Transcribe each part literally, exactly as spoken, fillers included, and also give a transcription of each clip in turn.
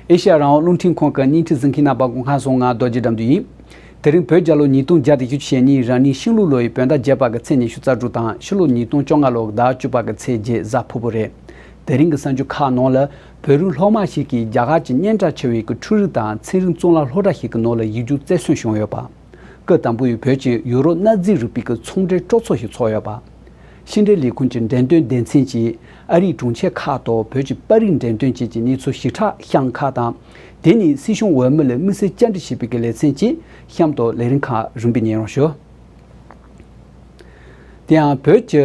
ཨེ་ཤ་ཡ་རང་དབང་རླུང་འཕྲིན་ཁང་གི་བརྙན་འཕྲིན་གཟིགས་མཁན་རྣམ་པ་སྐུ་ཁམས་བཟང་། ང་རྡོ་རྗེ་དགྲ་འདུལ་ཡིན། དེ་རིང་བོད་རྒྱལ་ལོ་ཉིས་སྟོང་བརྒྱ་དང་བཞི་བཅུ་ཞེ་གཉིས་རང་ནིང་ཤིང་ལུག་ལོ་ཡི་བོད་ཟླ་བརྒྱད་པ་གི་ཚེས་ཉི་ཤུ་རྩ་དྲུག་དང་ཕྱི་ལོ་ཉིས་སྟོང་བཅོ་ལྔ་ལོ་གི་ཟླ་བ་བཅུ་པ་གི་ཚེས་བརྒྱད་གཟའ་ཕུར་བུ་རེད། དེ་རིང་གི་གསར་འགྱུར་ཁག་ནང་ལ་བོད་རིགས་སློབ་མ་ཞིག་གིས་རྒྱ་གར་གྱི་སྙན་གྲགས་ཆེ་བའི་གི་འཕྲུལ་རིག་དང་ཚན་རིག་གཙུག་ལག་སློབ་གྲྭ་ཞིག་གི་ནང་ལ་ཡིག་རྒྱུགས་རྩེར་སོན་བྱུང་ཡོད་པ། སྐབས་དང་པོ་ཡི་བོད་ཀྱི་ཡུ་རོབ་གནའ་རྫས་རིག་པའི་གི་ཚོང་འབྲེལ་སྤྲོ་ཚོགས་ཤིག་ཚོགས་ཡོད་པ། ཕྱི་འབྲེལ་ལས་ཁུངས་ཀྱི་འགྲེམས་སྟོན་སྡེ་ཚན་གྱིས་ཨ་རིའི་གྲོང་ཁྱེར་ཁག་ཏུ་བོད་ཀྱི་པར་རིས་འགྲེམས་སྟོན་བཅས་ཀྱི་གནས་ཚུལ་ཞིབ་ཕྲ་བཤམས་ཁག་དང་། དེ་ནས་སྲིད་གཞུང་འོས་མི་ལ་དམིགས་བསལ་བཅར་འདྲི་བྱེད་པའི་གི་ལེ་ཚན་གྱིས་གཤམ་དུ་ལས་རིམ་ཁག་རིམ་པས་ཉན་རོགས་ཞུ། དེ་ཡང་བོད་ཀྱི་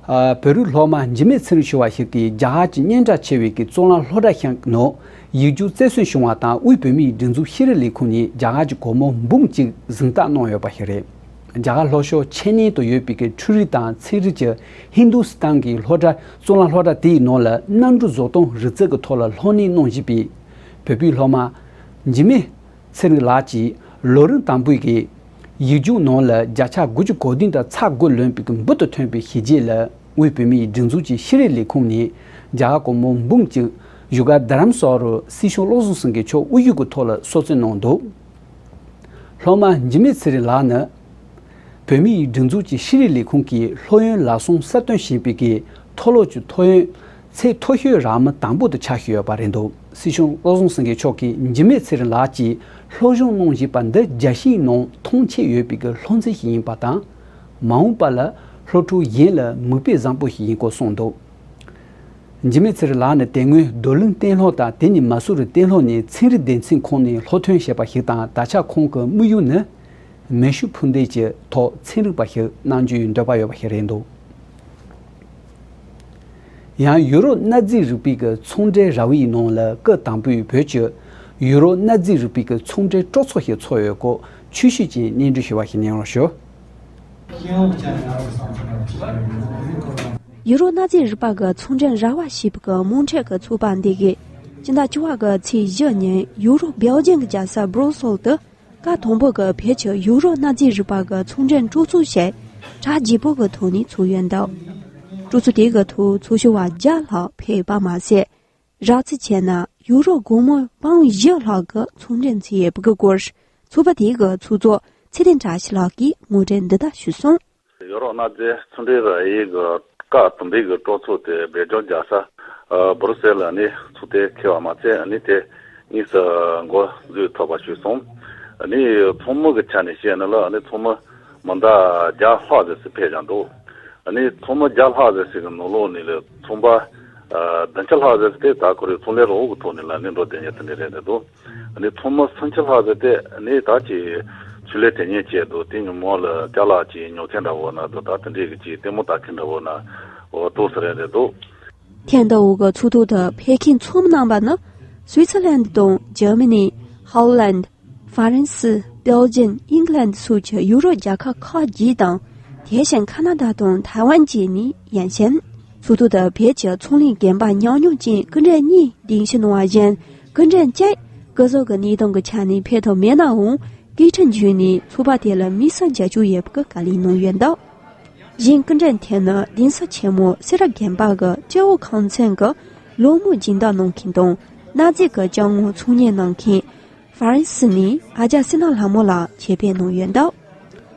ཨ་བོད་རིགས་སློབ་མ་འཇིགས་མེད་ཚེ་རིང་ཞུ་བ་ཞིག་གིས་རྒྱ་གར་གྱི་སྙན་གྲགས་ཆེ་བའི་གི་གཙུག་ལག་སློབ་གྲྭ་ཞིག་ནང་ཡིག་རྒྱུགས་རྩེར་སོན་བྱུང་བ་དང་། དབུས་བོད་མིའི་སྒྲིག་འཛུགས་ཤེས་རིག་ལས་ཁུངས་ནས་རྒྱ་གར་གྱི་སྒོར་མོ་འབུམ་གཅིག་གཟེངས་རྟགས་གནང་ཡོད་པ་ཞིག་རེད། རྒྱ་གར་ལྷོ་ཕྱོགས་ཆེ་གནས་དུ་ཡོད་པའི་གི་འཕྲུལ་རིག་དང་ཚན་རིག་གི་ཧིན་དུ་སི་ཐན་གྱི་སློབ་གྲྭ། གཙུག་ལག་སློབ་གྲྭ་དེའི་ནང་ལ་གནམ་གྲུ་བཟོ་སྟངས་རིག་རྩལ་གྱི་ཐོག་ལ་སློབ་གཉེར་གནང་བཞིན་པའི་བོད་པའི་སློབ་མ་འཇིགས་མེད་ཚེ་རིང་ལགས་ཀྱིས་ལོ་རིམ་དང་པོའི་གི་ཡིག་རྒྱུགས་ནང་ལ་བརྒྱ་ཆ་དགུ་བཅུ་གོ་བདུན་དང་ཚེག་དགུ་ལོན་པའི་གི་འབུར་དུ་ཐོན་པའི་གཞི་རྗེས་ལ། དབུས་བོད་མིའི་སྒྲིག་འཛུགས་ཀྱི་ཤེས་རིག་ལས་ཁུངས་ནས་རྒྱ་གར་སྒོར་མོ་འབུམ་གཅིག་བཞུགས་སྒར་རྡ་རམ་ས་ལར་སྲིད་སྐྱོང་བློ་བཟང་སེང་གེ་མཆོག་དབུ་བཞུགས་ཀྱི་ཐོག་ལ་གསོལ་སྩལ་གནང་འདུག་སློབ་མ་འཇིགས་མེད་ཚེ་རིང་ལགས་ནི་བོད་མིའི་སྒྲིག་འཛུགས་ཀྱི་ཤེས་རིག་ལས་ཁུངས་ཀྱི་སློབ་ཡོན་ལག་སོང་གསར་གཏོད་བྱེད་པའི་གི་མཐོ་སློབ་ཀྱི་ཐོབ་ཡོན་ཚད་མཐོ་ཤོས་རག་མི་དང་པོ་དེ་ཆགས་བཞིན་ཡོད་པ་རེད་འདུག་སྲིད་སྐྱོང་བློ་བཟང་སེང་གེ་མཆོག་གིས་འཇིགས་མེད་ཚེ་རིང་ལགས་ཀྱིས་སློབ་སྦྱོང་གནང་བཞིན་པ་འདི་རྒྱལ་སྤྱིའི་ནང་མཐོང་ཆེན་ཡོད་པའི་གི་སློབ་ཚན་ཞིག་ཡིན་པ་དང་། མ་འོངས་པ་ལ་སློབ་ཕྲུག་གཞན་ལ་མིག་དཔེ་བཟང་པོ་ཞིག་ཡིན་སྐོར་གསུངས་འདུག་འཇིགས་མེད་ཚེ་རིང་ལགས་ནི་དེ་སྔོན་རྡོར་གླིང་གཏན་སློབ་དང་། དེ་ནས་མ་སུ་རི་གཏན་སློབ་ནས་ཚན་རིག་སྡེ་ཚན་ཁོངས་ནས་སློབ་ཐོན་བྱས་པ་ཞིག་དང་། ད་ཆ་ཁོང་གི་དམིགས་ཡུལ་ནི་མེ་ཤུགས་འཕུར་མདེལ་གྱི་ཐོག་ཚན་རིག་པ་ཞིག་གནང་རྒྱུའི་འདོད་པ་ཡོད་པ་ཞིག་རེད་འདུག་ཡང་ཡུ་རོབ་གནའ་རྫས་རིག་པའི་གི་ཚོང་འབྲེལ་ར་བའི་ནང་ལ་སྐབས་དང་པོའི་བོད་ཀྱི་ཡུ་རོབ་གནའ་རྫས་རིག་པའི་གི་ཚོང་འབྲེལ་སྤྲོ་ཚོགས་ཤིག་ཚོགས་ཡོད་སྐོར་ཆོས་ཞུས་ཀྱིས་སྙན་སྒྲོན་ཞུ་བ་ཞིག་ཉན་རོགས་ཞུ། ཡུ་རོབ་གནའ་རྫས་རིག་པ་གི་ཚོང་འབྲེལ་ར་བ་ཞེས་པའི་གི་དམངས་ཁྲོད་ཀྱི་ཚོགས་པ་འདི་གིས་སྤྱི་ཟླ་བཅུ་པ་གི་ཚེས་བཞི་ཉིན་ཡུ་རོབ་སྦེལ་ཇམ་གྱི་རྒྱལ་ས་སྦྲུ་སེལ་དུ་སྐབས་དང་པོ་གི་བོད་ཀྱི་ཡུ་རོབ་གནའ་རྫས་རིག་པ་གི་ཚོང་འབྲེལ་སྤྲོ་ཚོགས་ཞེས་གྲ་རྒྱས་པོ་གི་ཐོག་ནས་ཚོགས་ཡོད་འདུག་སྤྲོ་ཚོགས་དེ་གི་ཐོག་ཚོགས་ཞུགས་པ་བརྒྱ་ལྷག་ཕེབས་པ་མ་ཟད། རགས་ཚད་བྱས་ན་ཡུ་རོ་སྒོར་མོ་པའུན་བཞི་ལྷག་གི་ཚོང་འབྲེལ་མཛད་ཡོད་པའི་སྐོར། ཚོགས་པ་དེའི་གི་ཚོགས་གཙོ་ཚེ་བརྟན་བཀྲ་ཤིས་ལགས་ཀྱིས་ངོ་སྤྲོད་འདི་ལྟར་ཞུས་སོང་། ཡུ་རོ་གནའ་རྫས་ཚོང་འབྲེལ་ར་བའི་གི་སྐབས་དང་པོའི་གི་སྤྲོ་ཚོགས་དེ་སྦེལ་ཇམ་རྒྱལ་ས་ཨ་སྦུ་རུ་སེལ་ལ་ནི་ཚོགས་ཐེངས་འཁེལ་བ་མ་ཚད། ཨ་ནི་དེ་དངོས་སུ་འགོ་འཛུགས་ཐུབ་པ་བྱུང་སོང་། ཨ་ནི་ཚོགས་མི་གི་ཆ་ནས་བཤད་ན་ལ། ཨ་ནི་ཚོགས་མི་མི་འདྲ་བརྒྱ་ལྷག་ཙམ་ཞིག་ཕེབས་བཞག་འདུག་ཨ་ནི་ཚོགས་མི་བརྒྱ་ལྷག་ཙམ་ཞིག་གི་ནང་ལོགས་ནས་ལས་ཚོང་པ་ཨ་བདུན་ཅུ་ལྷག་ཙམ་ཞིག་དེ་ད་ཁོ་རའི་ཚོང་ལས་རོགས་ཀྱི་ཐོག་ནས་ལ་ནི་འགྲོ་བསྡད་མཁན་དེ་འདྲ་རེད་འདུག་ཨ་ནི་ཚོགས་མི་སུམ་ཅུ་ལྷག་ཙམ་དེ་ནི་ད་ཅིག་ཆུ་ལས་དེ་ཉིད་བྱས་འདུག་དེ་ཉིན་མོ་ལ་ཅ་ལག་ཅིག་ཉོ་མཁན་འདྲ་བོ་ན་འདུག་ད་དེ་འདྲའི་གི་ཅིག་ལྟད་མོ་ལྟ་མཁན་འདྲ་བོ་ན་འོ་ཏོག་ཙམ་རེད་རེད་འདུག་ཐེངས་འདི་འོག་གི་ཚོགས་ཐོག་ཏུ་ཕེབས་མཁན་ཚོགས་མི་རྣམ་པ་ནི་སུའི་ཙར་ལན་དང་འཇར་མ་ནི། ཧོ་ལན། ཧྥ་རན་སི། སྦེལ་ཇམ། ཨིང་ལན་སོགས་ཀྱི་ཡུ་རོབ་རྒྱལ་ཁབ་ཁག་བརྒྱད་དང་། དེ་བཞིན་ཁ་ན་ཌ་དང་ཐའེ་ཝན་བཅས་ནས་ཡན་ཞིང་། ཚོགས་ཐོག་ཏུ་བོད་ཀྱི་ཚོང་ལས་རྒན་པ་ཉམས་མྱོང་ཅན་སྐུ་མགྲོན་གཉིས་གདན་ཞུ་གནང་བ་བཞིན། སྐུ་མགྲོན་བཅས་སྐུ་གཟུགས་ཀྱི་གནས་སྟངས་ཀྱི་ཆ་ནས་ཕེབས་ཐུབ་མེད་ནའང་། སྐད་འཕྲིན་བརྒྱུད་ནས་ཚོགས་པ་དེ་ལ་དམིགས་བསལ་རྒྱབ་སྐྱོར་ཡོད་པའི་བཀའ་ལན་གནང་ཡོད་འདུག་གཞན་སྐུ་མགྲོན་དེ་ནི་གདན་ས་ཆེན་མོ་སེ་ར་དགོན་པ་གི་སྤྱི་འོག་ཁང་ཚན་གྱི་སློབ་མའི་སྦྱིན་བདག་གནང་མཁན་དང་། གནའ་རྫས་ཀྱི་ཅ་དངོས་ཚོང་གཉེར་གནང་མཁན་ཧྥ་རན་སི་ནས་ཨ་ཅག་སི་ན་ལྷ་མོ་ལགས་ཆེད་ཕེབས་གནང་ཡོད་འདུག་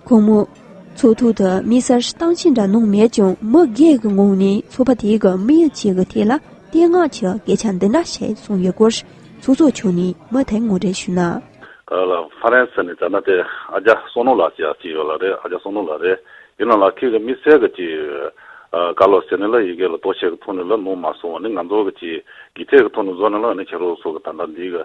ཁོང་མོས་ཚོགས་ཐོག་ཏུ་དམིགས་བསལ་གཏམ་བཤད་འདྲ་གནང་མེད་ཀྱང་། མི་སྒེར་གྱི་ངོས་ནས་ཚོགས་པ་དེའི་གི་དམིགས་ཡུལ་བཅས་ཀྱི་ཐད་ལ་བསྟོད་བསྔགས་ཀྱི་སྐད་ཆ་འདི་འདྲ་བཤད་གསུངས་ཡོད་སྐོར་ཚོགས་གཙོ་མཆོག་ནས་མུ་མཐུད་ངོ་སྤྲོད་ཞུས་ན། ཨ་ལ་ཧྥ་རན་སི་ནས་ཙ་ན་དེ་ཨ་ཅག་བསོད་ནམས་ལགས་ཅིག་ཡང་ཅིག་ཡོད་ལ་རེད། ཨ་ཅག་བསོད་ནམས་ལགས་རེད། ཡིན་ན་ལ་ཁྱེད་ཀྱི་དམིགས་བསལ་གྱི་ཅིག་ཨ་བཀའ་སློབ་ཟེར་ནས་ལ་ཡི་གེ་ལ་གཏོང་བྱེད་ཀྱི་ཐོག་ནས་ལ་གནང་མ་སོང་བ་ནི། ང་ཚོ་གི་ཅིག་སྒྱུ་རྩལ་གྱི་ཐོག་ནས་བཟོ་ནས་ལ་ནི་ཁྱེད་རང་ཚོ་གི་ད་ལྟ་འདི་གི་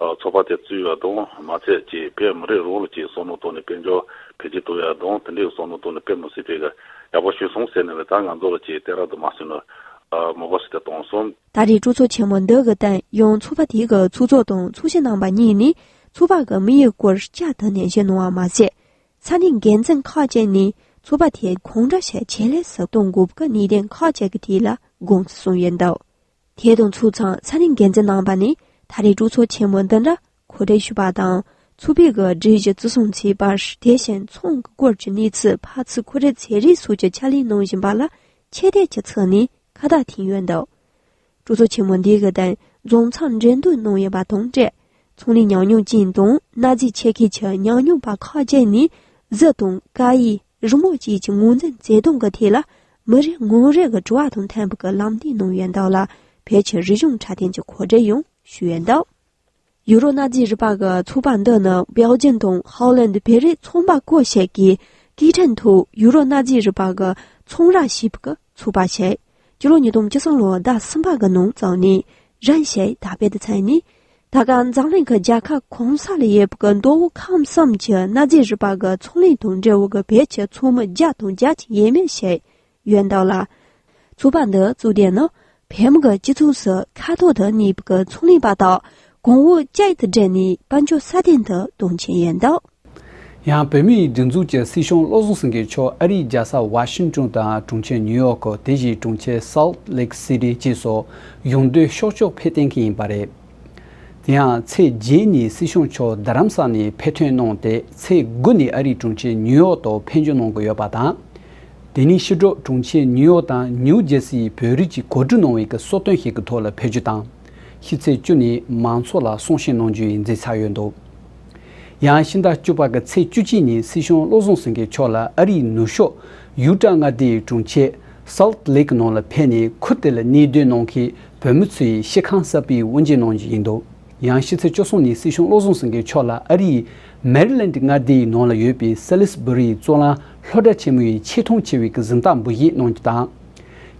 ཨ་ཚོགས་པ་དེ་བཙུགས་ཡོད་དང་། མ་ཚད་ཅིག་བོད་མི་རིགས་རང་ལ་ཅིག་བསམ་བློ་བཏང་ནས་དཔལ་འབྱོར་འཕེལ་རྒྱས་གཏོང་ཡ་དང་། དེ་འདྲའི་བསམ་བློ་བཏང་ནས་དཔེ་མི་སྲིད་པའི་གི་ཡག་པོ་བྱུང་སོང་ཟེར་ནས་ལ་ད་ང་ཚོ་ལ་ཅིག་བསྟན་ར་དུ་མ་སོང་ན་ཨ་མོས་པ་ཞིག་དེ་གཏོང་སོང་། ད་རེས་གྲོས་ཚོགས་ཆེན་མོ་འདི་གི་སྟེང་ཡང་ཚོགས་པ་དེ་གི་ཚོགས་གཙོ་དང་ཚོགས་གཞོན་རྣམ་པ་གཉིས་ནས་ཚོགས་པ་གི་དམིགས་ཡུལ་སྐོར་བསྐྱར་དུ་ནན་བཤད་གནང་བ་མ་ཟད། ས་གནས་འགན་འཛིན་ཁག་ཅིག་ནས་ཚོགས་པ་དེ་གང་འདྲ་ཞིག་ཇེ་ལེགས་སུ་གཏོང་དགོས་ཀྱི་གནད་དོན་ཁག་ཅིག་གི་ཐད་ལ་དགོངས་ཚུལ་གསུངས་ཡོད་འདུག་དེ་དང་ཆབས་ཅིག་ས་གནས་འགན་འཛིན་རྣམ་པ་ནས་ད་རེས་གྲོས་ཚོགས་ཆེན་མོ་འདི་འདྲ་གོ་སྒྲིག་ཞུས་པ་དང་། ཚོགས་པའི་གི་སྒྲིག་གཞི་བརྩི་སྲུང་བྱས་པ། དེ་བཞིན་ཚོང་གི་སྐོར་གྱི་གནས་ཚུལ་ཕར་ཚུར་གོ་སྒྲིག་བྱེད་རིགས་སོགས་ཀྱི་ཕྱག་ལས་གནང་བཞིན་པ་ལ་ཆེ་བསྟོད་ཀྱི་ཚུལ་ནས་ཁ་བརྡ་བྱས་ཡོད་འདུག་གྲོས་ཚོགས་ཆེན་མོ་འདི་གི་སྟེང་ རྫོང་ཚང་འགྲེམས་སྟོན་གནང་ཡོད་པ་དང་འབྲེལ། ཚོང་ལས་ཉམས་མྱོང་ཅན་དང་གནའ་རྫས་ཆེད་མཁས་ཀྱི་ཉམས་མྱོང་པ་ཁག་ཅིག་ནས་གཟི་དང་ཀ་ཡིག་རི་མོ་བཅས་ཀྱི་ངོས་འཛིན་བྱེད་སྟངས་ཀྱི་ཐད་ལ་མི་རེ་ངོ་རེ་གི་དྲི་བ་དང་མཐུན་པ་གི་ལམ་སྟོན་གནང་ཡོད་འདུག་ལ། བོད་ཀྱི་རིག་གཞུང་འཁྲབ་སྟོན་གྱི་གོ་སྒྲིག་ཡང་ཞུས་ཡོད་འདུག་ཡུ་རོབ་གནའ་རྫས་རིག་པ་གི་ཚོགས་པ་འདི་ནི་སྦེལ་ཇམ་དང་ཧོ་ལན་བོད་རིགས་ཚོང་པ་སྐོར་ཞིག་གིས་སྐད་འཕྲིན་ཐོག་ཡུ་རོབ་གནའ་རྫས་རིག་པ་གི་ཚོང་ར་ཞེས་པ་གི་ཚོགས་པ་ཞིག་སྤྱི་ལོ་ཉིས་སྟོང་བཅུ་གསུམ་ལོའི་ཟླ་གསུམ་པ་གི་ནང་བཙུགས་ནས་རིམ་བཞིན་དར་སྤེལ་དུ་ཕྱིན་ནས། ད་ག་འཛམ་གླིང་གི་རྒྱལ་ཁབ་གང་ས་ལ་ཡོད་པའི་མདོ་དབུས་ཁམས་གསུམ་གྱི་གནའ་རྫས་རིག་པ་གི་ཚོང་ལས་དང་འབྲེལ་བའི་བོད་ཀྱི་ཚོགས་མི་བརྒྱ་དང་བརྒྱད་ཅུ་ཡས་མས་ཤིག་ཡོད་འདུག་ལ། ཚོགས་པ་འདི་བཙུགས་དོན་ནི་བོད་མི་གི་སྤྱི་ཚོགས་སུ་ཁ་ཐོར་དུ་གནས་པའི་ཚོང་ལས་པ་དག་གོང་འོག་གཅིག་ཏུ་སྒྲིལ་ནས་དཔལ་འབྱོར་སྲ་བརྟན་དུ་གཏོང་ཆེད་ཡིན་འདུག་ཡང་བོད་མིའི་སྒྲིག་འཛུགས་ཀྱི་སྲིད་སྐྱོང་བློ་བཟང་སེང་གེ་མཆོག་ཨ་རིའི་རྒྱལ་ས་ཝ་ཤིང་ཏོན་དང་གྲོང་ཁྱེར་ནིའུ་ཡོག་དེ་བཞིན་གྲོང་ཁྱེར་སཱལ་ལེག་སི་ཊི་བཅས་སུ་ཡོང་སྡོད་ཤོག་ཆོག་ཕེབས་གཏན་འཁེལ་ཡིན་པ་རེད། དེ་ཡང་ཚེས་བརྒྱད་ཉིན་སྲིད་སྐྱོང་མཆོག་རྡ་རམ་ས་ནས་ཕེབས་ཐོན་གནང་སྟེ། ཚེས་དགུ་ནས་ཨ་རིའི་གྲོང་ཁྱེར་ནིའུ་ཡོག་ཏུ་ཕེབས་འབྱོར་གནང་གི་ཡོད་པ་དང་། དེ་ནས་ཕྱི་དྲོ་གྲོང་ཁྱེར་ནིའུ་ཡོག་དང་ནིའུ་ཇེར་སིའི་བོད་རིགས་ཀྱིས་གོ་སྒྲིག་གནང་བའི་གསོལ་སྟོན་ཞིག་གི་ཐོག་ལ་ཕེབས་རྒྱུ་དང་། ཕྱི་ཚེས་བཅུ་ནས་མང་ཚོགས་ལ་གསུང་བཤད་གནང་རྒྱུ་ཡིན་མཛད་ཚར་ཡོད་འདུག་ཡང་ཕྱི་ཟླ་བཅུ་པ་གི་ཚེས་བཅུ་གཅིག་ཉིན་སྲིད་སྐྱོང་བློ་བཟང་སེང་གེ་མཆོག་ལ་ཨ་རིའི་ནུབ་ཕྱོགས་ཡུ་ཊ་མངའ་སྡེའི་གྲོང་ཁྱེར་སཱལ་ལེག་ནང་ལ་ཕེབས་ནས། ཁུལ་དེ་ལ་གནས་སྡོད་གནང་མཁན་བོད་མི་ཚོའི་ཤི་ཁང་གསར་པའི་དབུ་འབྱེད་གནང་རྒྱུ་ཡིན་འདུག་ཡང་ཕྱི་ཚེས་བཅུ་གསུམ་ཉིན་སྲིད་སྐྱོང་བློ་བཟང་སེང་གེ་མཆོག་ལ་ཨ་རིའི་མེ་རི་ལེན་ཌི་མངའ་སྡེའི་ནང་ལ་ཡོད་པའི་སེ་ལི་སི་བྷུ་རིའི་གཙུག་ལག་སློབ་གྲྭ་ཆེན་མོའི་ཆེས་མཐོང་ཆེ་བའི་གཟེངས་རྟགས་འབུལ་བཞེས་གནང་རྒྱུ་དང་།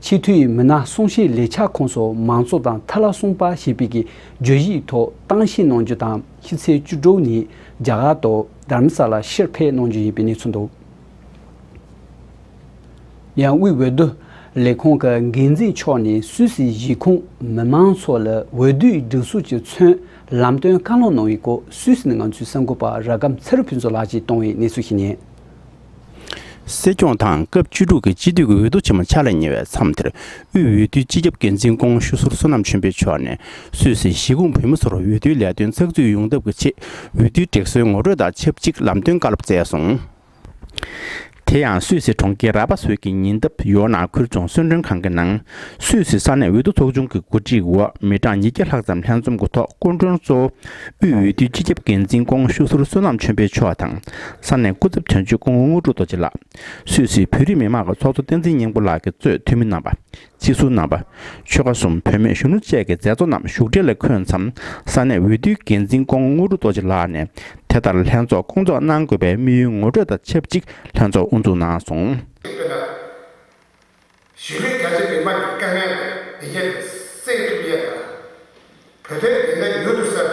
ཆེས་མཐོའི་མི་སྣ་གསུང་བཤད་ལས་འཆར་ཁོངས་སུ་མང་གཙོ་དང་མཐའ་ལ་གསུངས་པ་ཞེས་པའི་གི་བརྗོད་གཞིའི་ཐོག་གཏམ་བཤད་གནང་རྒྱུ་དང་། ཕྱི་ཚེས་བཅུ་དྲུག་ཉིན་རྒྱ་གར་དུ་རྡ་རམ་ས་ལ་ཕྱིར་ཕེབས་གནང་རྒྱུ་ཡིན་པའི་གནས་ཚུལ་འདུག་ཡང་དབུས་འོས་བསྡུ་ལས་ཁུངས་ཀྱི་འགན་འཛིན་མཆོག་ནས་སུད་སི་གཞིས་ཁོངས་མི་མང་ཚོ་ལ་འོས་བསྡུའི་སྒྲིག་འཛུགས་ཀྱིས་མཚོན་ལམ་སྟོན་བཀའ་སློབ་གནང་བའི་སྐོར། སུད་སི་ནས་ང་ཚོའི་གསར་འགོད་པ་ར་སྒམ་ཚེ་རིང་ཕུན་ཚོགས་ལགས་ཀྱིས་བཏང་བའི་གནས་ཚུལ་ཞིག་ཡིན། སྲིད་སྐྱོང་དང་སྐབས་བཅུ་དྲུག་གི་སྤྱི་འཐུས་ཀྱི་འོས་བསྡུ་ཆེན་མོ་ཕྱག་ལས་གཉེར་བའི་མཚམས་དེར། དབུས་འོས་བསྡུའི་སྤྱི་ཁྱབ་འགན་འཛིན་ཀོང་ཞུ་ཟུར་བསོད་ནམས་ཆོས་འཕེལ་མཆོག་ནས་སུད་སིའི་གཞིས་ཁོངས་བོད་མི་ཚོར་འོས་བསྡུའི་ལས་དོན་ཚགས་ཚུད་ཡོང་ཐབས་ཀྱི་ཆེད། འོས་བསྡུའི་སྒྲིག་སྲོལ་ངོ་སྤྲོད་དང་ཆབས་ཅིག་ལམ་སྟོན་བཀའ་སློབ་སྩལ་སོང་། དེ་ཡང་སུད་སི་གྲོང་ཁྱེར་ར་པ་སུའུ་གི་ཉེ་འདབས་ཡོ་ན་ཁུལ་རྫོང་གསོལ་མགྲོན་ཁང་གི་ནང་། སུད་སི་ས་གནས་འོས་བསྡུ་ཚོགས་ཆུང་གི་གོ་སྒྲིག་འོག་མི་གྲངས་ཉིས་བརྒྱ་ལྷག་ཙམ་ལྷན་འཛོམས་ཀྱི་ཐོག་སྐུ་མགྲོན་གཙོ་བོ་དབུས་འོས་བསྡུའི་སྤྱི་ཁྱབ་འགན་འཛིན་ཀོང་ཞུ་ཟུར་བསོད་ནམས་ཆོས་འཕེལ་མཆོག་དང་། ས་གནས་སྐུ་ཚབ་དོན་གཅོད་ཀོང་དངོས་གྲུབ་རྡོ་རྗེ་ལགས། སུད་སིའི་བོད་རིགས་མི་མང་གི་ཚོགས་གཙོ་བསྟན་འཛིན་སྙིང་པོ་ལགས་ཀྱིས་གཙོས་འཐུས་མི་རྣམ་པ། སྤྱི་ཟུར་རྣམ་པ། ཆོལ་ཁ་གསུམ་བུད་མེད་གཞོན་ནུ་བཅས་ཀྱི་མཛད་གཙོ་རྣམས་བཞུགས་གྲལ་ལ་འཁོད་མཚམས། ས་གནས་འོས་བསྡུའི་འགན་འཛིན་ཀོང་དངོས་གྲུབ་རྡོ་རྗེ་ལགས་ནས། དེ་ལྟར་ལྷན་ཚོགས་སྐོང་ཚོགས་གནང་དགོས་པའི་དམིགས་ཡུལ་ངོ་སྤྲོད་དང་ཆབས་ཅིག་ལྷན་ཚོགས་དབུ་འཛུགས་གནང་སོང་། དཔེར་ན། གཞིས་ལུས་རྒྱ་ཆེ་མི་མང་གི་དཀའ་ངལ་ལ་བདེ་སྐྱིད་སེལ་ཐུབ་ཡས་དང་། བོད་དོན་བདེན་ལས་མྱུར་དུ་གསལ་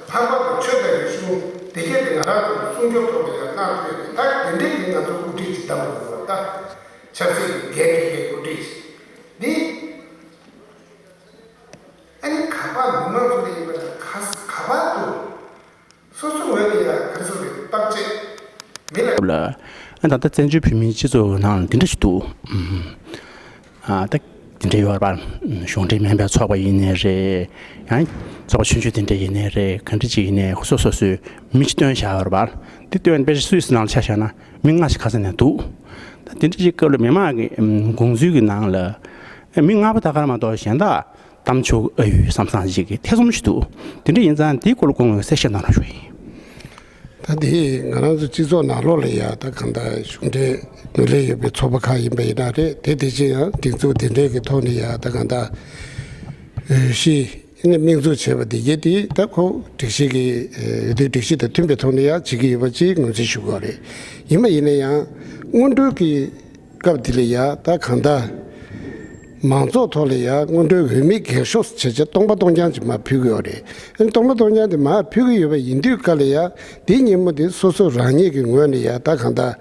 ཐུབ་པ། ལྷག་པར་དུ་ཆོས་དང་རིག་གཞུང་བདེ་སྐྱིད་དེ་ང་རང་ཚོ་སྲུང་སྐྱོབ་ཐོག་ལ་ཡང་གནང་ཐུབ་ཡས་དེ། ད་དེ་འདྲའི་གི་ང་ཚོ་དབུ་ཁྲིད་ཅིག་གདམ་དགོས་པ། ད་ཆབ་སྲིད་ཀྱི་འགན་འཁྱེར་མཁན་དབུ་ཁྲིད་ཅིག་འདི། ཨ་ནི་ག་པར་མི་མང་ཚོ་ལ་ཡིན་པ་དང་། ག་ག་པར་དུ་སོ་སོ་ངོས་ནས་ཡང་ག་རེ་ཟེར་དགོས་རེད། བརྟག་དཔྱད་མི་ལ། ལ། ཨ་ད་ལྟ་བཙན་བྱོལ་བོད་མིའི་སྤྱི་ཚོགས་ནང་ལ་འདི་འདྲ་ཞིག་འདུག་ཨ་ད་འདི་འདྲ་ཡོད་རེད་པ། གཞུང་འབྲེལ་མིན་པའི་ཚོགས་པ་ཡིན་ནའི་རེད། ཡང་ཚོགས་པ་ཆུང་ཆུང་དེ་འདྲ་ཡིན་ནའི་རེད། ག་འདྲ་ཅིག་ཡིན་ནའི་སོ་སོ་སོའི་མི་ཅིག་བཏོན་བཞག་ཡོད་རེད་པ། འདི་བཏོན་པའི་སུད་སི་ནང་ལ་ཆ་བཞག་ན་མི་ལྔ་ཞིག་ག་ས་ནས་འདུག་ད་དེ་འདྲ་ཅིག་སྐབས་ལ་མི་མང་གི་དགོངས་ཚུལ་གྱི་ནང་ལ་མི་ལྔ་པོ་ད་ག་རང་མ་གཏོགས་གཞན་དག་གཏམ་ཆོག་ཨ་ཡོད་བསམ་བསམ་ཞིག་གི་ཐེ་ཚོམ་ཞིག་འདུག་དེ་འདྲ་ཡིན་ཙང་དེའི་སྐོར་ལ་ཁོང་གིས་གསལ་བཤད་གནང་རོགས་ཞུ་ཡིན། ད་དེ་ང་རང་ཚོ་སྤྱི་ཚོགས་ནང་ལོགས་ལ་ཡ་ད་གང་ལྟར་གཞུང་འབྲེལ་ངོས་ལེན་ཡོད་པའི་ཚོགས་པ་ཁག་ཡིན་པ་ཡིན་ན་རེད། དེ་དེ་བཞིན་ཡང་སྒྲིག་འཛུགས་དེ་འདྲའི་གི་ཐོག་ནས་ཡ་ད་གང་ལྟར་འོས་གཞི་ནས་དམིགས་འཛུགས་བྱས་པ་དེ་གའི་དེ་ད་ཁོ་སྒྲིག་གཞི་གི་འོས་བསྡུའི་སྒྲིག་གཞི་དང་མཐུན་པའི་ཐོག་ནས་ཡ་བྱེད་ཀྱི་ཡོད་པ་ཅིག་ངོས་འཛིན་ཞུ་དགོས་རེད། ཡིན་པ་ཡིན་ན་ཡང་སྔོན་འགྲོའི་གི་སྐབས་དེ་ལ་ཡ་ད་གང་ལྟར་མང་ཚོགས་ཐོག་ལ་ཡ་སྔོན་འགྲོའི་འོས་མི་འགེངས་ཤོག་བྱས་བྱས་སྟོང་པ་སྟོང་རྐྱང་ཅིག་མར་ཕུལ་གྱི་ཡོད་རེད། ཨ་ནི་སྟོང་པ་སྟོང་རྐྱང་དེ་མར་ཕུལ་གྱི་ཡོད་པ་ཡིན་དུས་སྐབས་ལ་ཡ་དེ་སྔོན་མ་དེ་སོ་སོ་རང་ཉིད་ཀྱི་ངོས་ནས་ཡ་ད་གང་ལྟར་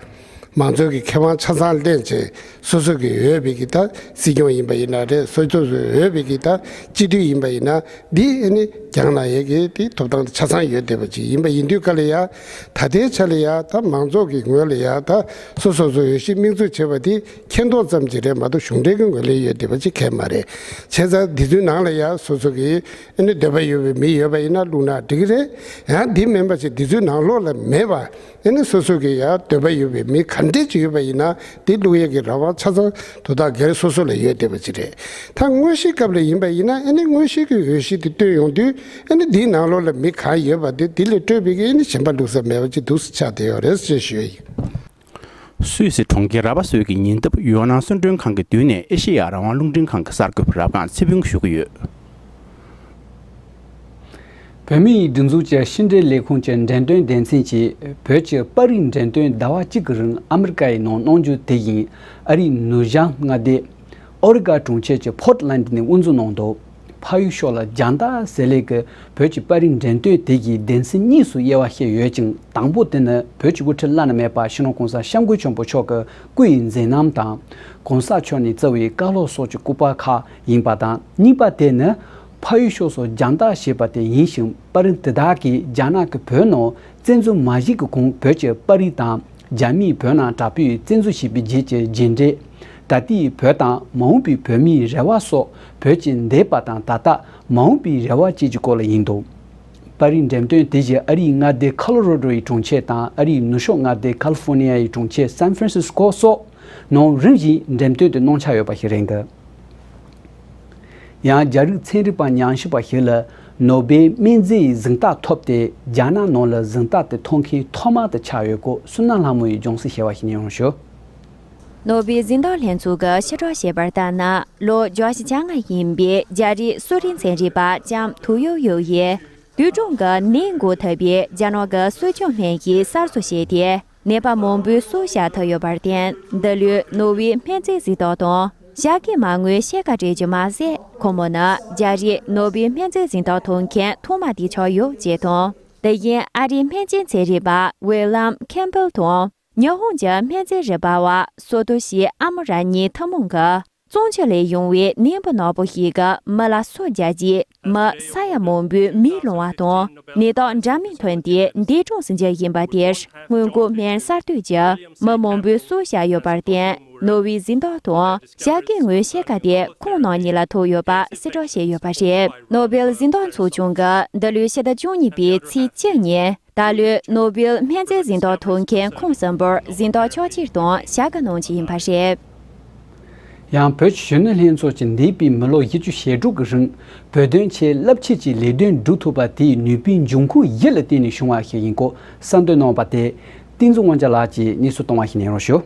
མང་ཚོགས་ཀྱི་ཁེ་དབང་ཆ་ཚང་ལེན་བྱས། སོ་སོ་གི་འོས་པའི་གི་ད་སྲིད་སྐྱོང་ཡིན་པ་ཡིན་ན་རེད། སོ་སོ་སོའི་འོས་པའི་གི་ད་སྤྱི་འཐུས་ཡིན་པ་ཡིན་ན། འདི་ཨ་ནི་རྒྱང་ལ་ཡ་གི་དེ་ཐོབ་ཐང་དེ་ཆ་ཚང་ཡོད་བསྡད་པ་ཅིག་ཡིན་པ་ཡིན་དུས་སྐབས་ལ་ཡ་ད་ལྟའི་ཆ་ལ་ཡ་ད་མང་ཚོགས་ཀྱི་ངོས་ལ་ཡ་ད་སོ་སོ་སོ་འོས་གཞི་དམིགས་འཛུགས་བྱས་པ་དེ་མཁྱེན་རྟོགས་ཙམ་ཅིག་རེད་མ་གཏོགས་གཞུང་འབྲེལ་གྱི་ངོས་ལེན་ཡོད་བསྡད་པ་ཅིག་གང་ཡང་མ་རེད། བྱས་ཙང་འདི་ཚོའི་ནང་ལ་ཡ་སོ་སོ་གི་ཨ་ནི་འདོད་པ་ཡོད་པའི་མི་ཡོད་པ་ཡིན་ན་བླུགས་ན་འགྲིག་གི་རེད། ཡང་འདི་མིན་པ་ཞིག་འདི་ཚོའི་ནང་ལོགས་ལ་མེད་པ་ཨ་ནི་སོ་སོ་གི་ཡ་འདོད་པ་ཡོད་པའི་མི་ག་ འདྲེ་ཅིག་ཡོད་པ་ཡིན་ན་དེ་བླུག་ཡས་ཀྱི་རང་དབང་ཆ་ཚང་དོ་བདག་སྒེར་སོ་སོ་ལ་ཡོད་བསྡད་པ་ཅིག་རེད། ད་དངོས་གཞིའི་སྐབས་ལ་ཡིན་པ་ཡིན་ན་ཨ་ནི་དངོས་གཞི་གི་འོས་གཞི་དེ་བཏོན་ཡོང་དུས་ཨ་ནི་འདིའི་ནང་ལོགས་ལ་མི་གང་ཡོད་པ་དེ་དེ་ལས་སྤྲོས་པའི་གི་ཨ་ནི་གཞན་པ་བླུག་ས་མེད་པ་ཅིག་འདུག་སེ་ཆགས་བསྡད་ཡོད་རེད་ཅེས་ཞུ་ཡ་ཡིན། སུད་སི་གྲོང་ཁྱེར་ར་བ་སོལ་གྱི་ཉེ་འདབས་ཡོ་ནན་གསོལ་མགྲོན་ཁང་གི་མདུན་ནས་ཨེ་ཤེ་ཡ་རང་དབང་རླུང་འཕྲིན་ཁང་གི་གསར་འགོད་པ་རབ་སྒང་ཚེ་ཕུན་ཞུ་གི་ཡོད། བོད་མིའི་སྒྲིག་འཛུགས་ཀྱི་ཕྱི་འབྲེལ་ལས་ཁུངས་ཀྱི་འགྲེམས་སྟོན་སྡེ་ཚན་གྱིས་བོད་ཀྱི་པར་རིས་འགྲེམས་སྟོན་ཟླ་བ་གཅིག་གི་རིང་ཨ་མི་རི་ཀའི་ནང་གནང་རྒྱུ་དེ་བཞིན་ཨ་རིའི་ནུབ་བྱང་མངའ་སྡེ་ཨོ་རི་གྷ་གྲོང་ཁྱེར་གྱི་ཕོར་ཏི་ལན་ཌི་ནས་དབུ་འཛུགས་གནང་འདུག་ཕ་ཡུལ་ཤོག་ལ་རྒྱང་ཐག་ཟེར་ལེ་གི་བོད་ཀྱི་པར་རིས་འགྲེམས་སྟོན་དེ་གྱི་སྡེ་ཚན་གཉིས་སུ་དབྱེ་བ་ཕྱེ་ཡོད་ཅིང་། དང་པོ་དེ་ནི་བོད་ཀྱི་དབུ་ཁྲིད་བླ་ན་མེད་པ་སྤྱི་ནོར་༸གོང་ས་༸སྐྱབས་མགོན་ཆེན་པོ་མཆོག་གི་སྐུ་ཡི་མཛད་རྣམ་དང་། ༸གོང་ས་མཆོག་ནས་བསྩལ་བའི་བཀའ་སློབ་སོགས་ཀྱི་སྐུ་པར་ཁག་ཡིན་པ་དང་། གཉིས་པ་དེ་ནི་ཕ་ཡུལ་ཤོག་སོགས་རྒྱང་ཐག་ཞེས་པ་དེ་ཡིན་ཞིང་། པར་རིས་དེ་དག་གིས་རྒྱ་ནག་གི་བོད་ནང་བཙན་འཛུལ་མ་བྱས་ཀྱི་གོང་བོད་ཀྱི་པར་རིས་དང་། རྒྱ་མིས་བོད་ནང་དྲག་པོས་བཙན་འཛུལ་བྱས་པའི་རྗེས་ཀྱི་རྗེས་འབྲས། ད་ལྟའི་བོད་དང་མ་འོངས་པའི་བོད་མིའི་རེ་བ་སོགས། བོད་ཀྱི་འདས་པ་དང་ད་ལྟ། མ་འོངས་པའི་རེ་བ་བཅས་ཀྱི་སྐོར་ལ་ཡིན་འདུག་པར་རིས་འགྲེམས་སྟོན་དེ་བཞིན་ཨ་རིའི་མངའ་སྡེ་ཁ་ལོ་རོ་ཌོ་ཡི་གྲོང་ཁྱེར་དང་ཨ་རིའི་ནུབ་ཕྱོགས་མངའ་སྡེ་ཁ་ལི་ཧྥོ་ནི་ཡ་ཡི་གྲོང་ཁྱེར་སན་ཧྥ་རན་སིས་ཀོ་སོགས་ནང་རིམ་བཞིན་འགྲེམས་སྟོན་དུ་གནང་འཆར་ཡོད་པ་ཞིག་རེད་འདུག་ཡང་རྒྱ་རིགས་ཚན་རིག་པ་ཉམས་ཞིབ་པ་ཞིག་ལ་ནོ་སྦེལ་སྨན་རྫས་ཡི་གཟེངས་རྟགས་ཐོབ་སྟེ། རྒྱ་ནག་ནང་ལ་གཟེངས་རྟགས་དེ་ཐོབ་མཁན་ཐོག་མ་དེ་ཆགས་ཡོད་སྐོར་བསོད་ནམས་ལྷ་མོ་ཡིས་སྦྱོང་བརྡར་ཞུས་པ་ཞིག་ཉན་རོགས་ཞུ། ནོ་སྦེལ་གཟེངས་རྟགས་ལྷན་ཚོགས་ཀྱིས་ཕྱིར་སྒྲོག་བྱས་པར་ལྟར་ན། ལོ་བརྒྱད་ཅུ་གྱ་ལྔ་ཡིན་པའི་རྒྱ་རིགས་གསོ་རིག་ཚན་རིག་པ་ལྕམ་ཐུའུ་ཡུའུ་ཡུའུ་ཡིས། དུས་གྲངས་ཀྱི་ནད་འགོས་ཐུབ་པའི་རྒྱ་ནག་གི་གསོ་སྐྱོང་སྨན་གྱིས་གསར་བཟོ་བྱས་ཏེ། ནད་པ་མང་པོའི་སྲོག་བསྐྱབས་ཐུབ་ཡོད་པར་བརྟེན། འདི་ལོའི་ནོ་སྦེལ་སྨན་རྫས་གཟེངས་རྟགས་དང་། ཞྭ་སྒོས་མ་དངུལ་ཕྱེད་ཀ་སྤྲད་རྒྱུ་མ་ཟད། ཁོང་མོ་ནི་རྒྱ་རིགས་ནོ་སྦེལ་སྨན་རྫས་གཟེངས་རྟགས་ཐོབ་མཁན་ཐོག་མ་དེ་ཆགས་ཡོད་ཅེས་དང་། དེ་བཞིན་ཨ་རིའི་སྨན་བཅོས་ཚན་རིག་པ་ཝི་ལམ་ཁེམ་པེལ་དང་། ཉི་ཧོང་གི་སྨན་རྫས་རིག་པ་བ་སོ་ཏོ་ཤི་ཨ་མོ་ར་ཉི་ཐུན་མོང་གིས། བཙོང་ཆུ་ལས་ཡོང་བའི་ནད་འབུ་ནག་པོ་ཞིག་གིས་མི་ལ་སོ་བརྒྱབ་རྗེས། མི་ས་ཡ་མང་པོའི་མིག་ལོང་བ་དང་། ནད་རྟགས་འདྲ་མིན་ཐོན་ཏེ་འདས་གྲོངས་སུ་གྱུར་བཞིན་པ་དེར། སྔོན་འགོག་སྨན་གསར་གཏོད་ཀྱིས་མི་མང་པོའི་སྲོག་བསྐྱབས་ཡོད་པར་བརྟེན། ནོ་སྦེལ་གཟེངས་རྟགས་དང་། ཞྭ་སྒོས་དངུལ་ཕྱེད་ཀ་དེ་ཁོང་རྣམ་གཉིས་ལ་ཐོབ་ཡོད་པ་གསལ་བསྒྲགས་བྱས་ཡོད་པ་རེད། ནོ་སྦེལ་གཟེངས་རྟགས་ཚོགས་ཆུང་གིས་འདི་ལོའི་ཕྱི་ཟླ་བཅུ་གཉིས་པའི་ཚེས་བཅུ་ཉིན། ད་ལོའི་ནོ་སྦེལ་སྨན་རྫས་གཟེངས་རྟགས་ཐོབ་མཁན་ཁོང་གསུམ་པོར་གཟེངས་རྟགས་ཕྱག་འཁྱེར་དང་ཞྭ་སྒོ་གནང་རྒྱུ་ཡིན་པ་རེད། ཡང་བོད་ཀྱི་གཞོན་ནུ་ལྷན་ཚོགས་ཀྱིས་འདས་པའི་མི་ལོ་བཞི་བཅུ་ཞེ་དྲུག་གི་རིང་བོད་དོན་ཆེད་རླབས་ཆེན་གྱི་ལས་དོན་བསྒྲུབས་ཐུབ་པ་དེའི་ནུས་པའི་འབྱུང་ཁུངས་བཞི་ལ་བརྟེན་ནས་བྱུང་བ་ཞིག་ཡིན་སྐོར་གསར་འདོན་གནང་བ་དེ་བསྟན་འཛིན་དབང་རྒྱལ་ལགས་ཀྱིས་སྙན་སེང་གཏོང་བ་ཞིག་ཉན་རོགས་ཞུ།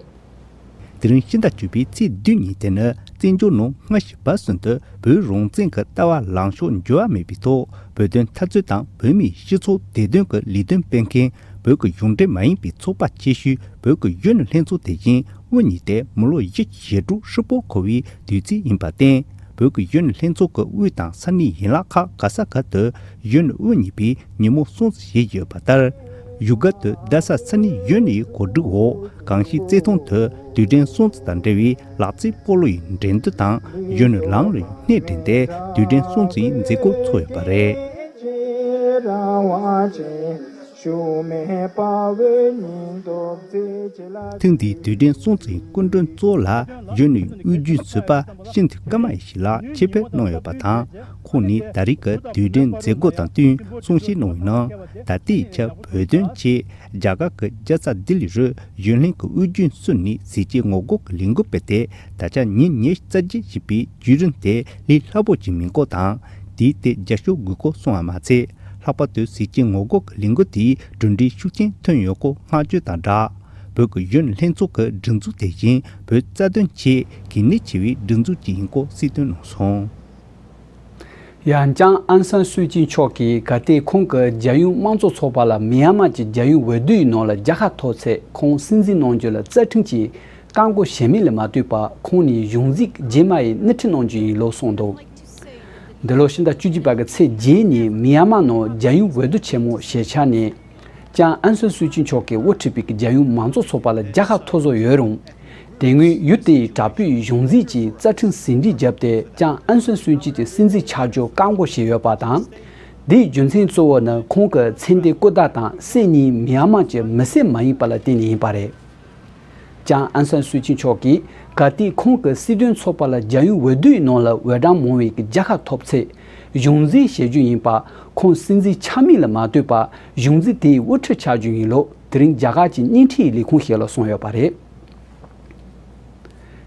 དེ་རིང་ཕྱི་ཟླ་བཅུ་པའི་ཚེས་བདུན་ཉིན་དེ་ནི་བཙན་བྱོལ་ནང་སྔ་ཕྱི་བར་གསུམ་དུ་བོད་རང་བཙན་གྱི་ལྟ་བ་ལངས་ཕྱོགས་འགྱུར་བ་མེད་པའི་ཐོག་བོད་དོན་འཐབ་རྩོད་དང་བོད་མིའི་སྤྱི་ཚོགས་བདེ་དོན་གྱི་ལས་དོན་སྤེལ་མཁན་བོད་ཀྱི་གཞུང་འབྲེལ་མ་ཡིན་པའི་ཚོགས་པ་ཆེ་ཤོས་བོད་ཀྱི་གཞོན་ནུ་ལྷན་ཚོགས་དེ་བཞིན་དབུ་བརྙེས་ཏེ་མི་ལོ་བཞི་བཅུ་ཞེ་དྲུག་ཧྲིལ་པོ་འཁོར་བའི་དུས་ཚིགས་ཡིན་པར་བརྟེན། བོད་ཀྱི་གཞོན་ནུ་ལྷན་ཚོགས་ཀྱི་དབུས་དང་ས་གནས་ཡན་ལག་ཁག་ག་ས་ག་ཏུ་གཞོན་ནུ་དབུ་བརྙེས་པའི་ཉིན་མོ་སྲུང་བརྩི་བྱེད་ཀྱི་ཡོད་པ་ལྟར། བཞུགས་སྒར་དུ་རྡ་ས་ས་གནས་གཞོན་ནུ་ཡི་གོ་སྒྲིག་འོག་གངས་སྐྱིད་རྩེ་ཐང་དུ་དུས་དྲན་སྲུང་བརྩི་དང་འབྲེལ་བའི་ལག་རྩེད་སྤོ་ལོ་ཡི་འགྲན་བསྡུར་དང་གཞོན་ནུ་ལམ་ལུགས་སྣེ་འདྲེན་ཏེ་དུས་དྲན་སྲུང་བརྩིའི་མཛད་སྒོ་ཚོགས་ཡོད་པ་རེད། ཐེངས་འདིའི་དུས་དྲན་སྲུང་བརྩིའི་སྐུ་མགྲོན་གཙོ་བོ་ལ་གཞོན་ནུའི་དབུས་རྒྱུན་ཟུར་པ་ཤིན་ཏུ་ཀརྨ་ཡེ་ཤེས་ལགས་ཆེད་ཕེབས་གནང་ཡོད་པ་དང་། ཁོང་ནས་ད་རེས་ཀྱི་དུས་དྲན་མཛད་སྒོ་དང་བསྟུན་གསུང་བཤད་གནང་བའི་ནང་། ད་ལྟའི་ཆར་བོད་དོན་ཆེད་རྒྱ་གར་གྱི་རྒྱལ་ས་ལྡི་ལི་རུ་གཞོན་ལྷན་གྱི་དབུས་རྒྱུན་བསུ་ནས་ཟས་བཅད་ངོ་རྒོལ་གྱི་ལས་འགུལ་སྤེལ་ཏེ། ད་ཆ་ཉིན་ཉི་ཤུ་རྩ་བརྒྱད་བཞུགས་པའི་བརྒྱུད་རིམ་དེ་ལས་སླ་པོ་ཅིག་མིན་སྐོར་དང་། དེའི་ཐད་རྒྱབ་སྐྱོར་དགོས་སྐོར་གསུངས་པ་མ་ཚད། ལྷག་པར་དུ་ཟས་བཅད་ངོ་རྒོལ་གྱི་ལས་འགུལ་དེའི་གྲུབ་འབྲས་ཤུགས་ཆེན་ཐོན་ཡོད་སྐོར་བསྔགས་བརྗོད་དང་སྦྲགས། བོད་ཀྱི་གཞོན་ནུ་ལྷན་ཚོགས་ཀྱི་སྒྲིག་འཛུགས་དེ་བཞིན་བོད་རྩ་དོན་ཆེད་གལ་གནད་ཆེ་བའི་སྒྲིག་འཛུགས་ཅིག་ཡིན་སྐོར་གསལ་སྟོན་གནང་སོང་། ཡང་ལྕམ་ཨང་སན་སུའུ་ཅི་མཆོག་གིས་གལ་ཏེ་ཁོང་གིས་རྒྱལ་ཡོངས་དམངས་གཙོ་ཚོགས་པ་ལ་མི་ཡ་མ་གྱི་རྒྱལ་ཡོངས་འོས་བསྡུ་ཡི་ནང་ལ་རྒྱལ་ཁ་ཐོབ་ཚེ། ཁོང་སྲིད་འཛིན་གནང་རྒྱུ་ལ་རྩ་ཁྲིམས་ཀྱིས་བཀག་འགོག་བྱེད་མིན་ལ་མ་ལྟོས་པར། ཁོང་ནས་གཞུང་འཛིན་རྗེས་མ་ཡི་སྣེ་ཁྲིད་གནང་རྒྱུ་ཡིན་ལུགས་གསུངས་འདུག་འདི་ལོ་ཕྱི་ཟླ་བཅུ་གཅིག་པ་གི་ཚེས་བརྒྱད་ཉིན་མི་ཡ་མ་ནང་རྒྱལ་ཡོངས་འོས་བསྡུ་ཆེན་མོ་ཞེ་ཆགས་ནས། ལྕམ་ཨང་སན་སུའུ་ཅི་མཆོག་གིས་དབུ་ཁྲིད་པའི་རྒྱལ་ཡོངས་མང་གཙོ་ཚོགས་པ་ལ་རྒྱལ་ཁ་ཐོབ་བཟོ་ཡོད་རུང་། དེ་སྔོན་ཡུལ་དེའི་དྲག་པོའི་གཞུང་འཛིན་གྱིས་རྩ་ཁྲིམས་ཟིན་བྲིས་བརྒྱབ་སྟེ། ལྕམ་ཨང་སན་སུའུ་ཅི་དེ་སྲིད་འཛིན་ཆགས་རྒྱུ་བཀག་འགོག་བྱས་ཡོད་པ་དང་། འདིའི་རྒྱུ་མཚན་གཙོ་བོ་ནི་ཁོང་གི་མཚན་ལྡན་སྐུ་ཟླ་དང་སྲས་གཉིས་མི་ཡ་མ་གྱི་མི་སེར་མ་ཡིན་པ་ལ་བརྟེན་ནས་ཡིན་པ་རེད། ལྕམ་ཨང་སན་སུའུ་ཅི་མཆོག་གིས་གལ་ཏེ་ཁོང་གི་སྲིད་དོན་ཚོགས་པ་ལ་རྒྱལ་ཡོངས་འོས་བསྡུའི་ནང་ལ་འོས་གྲངས་མང་བའི་རྒྱལ་ཁ་ཐོབ་ཚེ། གཞུང་འཛིན་བྱེད་རྒྱུ་ཡིན་པ། ཁོང་སྲིད་འཛིན་ཆགས་མིན་ལ་མ་ལྟོས་པར་གཞུང་འཛིན་དེའི་དབུ་ཁྲིད་ཆགས་རྒྱུ་ཡིན་ལུགས་དེ་རིང་རྒྱ་གར་གྱི་བརྙན་འཕྲིན་ལས་ཁུངས་ཤིག་ལ་གསུངས་ཡོད་པ་རེད།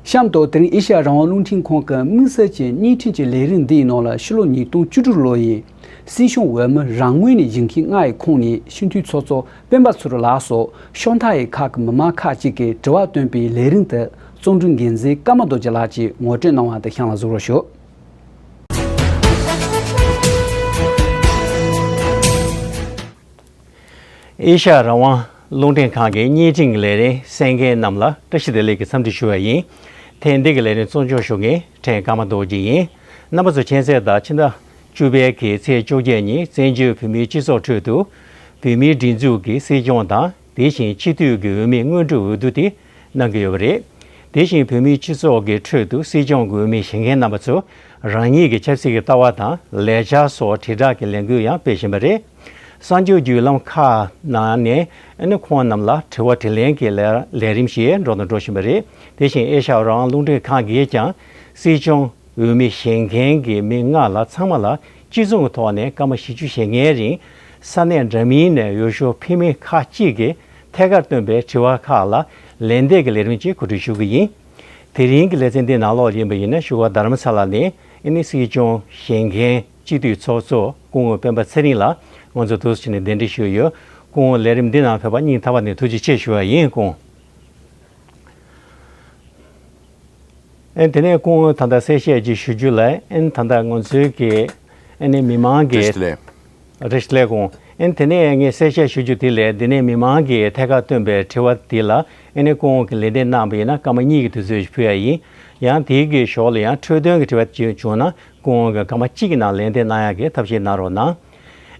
གཤམ་དུ་དེ་རིང་ཨེ་ཤ་ཡ་རང་དབང་རླུང་འཕྲིན་ཁང་གི་དམིགས་བསལ་གྱི་བརྙན་འཕྲིན་གྱི་ལས་རིམ་འདིའི་ནང་ལ་ཕྱི་ལོ་ཉིས་སྟོང་བཅུ་དྲུག་ལོ་ཡི་སྲིད་གཞུང་འོས་མི་རང་ངོས་ནས་བཞེངས་མཁན་ལྔ་ཡི་ཁོངས་ནས་སྤྱི་འཐུས་ཚོགས་གཙོ་སྤེན་པ་ཚེ་རིང་ལགས་སོགས་ཕྱོགས་མཐའ་ཡི་ཁག་གི་མི་མང་ཁག་ཅིག་གིས་དྲི་བ་བཏོན་པའི་ལས་རིམ་དེ་རྩོམ་སྒྲིག་འགན་འཛིན་ཀརྨ་རྡོ་རྗེ་ལགས་ཀྱིས་ངོ་སྤྲོད་གནང་བ་དེ་གཤམ་ལ་གཟིགས་རོགས་ཞུ། ཨེ་ཤ་ཡ་རང་དབང་རླུང་འཕྲིན་ཁང་གི་བརྙན་འཕྲིན་ལས་རིམ་གསན་མཁན་རྣམས་ལ་བཀྲ་ཤིས་བདེ་ལེགས་ཀྱི་འཚམས་འདྲི་ཞུ་བ་ཡིན། ཐེངས་འདི་གི་ལས་རིམ་གཙོ་སྐྱོང་ཞུ་མཁན་ཕྲན་ཀརྨ་རྡོ་རྗེ་ཡིན། རྣམ་པ་ཚོ་མཁྱེན་གསལ་ལྟར་ཕྱི་ཟླ་བཅུ་པའི་གི་ཚེས་བཅོ་བརྒྱད་ཉིན་བཙན་བྱོལ་བོད་མིའི་སྤྱི་ཚོགས་ཁྲོད་དུ་བོད་མིའི་སྒྲིག་འཛུགས་ཀྱི་སྲིད་སྐྱོང་དང་དེ་བཞིན་སྤྱི་འཐུས་ཀྱི་འོས་མི་སྔོན་འགྲོའི་འོས་བསྡུ་དེ་གནང་གི་ཡོད་པ་རེད། དེ་བཞིན་བོད་མིའི་སྤྱི་ཚོགས་ཀྱི་ཁྲོད་དུ་སྲིད་སྐྱོང་གི་འོས་མི་བཞེངས་མཁན་རྣམ་པ་ཚོ་རང་ཉིད་ཀྱི་ཆབ་སྲིད་ཀྱི་ལྟ་བ་དང་ལས་འཆར་སོགས་དྲིལ་བསྒྲགས་ཀྱི་ལས་འགུལ་ཡང་སྤེལ་བཞིན་པ་རེད། གསར་འགྱུར་བརྒྱུད་ལམ་ཁག་ནང་ནས་ཨ་ནི་ཁོང་རྣམས་ལ་དྲི་བ་དྲིས་ལན་གྱི་ལས་ལས་རིམ་ཞིག་འགྲོ་དང་འགྲོ་བཞིན་པ་རེད། དེ་བཞིན་ཨེ་ཤ་ཡ་རང་དབང་རླུང་འཕྲིན་ཁང་གིས་ཀྱང་སྲིད་སྐྱོང་འོས་མི་བཞེངས་མཁན་གྱི་མི་ལྔ་ལ་ཚང་མ་ལ་གཅིག་མཚུངས་ཀྱི་ཐོག་ནས་སྐར་མ་བཞི་བཅུ་ཞེ་ལྔའི་རིང་ས་གནས་འདྲ་མིན་ནས་འོས་ཤོག་འཕེན་མི་ཁག་ཅིག་གིས་ཐད་ཀར་བཏོན་པའི་དྲི་བ་ཁག་ལ་ལན་འདེབས་ཀྱི་ལས་རིམ་ཅིག་གོ་སྒྲིག་ཞུ་གི་ཡིན། དེ་རིང་གི་ལེ་ཚན་འདི་ནང་ལོགས་ཡིན་པ་ཡིན་ན་བཞུགས་སྒར་རྡ་རམ་ས་ལ་ནས་ཨ་ནི་སྲིད་སྐྱོང་བཞེངས་མཁན་སྤྱི་འཐུས་ཚོགས་གཙོ་སྐུ་ངོ་སྤེན་པ་ཚེ་རིང་ལགས་ང་ཚོ་འདུག་སེ་བྱས་ནས་གདན་འདྲེན་ཞུས་ཡོད། སྐུ་ངོ་ལས་རིམ་འདི་ནང་ཕེབས་པར་སྙིང་ཐག་པ་ནས་ཐུགས་རྗེ་ཆེ་ཞུ་བ་ཡིན། སྐུ་ངོ། ཨན་དེ་ནས་སྐུ་ངོ་ད་ལྟ་གསལ་བཤད་ཅིག་ཞུ་རྒྱུ་ལ་ཨན་ད་ལྟ་ང་ཚོའི་གི་ཨ་ནི་མི་མང་གི་བཀྲ་ཤིས་བདེ་ལེགས། བཀྲ་ཤིས་བདེ་ལེགས་སྐུ་ངོ། ཨན་དེ་ནས་ངས་གསལ་བཤད་ཞུ་རྒྱུ་དེ་ལས་འདི་ནས་མི་མང་གིས་ཐད་ཀར་བཏོན་པའི་དྲི་བ་དེ་ལ་ཨ་ནི་སྐུ་ངོ་གིས་ལན་འདེབས་གནང་བ་ཡིན་ན་སྐར་མ་གཉིས་ཀྱི་དུས་ཚོད་ཞིག་ཕུལ་ཡ་ཡིན། ཡང་དེའི་གི་ཞོར་ལ་ཡང་འཕྲོས་དོན་གྱི་དྲི་བ་ཅིག་བྱུང་ན་སྐུ་ངོ་གིས་སྐར་མ་གཅིག་གི་ནང་ལན་འདེབས་གནང་ཡ་གི་ཐབས་ཤེས་གནང་རོགས་གནང་།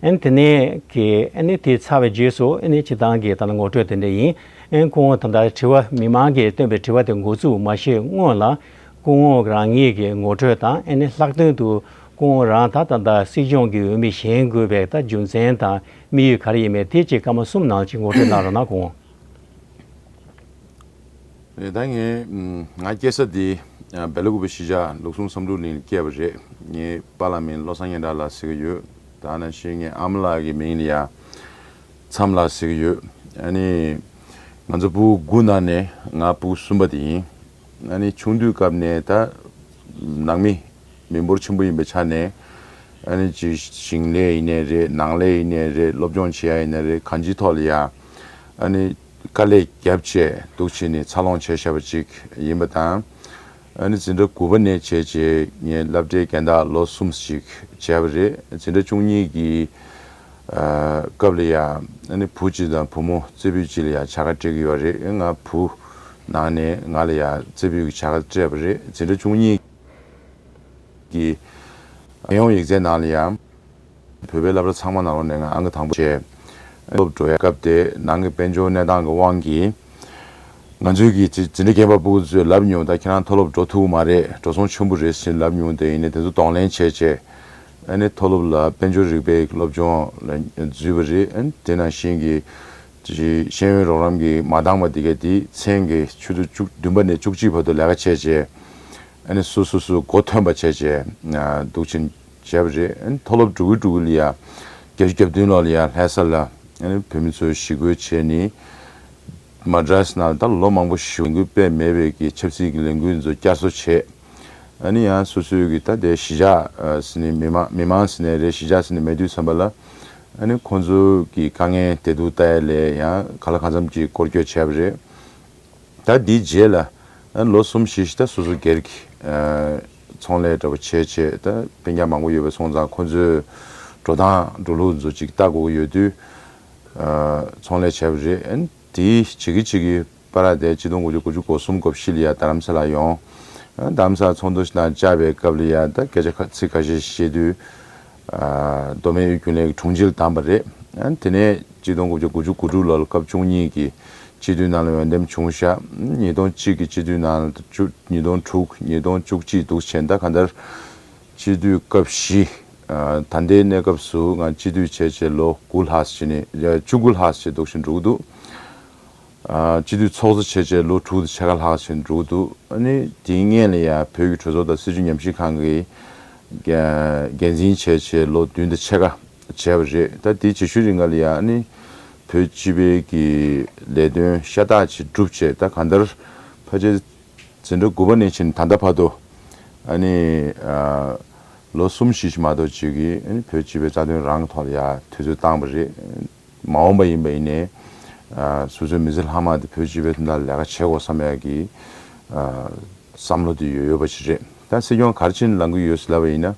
ཨན་དེ་ནས་ཀྱི་ཨ་ནི་དེ་ཚར་བའི་རྗེས་སུ་ཨ་ནི་སྤྱིར་བཏང་གི་ད་ལྟ་ངོ་སྤྲོད་དེ་འདྲ་ཡིན། ཨན་སྐུ་ངོ་ད་ལྟ་དྲི་བ་མི་མང་གིས་བཏོན་པའི་དྲི་བ་དེ་འགོ་འཛུགས་མ་བྱས་སྔོན་ལ་སྐུ་ངོ་རང་ཉིད་ཀྱི་ངོ་སྤྲོད་དང་ཨ་ནི་ལྷག་དོན་དུ་སྐུ་ངོ་རང་ད་ད་ལྟ་སྲིད་སྐྱོང་གི་འོས་མི་བཞེངས་དགོས་པའི་ད་རྒྱུ་མཚན་དང་དམིགས་ཡུལ་ག་རེ་ཡིན་མིན་དེ་ཅིག་སྐར་མ་གསུམ་ནང་ཅིག་ངོ་སྤྲོད་གནང་རོགས་གནང་སྐུ་ངོ། རེད། ད་ངས་ང་སྐྱེས་ས་འདི་སྦེལ་ཀོབ་གཞིས་ཆགས་ལུགས་ཟུང་བསམ་གྲུབ་གླིང་ལ་སྐྱེས་པ་རེད། ངའི་པཱ་ལགས་མིང་བློ་བཟང་སྙན་གྲགས་ལགས་ཟེར་གྱི་ཡོད། ད་ནང་བཞིན་ངའི་ཨ་མ་ལགས་ཀྱི་མིང་ལ་ཡ་མཚམས་ལགས་ཟེར་གྱི་ཡོད། ཨ་ནི་ང་ཚོ་ཕྲུ་གུ་དགུ་ནང་ནས་ང་ཕྲུ་གུ་གསུམ་པ་དེ་ཡིན། ཨ་ནི་ཆུང་དུས་སྐབས་ནས་ད་ནང་མི་མི་འབོར་ཆེན་པོ་ཡིན་པའི་ཆ་ནས་ཨ་ནི་ཅིག་ཞིང་ལས་ཡིན་ནའི་རེད། ནང་ལས་ཡིན་ནའི་རེད། སློབ་སྦྱོང་བྱེད་ཡ་ཡིན་ནའི་རེད། གང་ཅིའི་ཐོག་ལ་ཡ་ཨ་ནི་དཀའ་ལས་བརྒྱབ་བྱས་འདུག་བྱས་ནས་འཚར་ལོངས་བྱས་བཞག་པ་ཅིག་ཡིན་པ་དང་། ཨ་ནི་འཛིན་གྲྭ་དགུ་པ་ནས་བྱས་རྗེས་ངས་སློབ་གྲྭའི་རྒན་བདག་ལོ་གསུམ་ཞིག་བྱས་པ་རེད། འཛིན་གྲྭ་བཅུ་གཉིས་ཀྱི་ཨ་སྐབས་ལ་ཡ་ཨ་ནི་བུ་གཅིག་དང་བུ་མོ་རྩེ་ཕུད་གཅིག་ལ་ཡ་བྱ་དགའ་སྤྲད་ཀྱི་ཡོད་རེད། ང་བུ་ནང་ནས་ང་ལ་ཡ་རྩེ་ཕུད་ཀྱི་བྱ་དགའ་སྤྲད་པ་རེད། འཛིན་གྲྭ་བཅུ་གཉིས་ཀྱི་རྒྱལ་ཡོངས་ཡིག་ཚད་ནང་ལ་ཡ་བོད་པའི་སློབ་གྲྭ་ཚང་མ་ནང་ལོགས་ནས་ང་ཨང་ཀི་དང་པོ་བྱས། སློབ་འགྲོ་ཡ་སྐབས་དེ་ནང་གི་དཔལ་འབྱོར་གནས་སྟངས་ཀྱི་དབང་གིས་ང་ཚོའི་གི་འཛིན་འཛིན་གྲྭ་རྒན་པ་ཕྲུ་གུ་ཚོས་ལབ་མྱོང་། ད་ཁྱེད་རང་མཐོ་སློབ་འགྲོ་ཐུབ་ཀྱི་མ་རེད། འགྲོ་སོང་ཆེན་པོ་རེད་ཟེར་ལབ་མྱོང་། དེ་ཡིན་ནའི་དེ་ཚོ་གདོང་ལེན་བྱས་བྱས་ཨ་ནི་མཐོ་སློབ་ལ་དཔལ་འབྱོར་རིག་པའི་སློབ་སྦྱོང་ལ་འཛུལ་བ་རེད། ཨ་ནི་དེ་ནང་བཞིན་གྱི་ཅིག་ཤེས་ཡོན་རོགས་རམ་གྱི་མ་འདང་བ་དེ་ག་དེ་མཚན་གྱི་ཆུ་ཚོད་བཅུ་བདུན་པ་ནས་བཅུ་གཅིག་བར་དུ་ལས་ཀ་བྱས་བྱས་ཨ་ནི་སོ་སོ་སོ་མགོ་ཐོན་པ་བྱས་བྱས་འདུག་ཕྱིན་བྱས་པ་རེད། ཨ་ནི་མཐོ་སློབ་འགྲོ་གི་འགྲོ་གི་ལ་ཡ་བརྒྱད་ཅུ་གྱ་བདུན་ལོ་ལ་ཡ་ལྷ་ས་ལ་ཨ་ནི་བོད་མི་ཚོས་ཞི་རྒོལ་བྱས་ནས་མ་ཌྲཱས་ནང་ད་ལོ་མང་པོ་ཞིག་ལས་འགུལ་སྤེལ་མེད་པའི་གི་ཆབ་སྲིད་ཀྱི་ལས་འགུལ་ཚོ་བསྐྱར་གསོ་བྱས། ཨ་ནི་ཡང་སོ་སོའི་གི་ད་དེ་གཞིས་ཆགས་ཟེར་ནས་མི་མང་མི་མང་ཟེར་ནས་རེད། གཞིས་ཆགས་ཟེར་ནས་མེད་དུས་ཙམ་པ་ལ་ཨ་ནི་ཁོང་ཚོའི་གི་དཀའ་ངལ་བདེ་སྡུག་ལྟ་ཡ་ལས་ཡང་གང་ལ་གང་འཚམ་གྱི་སྐོར་སྐྱོད་བྱས་པ་རེད། ད་འདིའི་རྗེས་ལ་ཨ་ལོ་གསུམ་བཞི་ཞིག་ད་སོ་སོ་སྒེར་གྱི་ཨ་ཚོང་ལས་འདྲ་པོ་བྱས་བྱས། ད་སྤུན་ཀྱག་མང་པོ་ཡོད་པ་སོང་ཙང་ཁོ་ཚོའི་འགྲོ་སྟངས་འགྲོ་ལུགས་ཚོ་ཅིག་ལྟ་དགོས་ཀྱི་ཡོད་དུས་ཨ་ཚོང་ལས་བྱས་པ་རེད། ཨ་དེའི་བྱེད་ཀྱི་བྱེད་ཀྱི་པར་དེ་ཆིག་སྟོང་དགུ་བརྒྱ་དགུ་བཅུ་གོ་གསུམ་གོ་བཞི་ལ་ཡ་རྡ་རམ་ས་ལ་ཡོང་། ཨ་རྡ་རམ་ས་ལ་ཚོགས་འདུ་ཞིག་ནང་བཅར་བའི་སྐབས་ལ་ཡ་ད་སྐད་ཆ་ཁ་ཚིག་ཁ་ཤས་བཤད་དུས། ཨ་མདོ་སྨད་དབུས་རྒྱུན་ལས་ཀྱི་དྲུང་ཆེ་ལ་བདམས་པ་རེད། ཨ་དེ་ནས་ཆིག་སྟོང་དགུ་བརྒྱ་དགུ་བཅུ་གོ་དྲུག་ལོར་སྐབས་བཅུ་གཉིས་ཀྱི་སྤྱི་འཐུས་ནང་ལ་འོས་འདེམས་བྱུང་ཤག་ཉིས་སྟོང་གཅིག་གི་སྤྱི་འཐུས་ནང་ལ་བཅུ་ཉིས་སྟོང་དྲུག་ཉིས་སྟོང་བཅུ་གཅིག་འདུག་བྱས། ད་གང་ལྟར་སྤྱི་འཐུས་སྐབས་བཞི། ཨ་ད་ལྟའི་གནས་སྐབས་སུ་ང་སྤྱི་འཐུས་བྱས་བྱས་ལོ་དགུ་ལྷག་ཙམ་ནས་བཅུ་དགུ་ལྷག་ཙམ་འདུག་བཞིན་འགྲོ་གི་འདུག་ཨ་སྤྱི་འཐུས་ཚོགས་གཙོ་བྱས་བྱས་ལོ་དྲུག་དང་ཕྱེད་ཀ་ལྷག་ཙམ་འགྲོ་གི་འདུག་ཨ་ནི་དེའི་སྔོན་ལ་ཡ་བོད་ཀྱི་གྲོས་ཚོགས་དང་སྲིད་བྱུས་ཉམས་ཞིབ་ཁང་གི་འགན་འཛིན་བྱས་བྱས་ལོ་བདུན་དང་ཕྱེད་ཀ་བྱས་པ་རེད། ད་དེའི་རྗེས་ཤུལ་རིང་ག་ལ་ཡ་ཨ་ནི་བོད་སྤྱི་པའི་གི་ལས་དོན་ཤ་སྟག་ཅིག་བསྒྲུབས་བྱས། ད་གང་ལྟར་ཕལ་ཆེར་ དེ་འདྲ་དགུ་པ་ནས་ཕྱིན་ད་ལྟ་བར་དུ་ཨ་ནི་ཨ་ལོ་གསུམ་བཞི་ཞིག་མ་གཏོགས་ཅིག་གིས་ཨ་ནི་བོད་སྤྱི་པའི་རྩ་དོན་རང་གི་ཐོག་ལ་ཡ་དུས་ཚོད་བཏང་བ་རེད། མ་འོངས་པ་ཡིན་པ་ཡིན་ནའི་ཨ་སོ་སོའི་མི་ཚེ་ལྷག་མ་དེ་བོད་སྤྱི་པའི་དོན་དག་ལ་ལས་ཀ་བྱེད་དགོས་བསམ་ཡ་གི་ཨ་བསམ་བློ་དེ་ཡོད་ཡོད་པ་ཞིག་རེད། ད་སྲིད་སྐྱོང་ག་རེ་བྱས་ནས་ལངས་ཀྱི་ཡོད་ཟེར་ལབ་པ་ཡིན་ན།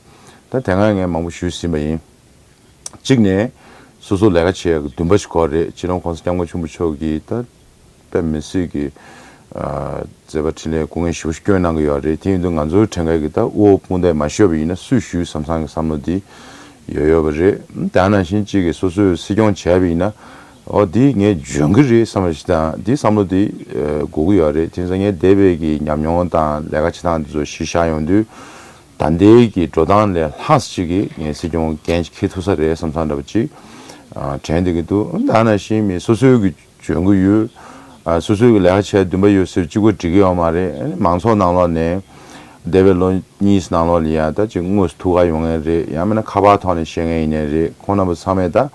ད་དེ་སྔ་ངས་མང་པོ་ཞུས་ཟིན་པ་ཡིན། གཅིག་ནས་སོ་སོ་ལས་ཀ་བྱེད་ཡག་གི་འདུན་པ་ཞིག་དགོས་རེད། སྤྱི་ནོར་༸གོང་ས་༸སྐྱབས་མགོན་ཆེན་པོ་མཆོག་གིས་ད་དཔེ་མི་སྲིད་ཀྱི་ཨ་མཛད་པ་འཕྲིན་ལས་སྐུ་ངལ་ཞེ་པོ་ཞིག་བསྐྱོན་གནང་གི་ཡོད་རེད། དེ་ཡིན་དུས་ང་ཚོའི་དྲན་སྐལ་གྱི་ད་དབུ་འོག་དཔུང་འདེགས་མ་ཞུས་པ་ཡིན་ན་སུས་ཞུས་བསམ་བསམ་གྱི་བསམ་བློ་འདི་ཡོད་ཡོད་པ་རེད། དེ་ནང་བཞིན་གཅིག་གིས་སོ་སོས་སྲིད་སྐྱོང་བྱས་པ་ཡིན་ན་ཨོ་འདི་ངས་འཇོན་གི་རེད་བསམ་པ་ཞིག་དང་འདི་བསམ་བློ་འདི་ཨ་དགོས་ཀྱི་ཡོད་རེད། དེ་ཡིན་ཙང་ངས་འདས་པའི་གི་ཉམས་མྱོང་དང་ལས་ཀ་བྱེད་སྟངས་འདི་ཚོ་གཞི་བཞག་ཡོང་དུས། ད་ལྟའི་གི་འགྲོ་སྟངས་ལས་ལྷག་ཅིག་གི་ངས་སྲིད་སྐྱོང་འགན་ཅིག་འཁྱེར་ཐུབ་ས་རེད་བསམ་བསམ་འདྲ་པོ་ཅིག་ཨ་དྲན་བསྡད་ཀྱི་འདུག་ད་ནང་བཞིན་མི་སོ་སོའི་གི་འཇོན་གི་ཡོད། ཨ་སོ་སོའི་གི་ལས་ཀ་བྱེད་འདུན་པ་ཡོད་ཟེར་གཅིག་པོ་འགྲིག་གི་ཡོད་མ་རེད། མང་ཚོགས་ནང་ལོགས་ནས་འདས་པའི་ལོ་གཉིས་ནང་ལོགས་ལ་ཡ་ད་ཅིག་དངོས་སུ་ཐུག་ག་ཡོང་མཁན་རེད། ཡང་མིན་ན་ཁ་པར་ཐོག་ནས་བཤད་མཁན་ཡིན་ནའི་རེད། ཁོང་རྣམ་པ་ཚང་མས་ད་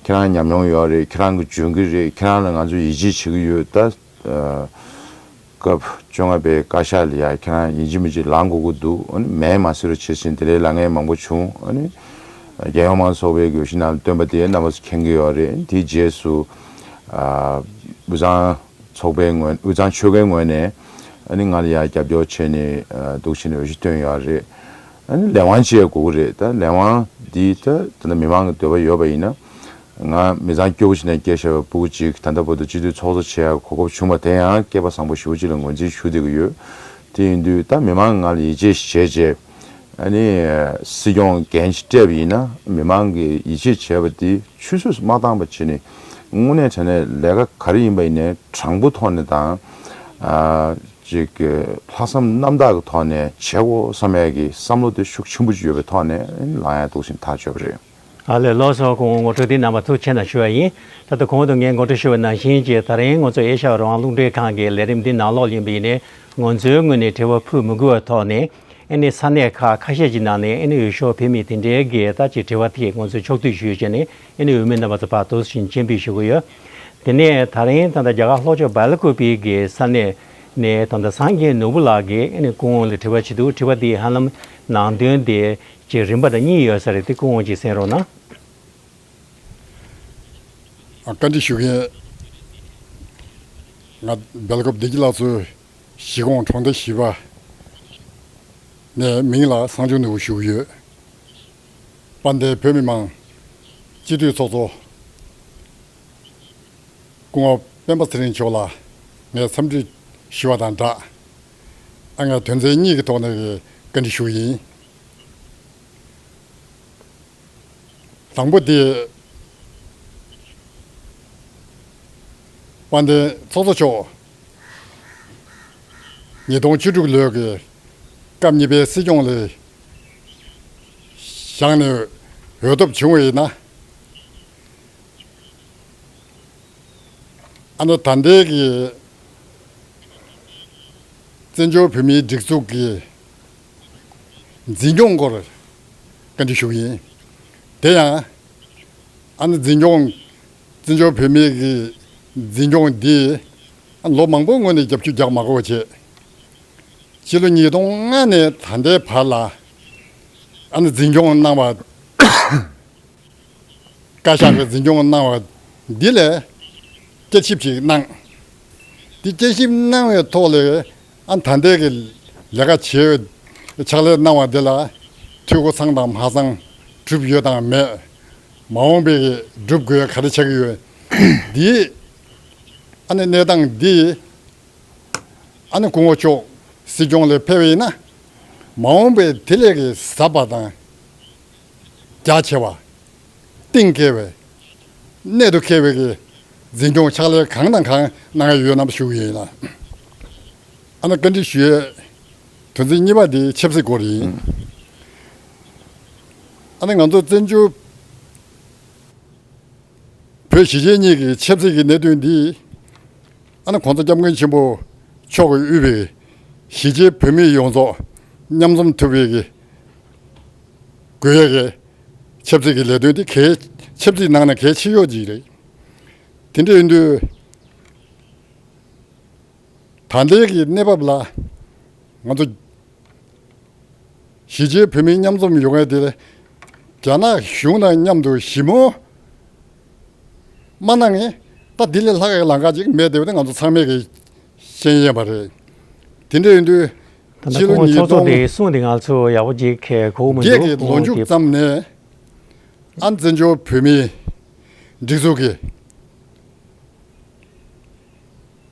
ཁྱེད་རང་ཉམས་མྱོང་ཡོད་རེད། ཁྱེད་རང་གི་འཇོན་གི་རེད། ཁྱེད་རང་ལ་ང་ཚོ་ཡིད་ཆེས་བྱེད་ཀྱི་ཡོད། ད་ཨ། སྐབས་བཅོ་ལྔ་པའི་བཀའ་ཤག་ལ་ཡ་ཁྱེད་རང་ཡིན་གཅིག་མིན་གཅིག་ལངས་དགོས་ཀྱི་འདུག་ཨ་ནི་མེད་མ་ཟེར་རོགས་བྱེད་ཟིན། དེ་འདྲའི་ལབ་མཁན་མང་པོ་བྱུང་། ཨ་ནི་རྒྱལ་ཡོངས་མང་གཙོ་ཚོགས་པའི་གི་གཞི་ནང་བཏོན་པ་དེ་རྣམ་པ་ཚོ་མཁྱེན་གྱི་ཡོད་རེད། དེའི་རྗེས་སུ་ཨ་དབུས་གཙང་ཚོགས་པའི་ངོས་དབུས་གཙང་ཆོལ་ཁའི་ངོས་ནས་ཨ་ནི་ང་ལ་ཡ་རྒྱབ་སྐྱོར་བྱས་ནས་ཨ་འདུག་བྱས་ནས་འོས་གཞི་བཏོན་ཡོད་རེད། ཨ་ནི་ལས་དབང་བྱེད་དགོས་ཀྱི་རེད། ད་ལས་དབང་འདི་ད་ད་ལྟ་མི་མང་གི་འདོད་པ་ཡོད་པ་ཡིན་ན། ང་མི་ཚང་སྐྱོ་པོ་ཞིག་ནས་སྐྱེས་བཞག་པའི་སྤུ་གུ་གཅིག་ད་ལྟ་བར་དུ་སྤྱི་འཐུས་ཚོགས་གཙོ་བྱེད་ཡག་གོ་སྐབས་བྱུང་བ་དེ་ཡང་སྐལ་པ་བཟང་པོ་ཞེ་པོ་ཅིག་ལ་ངོས་འཛིན་ཞུ་བསྡད་ཀྱི་ཡོད། དེ་ཡིན་དུས་ད་མི་མང་ང་ལ་ཡིད་ཆེས་བྱས་རྗེས་ཨ་ནི་སྲིད་སྐྱོང་འགན་ཞིག་སྤྲད་པ་ཡིན་ན་མི་མང་གིས་ཡིད་ཆེས་བྱས་པ་དེ་ཆུད་ཟོས་སུ་མ་བཏང་བ་བྱས་ནས་དངོས་གནས་དྲང་གནས་ལས་ཀ་ག་རེ་ཡིན་པ་ཡིན་ནའི་དྲང་པོ་ཐོག་ནས་དང་ཨ་ཅིག་ལྷག་བསམ་རྣམ་དག་གི་ཐོག་ནས་བྱེད་དགོས་བསམ་ཡག་གི་བསམ་བློ་དེ་ཤུགས་ཆེན་པོ་ཅིག་ཡོད་པའི་ཐོག་ནས་ལངས་ཡག་འདུག་བཞིན་ཐག་ཆོད་པ་རེད། ཨ་ལས། ལགས་སོ། སྐུ་ངོ་ངོ་སྤྲོད་འདི་རྣམ་པ་ཐུགས་རྗེ་ཆེ་གནང་ཞུ་བ་ཡིན། ད་ལྟ་གོང་དུ་ངས་ངོ་སྤྲོད་ཞུ་བ་ནང་བཞིན་གྱི་ད་རིང་ང་ཚོ་ཨེ་ཤ་ཡ་རང་དབང་རླུང་འཕྲིན་ཁང་གི་ལས་རིམ་འདི་ནང་ལོགས་ཡིན་པ་ཡིན་ནའི་ང་ཚོའི་ངོས་ནས་དྲི་བ་ཕུལ་མི་དགོས་པའི་ཐོག་ནས་ཨ་ནི་ས་གནས་ཁག་ཁ་ཤས་ཀྱི་ནང་ནས་ཨ་ནི་འོས་ཤོག་བོད་མི་དེ་འདྲའི་གི་ད་ཅིག་དྲི་བ་དེ་ང་ཚོས་ཕྱོགས་བསྡུས་ཞུས་བྱས་ནས་ཨ་ནི་འོས་མི་རྣམ་པ་ཚོ་ཕར་འདུག་བཞིན་སྤྱན་འབུལ་ཞུ་གི་ཡོད། དེ་ནས་ད་རིང་ད་ལྟ་རྒྱ་གར་ལྷོ་ཕྱོགས་སྦེལ་ཀོབ་པི་གི་ས་གནས་ནས་ད་ལྟ་སངས་རྒྱས་ནོར་བུ་ལགས་ཀྱིས་ཨ་ནི་སྐུ་ངོ་ལ་དྲི་བ་བྱེད་འདུག་དྲི་བ་འདི་ཧ་ལམ་ནང་དོན་དེ། ཅེས་རིམ་པ་དང་གཉིས་ཡོད་ས་རེད། དེ་སྐུ་ངོ་ཅིག་གསན་རོགས་གནང་། ཨ། བཀའ་འདྲི་ཞུ་མཁན་ང་སྦེལ་ཀོབ་བདེ་སྐྱིད་ལགས་ཚོའི་གཞིས་ཁོངས་གྲོང་སྡེ་བཞི་པ་ནས་མིང་ལ་སངས་ཆུང་ནོར་བུ་ཞུ་གི་ཡོད། དཔལ་ལྡན་བོད་མི་མང་སྤྱི་འཐུས་ཚོགས་གཙོ་སྐུ་ངོ་སྤེན་པ་ཚེ་རིང་མཆོག་ལ་ངས་འཚམས་འདྲི་ཞུ་བ་དང་སྦྲགས། ཨ། ངས་དོན་ཚན་གཉིས་ཀྱི་ཐོག་ནས་བཀའ་འདྲི་ཞུ་གི་ཡིན། དང་པོ་དེ། དཔལ་ལྡན་ཚོགས་གཙོ་མཆོག་ཉིས་སྟོང་བཅུ་དྲུག་ལོའི་གི་སྐབས་གཉིས་པའི་སྲིད་སྐྱོང་ལ་བཞེངས་ནས་འོས་ཐོབ་བྱུང་བ་ཡིན་ན། ཨ་ནི་ད་ལྟའི་གི་བཙན་བྱོལ་བོད་མིའི་སྒྲིག་འཛུགས་ཀྱི་འཛིན་སྐྱོང་སྐོར་བཀའ་འདྲི་ཞུ་གི་ཡིན། དེ་ཡང་ཨ་ནི་འཛིན་སྐྱོང་བཙན་བྱོལ་བོད་མིའི་གི་འཛིན་སྐྱོང་འདི་ལོ་མང་པོའི་སྔོན་ནས་རྒྱབ་སྐྱོར་རྒྱག་མ་དགོས་པ་བྱས། ཕྱི་ལོ་ཉིས་སྟོང་ལྔ་ནས་ད་ལྟའི་བར་ལ་ཨ་ནི་འཛིན་སྐྱོང་གནང་བ། བཀའ་ཤག་གི་འཛིན་སྐྱོང་གནང་བ་འདི་ལ་བསྐྱར་ཞིབ་ཅིག་གནང་། འདི་བསྐྱར་ཞིབ་གནང་བའི་ཐོག་ལ་ཨ་ད་ལྟའི་གི་ལས་ཀ་བྱེད་ཕྱག་ལས་གནང་བ་འདི་ལ་འཐུས་སྒོ་ཚང་དང་མ་ཚང་གྲུབ་ཡོད་དང་མེད། མ་འོངས་པའི་གི་སྒྲུབ་དགོས་ག་རེ་ཆགས་ཀྱི་ཡོད། འདི་ཨ་ནི་གནས་སྟངས་འདི་ཨ་ནི་སྐུ་ངོ་མཆོག་སྲིད་སྐྱོང་ལ་ཕེབས་པ་ཡིན་ན་མ་འོངས་པའི་དེ་ལས་ཀྱི་ཟབ་པ་དང་རྒྱ་ཆེ་བ། གཏིང་སྐྱེ་བའི་གནད་དུ་འཁེལ་བའི་གི་འཛིན་སྐྱོང་ཕྱག་ལས་གང་དང་གང་གནང་ཡ་ཡོད་ན་ཞུ་གི་ཡིན་ལ། ཨ་ནི་བཀའ་འདྲི་ཞུ་ཡའི་དོན་ཚན་གཉིས་པ་དེ་ཆབ་སྲིད་སྐོར་ཡིན། ཨ་ནི་ང་ཚོ་བཙན་བྱོལ་བོད་གཞིས་བྱེས་གཉིས་ཀྱི་ཆབ་སྲིད་ཀྱི་གནད་དོན་འདི་ཨ་ནི་༸གོང་ས་༸སྐྱབས་མགོན་ཆེན་པོ་མཆོག་གིས་དབུས་པའི་གཞིས་བྱེས་བོད་མི་ཡོངས་རྫོགས་མཉམ་འཛོམས་ཐུབ་པའི་གི་དགོས་ཡ་གི་ཆབ་སྲིད་ཀྱི་ལས་དོན་དེ་གལ་ཆབ་སྲིད་ནང་ནས་གལ་ཆེ་ཤོས་ཅིག་རེད། དེ་འདྲ་ཡིན་དུས་ད་ལྟའི་གི་གནས་བབ་ལ་ ང་ཚོ་གཞིས་བྱེས་བོད་མིའི་མཉམ་འཛོམས་ཡོང་ཡས་དེ་རྒྱ་ནག་གཞུང་དང་མཉམ་དུ་ཞི་མོལ་མ་གནང་ངས་ད་དེ་ལས་ལྷག་གི་ལམ་ཁ་ཅིག་མེད་བསྡད་པ་དེ་ང་ཚོ་ཚང་མས་ཀྱི་ཤེས་ཡོན་པ་རེད། དེ་འདྲ་ཡིན་དུས་ད་ལྟ་ཕྱི་ལོ་སྐུ་ངོ་ཉིས་ཚོགས་གཙོ་སྟོང་དེ་གསུངས་དེ་ང་ཚོ་ཡག་པོ་ཅིག་གོ་མི་བརྒྱད་འདུག་ཀྱི་ལོ་མཇུག་ཙམ་ནས་ཨ་བཙན་བྱོལ་བོད་མིའི་སྒྲིག་འཛུགས་ཀྱི་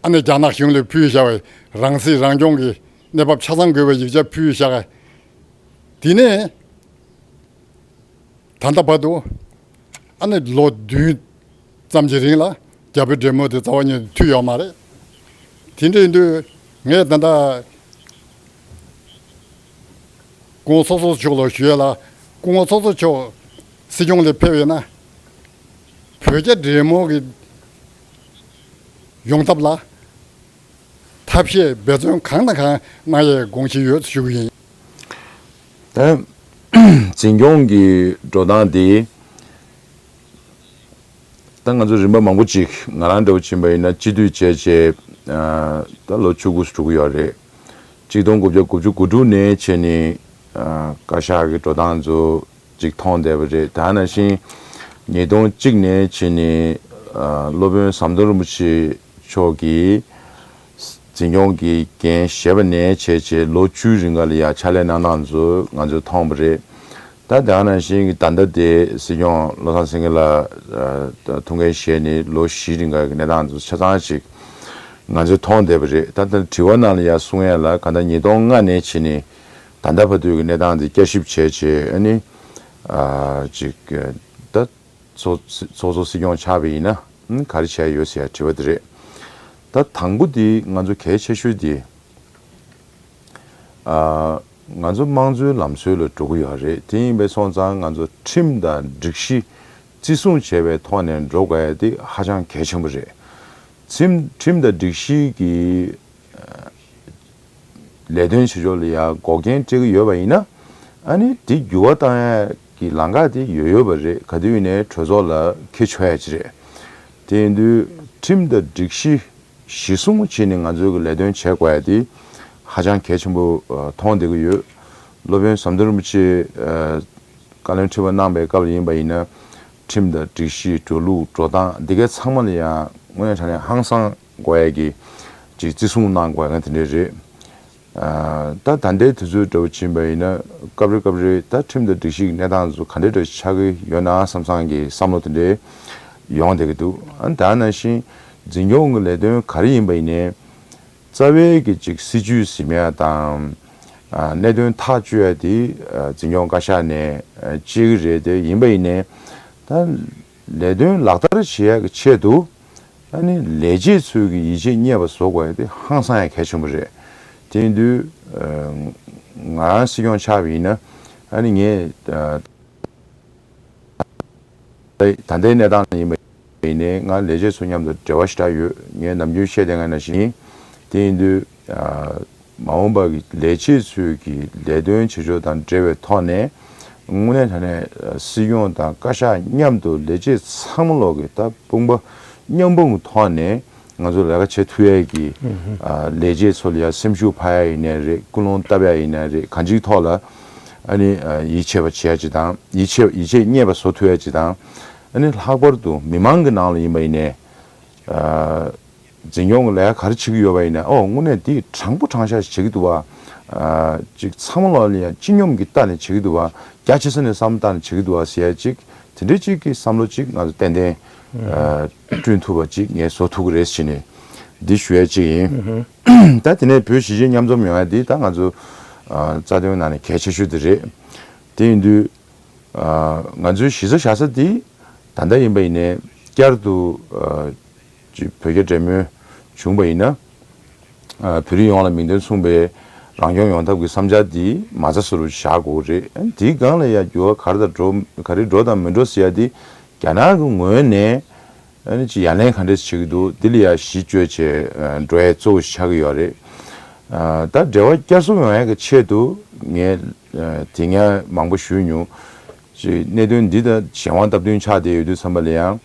ཨ་ནི་རྒྱ་ནག་གཞུང་ལ་ཕུལ་བཞག་པའི་རང་སྲིད་རང་སྐྱོང་གི་གནས་བབ་ཆ་ཚང་དགོས་པའི་ཡིག་ཆ་ཕུལ་བཞག་དེ་ནས་ད་ལྟ་བར་དུ་ཨ་ནི་ལོ་བདུན་ཙམ་གྱི་རིང་ལ་རྒྱ་བོད་འབྲེལ་མོལ་དེ་རྩ་བ་ཉིད་མཐུད་ཡོད་མ་རེད། དེ་འདྲ་ཡིན་དུས་ངས་ད་ལྟ་སྐུ་ངོ་ཚོགས་གཙོ་མཆོག་ལ་ཞུ་ཡས་ལ། སྐུ་ངོ་ཚོགས་གཙོ་མཆོག་སྲིད་སྐྱོང་ལ་ཕེབས་ཡོད་ན་བོད་རྒྱ་འབྲེལ་མོལ་གྱི་ཡོང་ཐབས་ལ་ཐབས་ཤེས་འབད་བརྩོན་གང་དང་གང་གནང་ཡས་དགོངས་བཞེས་ཡོད་ཞུ་གི་ཡིན། ད་འཛིན་སྐྱོང་གི་འགྲོ་སྟངས་དེ་ད་ང་ཚོ་རིམ་པ་མང་པོ་ཅིག་ང་རང་འདྲ་བོ་ཕྱིན་པ་ཡིན་ན་སྤྱི་འཐུས་བྱས་བྱས་ད་ལོ་བཅུ་དགུ་འགྲོ་གི་ཡོད་རེད། གཅིག་སྟོང་དགུ་བརྒྱ་དགུ་བཅུ་གོ་དྲུག་ནས་བྱས་ནས་བཀའ་ཤག་གི་འགྲོ་སྟངས་ཚོ་ཅིག་མཐོང་བསྡད་པ་རེད། ད་ནང་བཞིན་ཉིས་སྟོང་གཅིག་ནས་བྱས་ནས་སློབ་དཔོན་ཟམ་གདོང་རིན་པོ་ཆེ་མཆོག་གིས་འཛིན་སྐྱོང་གི་འགན་བཞེས་པ་ནས་བྱས་བྱས་ལོ་བཅུའི་རིང་ག་ལ་ཡ་ཕྱག་ལས་གནང་སྟངས་ཚོ་ང་ཚོས་མཐོང་བ་རེད། ད་དེ་ནང་བཞིན་གྱི་ད་ལྟ་དེ་སྲིད་སྐྱོང་བློ་བཟང་སེང་གེ་ལགས་ཐུགས་འགན་བཞེས་ནས་ལོ་བཞིའི་རིང་ག་གི་གནས་སྟངས་ཚོ་ཆ་ཚང་ཅིག་ང་ཚོས་མཐོང་བསྡད་པ་རེད། ད་ལྟ་དྲི་བ་ནང་ལ་ཡ་གསུང་ཡས་ལ་ག་ད་ཉིས་སྟོང་ལྔ་ནས་བྱས་ནས་ད་ལྟ་བར་དུ་གི་གནས་སྟངས་དེ་བསྐྱར་ཞིབ་བྱས་བྱས་ཨ་ནི་ཅིག་ད་ཚོགས་ཚོགས་གཙོ་སྲིད་སྐྱོང་ཆགས་པ་ཡིན་ན་ག་རེ་བྱས་ཡོད་ཟེར་ཡ་དྲི་བ་དེ་རེད། ད་དང་པོ་དེ་ང་ཚོ་གལ་ཆེ་ཤོས་དེ། ང་ཚོ་དམངས་གཙོའི་ལམ་སྲོལ་ལ་འགྲོ་གི་ཡོད་རེད། དེ་ཡིན་པས་སོང་ཙང་ང་ཚོ་ཁྲིམས་དང་སྒྲིག་གཞི་བརྩི་སྲུང་བྱས་པའི་ཐོག་ནས་འགྲོ་དགོས་ཡ་དེ་ཧ་ཅང་གལ་ཆེན་པོ་རེད། ཁྲིམས་ཁྲིམས་དང་སྒྲིག་གཞི་གི་ལས་དོན་བྱེད་ཕྱོགས་ལ་ཡ་འགོག་རྐྱེན་སྤྲད་ཀྱི་ཡོད་པ་ཡིན་ན་ཨ་ནི་དེ་འགྱུར་བ་བཏང་ཡ་གི་ལམ་ཁ་དེ་ཡོད་ཡོད་པ་རེད། ག་དུས་ཡིན་ནའི་གྲོས་ཚོགས་ལ་འཁྱེར་ཆོག་ཡ་ཅིག་རེད། དེ་ཡིན་དུས་ཁྲིམས་དང་སྒྲིག་གཞི་གཞི་བཟུང་བྱས་ནས་ང་ཚོའི་གི་ལས་དོན་བྱེད་དགོས་ཡ་དེ་ཧ་ཅང་གལ་ཆེན་པོ་མཐོང་བསྡད་ཀྱི་ཡོད། སློབ་དཔོན་ཟམ་གདོང་རིན་པོ་ཆེ་བཀའ་བློན་ཁྲི་པ་གནང་པའི་སྐབས་ལ་ཡིན་པ་ཡིན་ན་ཁྲིམས་དང་སྒྲིག་གཞི་འགྲོ་ལུགས་འགྲོ་སྟངས་འདི་གའི་ཚང་མ་ལ་ཡང་དངོས་གནས་དྲང་གནས་ཧང་སང་དགོས་ཡ་གི་ཅིག་བརྩི་སྲུང་གནང་དགོས་ཡ་དེ་འདྲས་རེད། ད་ད་ལྟའི་དུས་ཚོད་འདྲ་བོ་ཕྱིན་པ་ཡིན་ན་སྐབས་རེ་སྐབས་རེ་ད་ཁྲིམས་དང་སྒྲིག་གཞི་གི་གནས་སྟངས་ཚོ་ག་འདྲ་འདྲ་ཆགས་ཀྱི་ཡོད་ན་བསམ་བསམ་གྱི་བསམ་བློ་དེ་འདྲས་ཡོང་བསྡད་ཀྱི་འདུག་ཨ་ད་ནང་བཞིན་འཛིན་སྐྱོང་གི་ལས་དོན་ག་རེ་ཡིན་པ་ཡིན་ནའི་རྩ་བའི་གི་ཅིག་སྲིད་ཇུས་ཟིན་ཡ་དང་གནད་དོན་ཐག་གཅོད་ཡ་དེ་འཛིན་སྐྱོང་བཀའ་ཤག་ནས་གཅིག་རེད། དེ་ཡིན་པ་ཡིན་ནའི་ད་ལས་དོན་ལག་བསྟར་བྱེད་ཡ་གི་ཆེད་དུ། ཨ་ནི་ལས་བྱེད་ཚོས་ཀྱི་ཡིད་ཆེས་རྙེད་པ་བཟོ་དགོས་ཡ་དེ་ཧང་སང་ཡ་གལ་ཆེན་པོ་རེད། དེ་ཡིན་དུས་ང་རང་སྲིད་སྐྱོང་ཆགས་པ་ཡིན་ན་ཨ་ནི་ངས་ད་ལྟའི་གནས་སྟངས་ཡིན་པ་ཡིན་ནའི་ང་ལས་བྱེད་ཚོ་མཉམ་དུ་འབྲེལ་བ་ཞེ་དྲག་ཡོད། ངས་ནམ་རྒྱུན་བཤད་བསྡད་མཁན་ནང་བཞིན་ཡིན། དེ་ཡིན་དུས། མ་འོངས་པ་གི་ལས་བྱེད་ཚོའི་གི་ལས་དོན་བྱེད་ཕྱོགས་དང་འབྲེལ་བའི་ཐོག་ནས་དངོས་གནས་དྲང་གནས་སྲིད་སྐྱོང་དང་བཀའ་ཤག་མཉམ་དུ་ལས་བྱེད་ཚང་མ་ལོག་གི་ད་དཔུང་པ་མཉམ་སྤུངས་ཐོག་ནས་ང་ཚོ་ལས་ཀ་བྱེད་ཐུབ་ཡས་ཀྱི་ལས་བྱེད་ཚོ་ལ་ཡ་སེམས་ཤུགས་འཕར་ཡ་ཡིན་ནའི་རེད། ཀུན་སློང་བཏབ་ཡ་ཡིན་ནའི་རེད། གང་ཅིའི་ཐོག་ལ་ཨ་ནི་ཡིད་ཆེས་པ་བྱེད་ཡ་ཅིག་དང་ཡིད་ཆེས་ཡིད་ཆེས་རྙེད་པ་བཟོ་ཐུབ་ཡ་ཅིག་དང་ཨ་ནི་ལྷག་པར་དུ་མི་མང་གི་ནང་ལ་ཡིན་པ་ཡིན་ནའི། འཛིན་སྐྱོང་གི་ལས་ཀ་ག་རེ་བྱེད་ཀྱི་ཡོད་པ་ཡིན་ན་ཨོ་དངོས་གནས་འདི་དྲང་པོ་དྲང་བཞག་བྱེད་ཀྱི་འདུག་བ། ཅིག་ཚང་མ་ལོག་ལ་ཡང་སྤྱི་སྙོམས་ཀྱི་ལྟ་ནས་བྱེད་ཀྱི་འདུག་བ། རྒྱ་ཆེ་ས་ནས་བསམ་བློ་བཏང་ནས་བྱེད་ཀྱི་འདུག་བ་ཟེར་ཡ་ཅིག་དེ་འདྲའི་ཅིག་གི་བསམ་བློ་ཅིག་ང་ཚོ་ཏན་ཏན་བསྐྲུན་ཐུབ་པ་ཅིག་ངས་བཟོ་ཐུབ་ཀྱི་རེད་ཟེར་ནས་འདི་ཞུ་ཡ་ཅིག་ཡིན། ད་དེ་ནས་བོད་གཞིས་བྱེས་མཉམ་འཛོམས་ཡོང་ཡ་འདི་ད་ང་ཚོ་རྩ་དོན་ནང་ནས་གལ་ཆེ་ཤོས་དེ་རེད། དེ་ཡིན་དུས། ང་ཚོའི་གཞི་རྩ་བཞག་ས་འདི་ད་ལྟ་ཡིན་པ་ཡིན་ནའི་བསྐྱར་དུ་ཅིག་བོད་རྒྱ་འབྲེལ་མོལ་བྱུང་པ་ཡིན་ན་བོད་རིགས་ཡོངས་ལ་མིང་དོན་མཚུངས་པའི་རང་སྐྱོང་ཡོང་ཐབས་ཀྱི་བསམ་འཆར་འདི་མ་རྩ་བཟོ་རུ་བཞག་དགོས་རེད། དེའི་སྒང་ལ་ཡ་འགྱུར་བ་ག་རེ་དང་འགྲོ་ག་རེ་འགྲོ་དང་མི་འགྲོ་ཟེར་ཡ་འདི་རྒྱ་ནག་གི་ངོས་ནས་ཨ་ནི་ཅིག་ཡ་ལན་ག་འདྲས་བྱེད་ཀྱི་འདུག་འདི་ལ་ཡ་གཞི་བཅོལ་བྱས་འགྲོ་ཡ་གཙོ་བོ་ཆགས་ཀྱི་ཡོད་རེད། ད་འབྲེལ་བ་བསྐྱར་གསོ་ཡོང་ཡ་གི་ཆེད་དུ་ངས་དེ་སྔ་མང་པོ་ཞུས་མྱོང་། ཅིག་གནད་དོན་འདི་དང་གཞན་དབང་སྟབས་བསྟུན་ཆགས་བསྡད་ཡོད་དུས་ཙམ་པ་ལ་ཡང་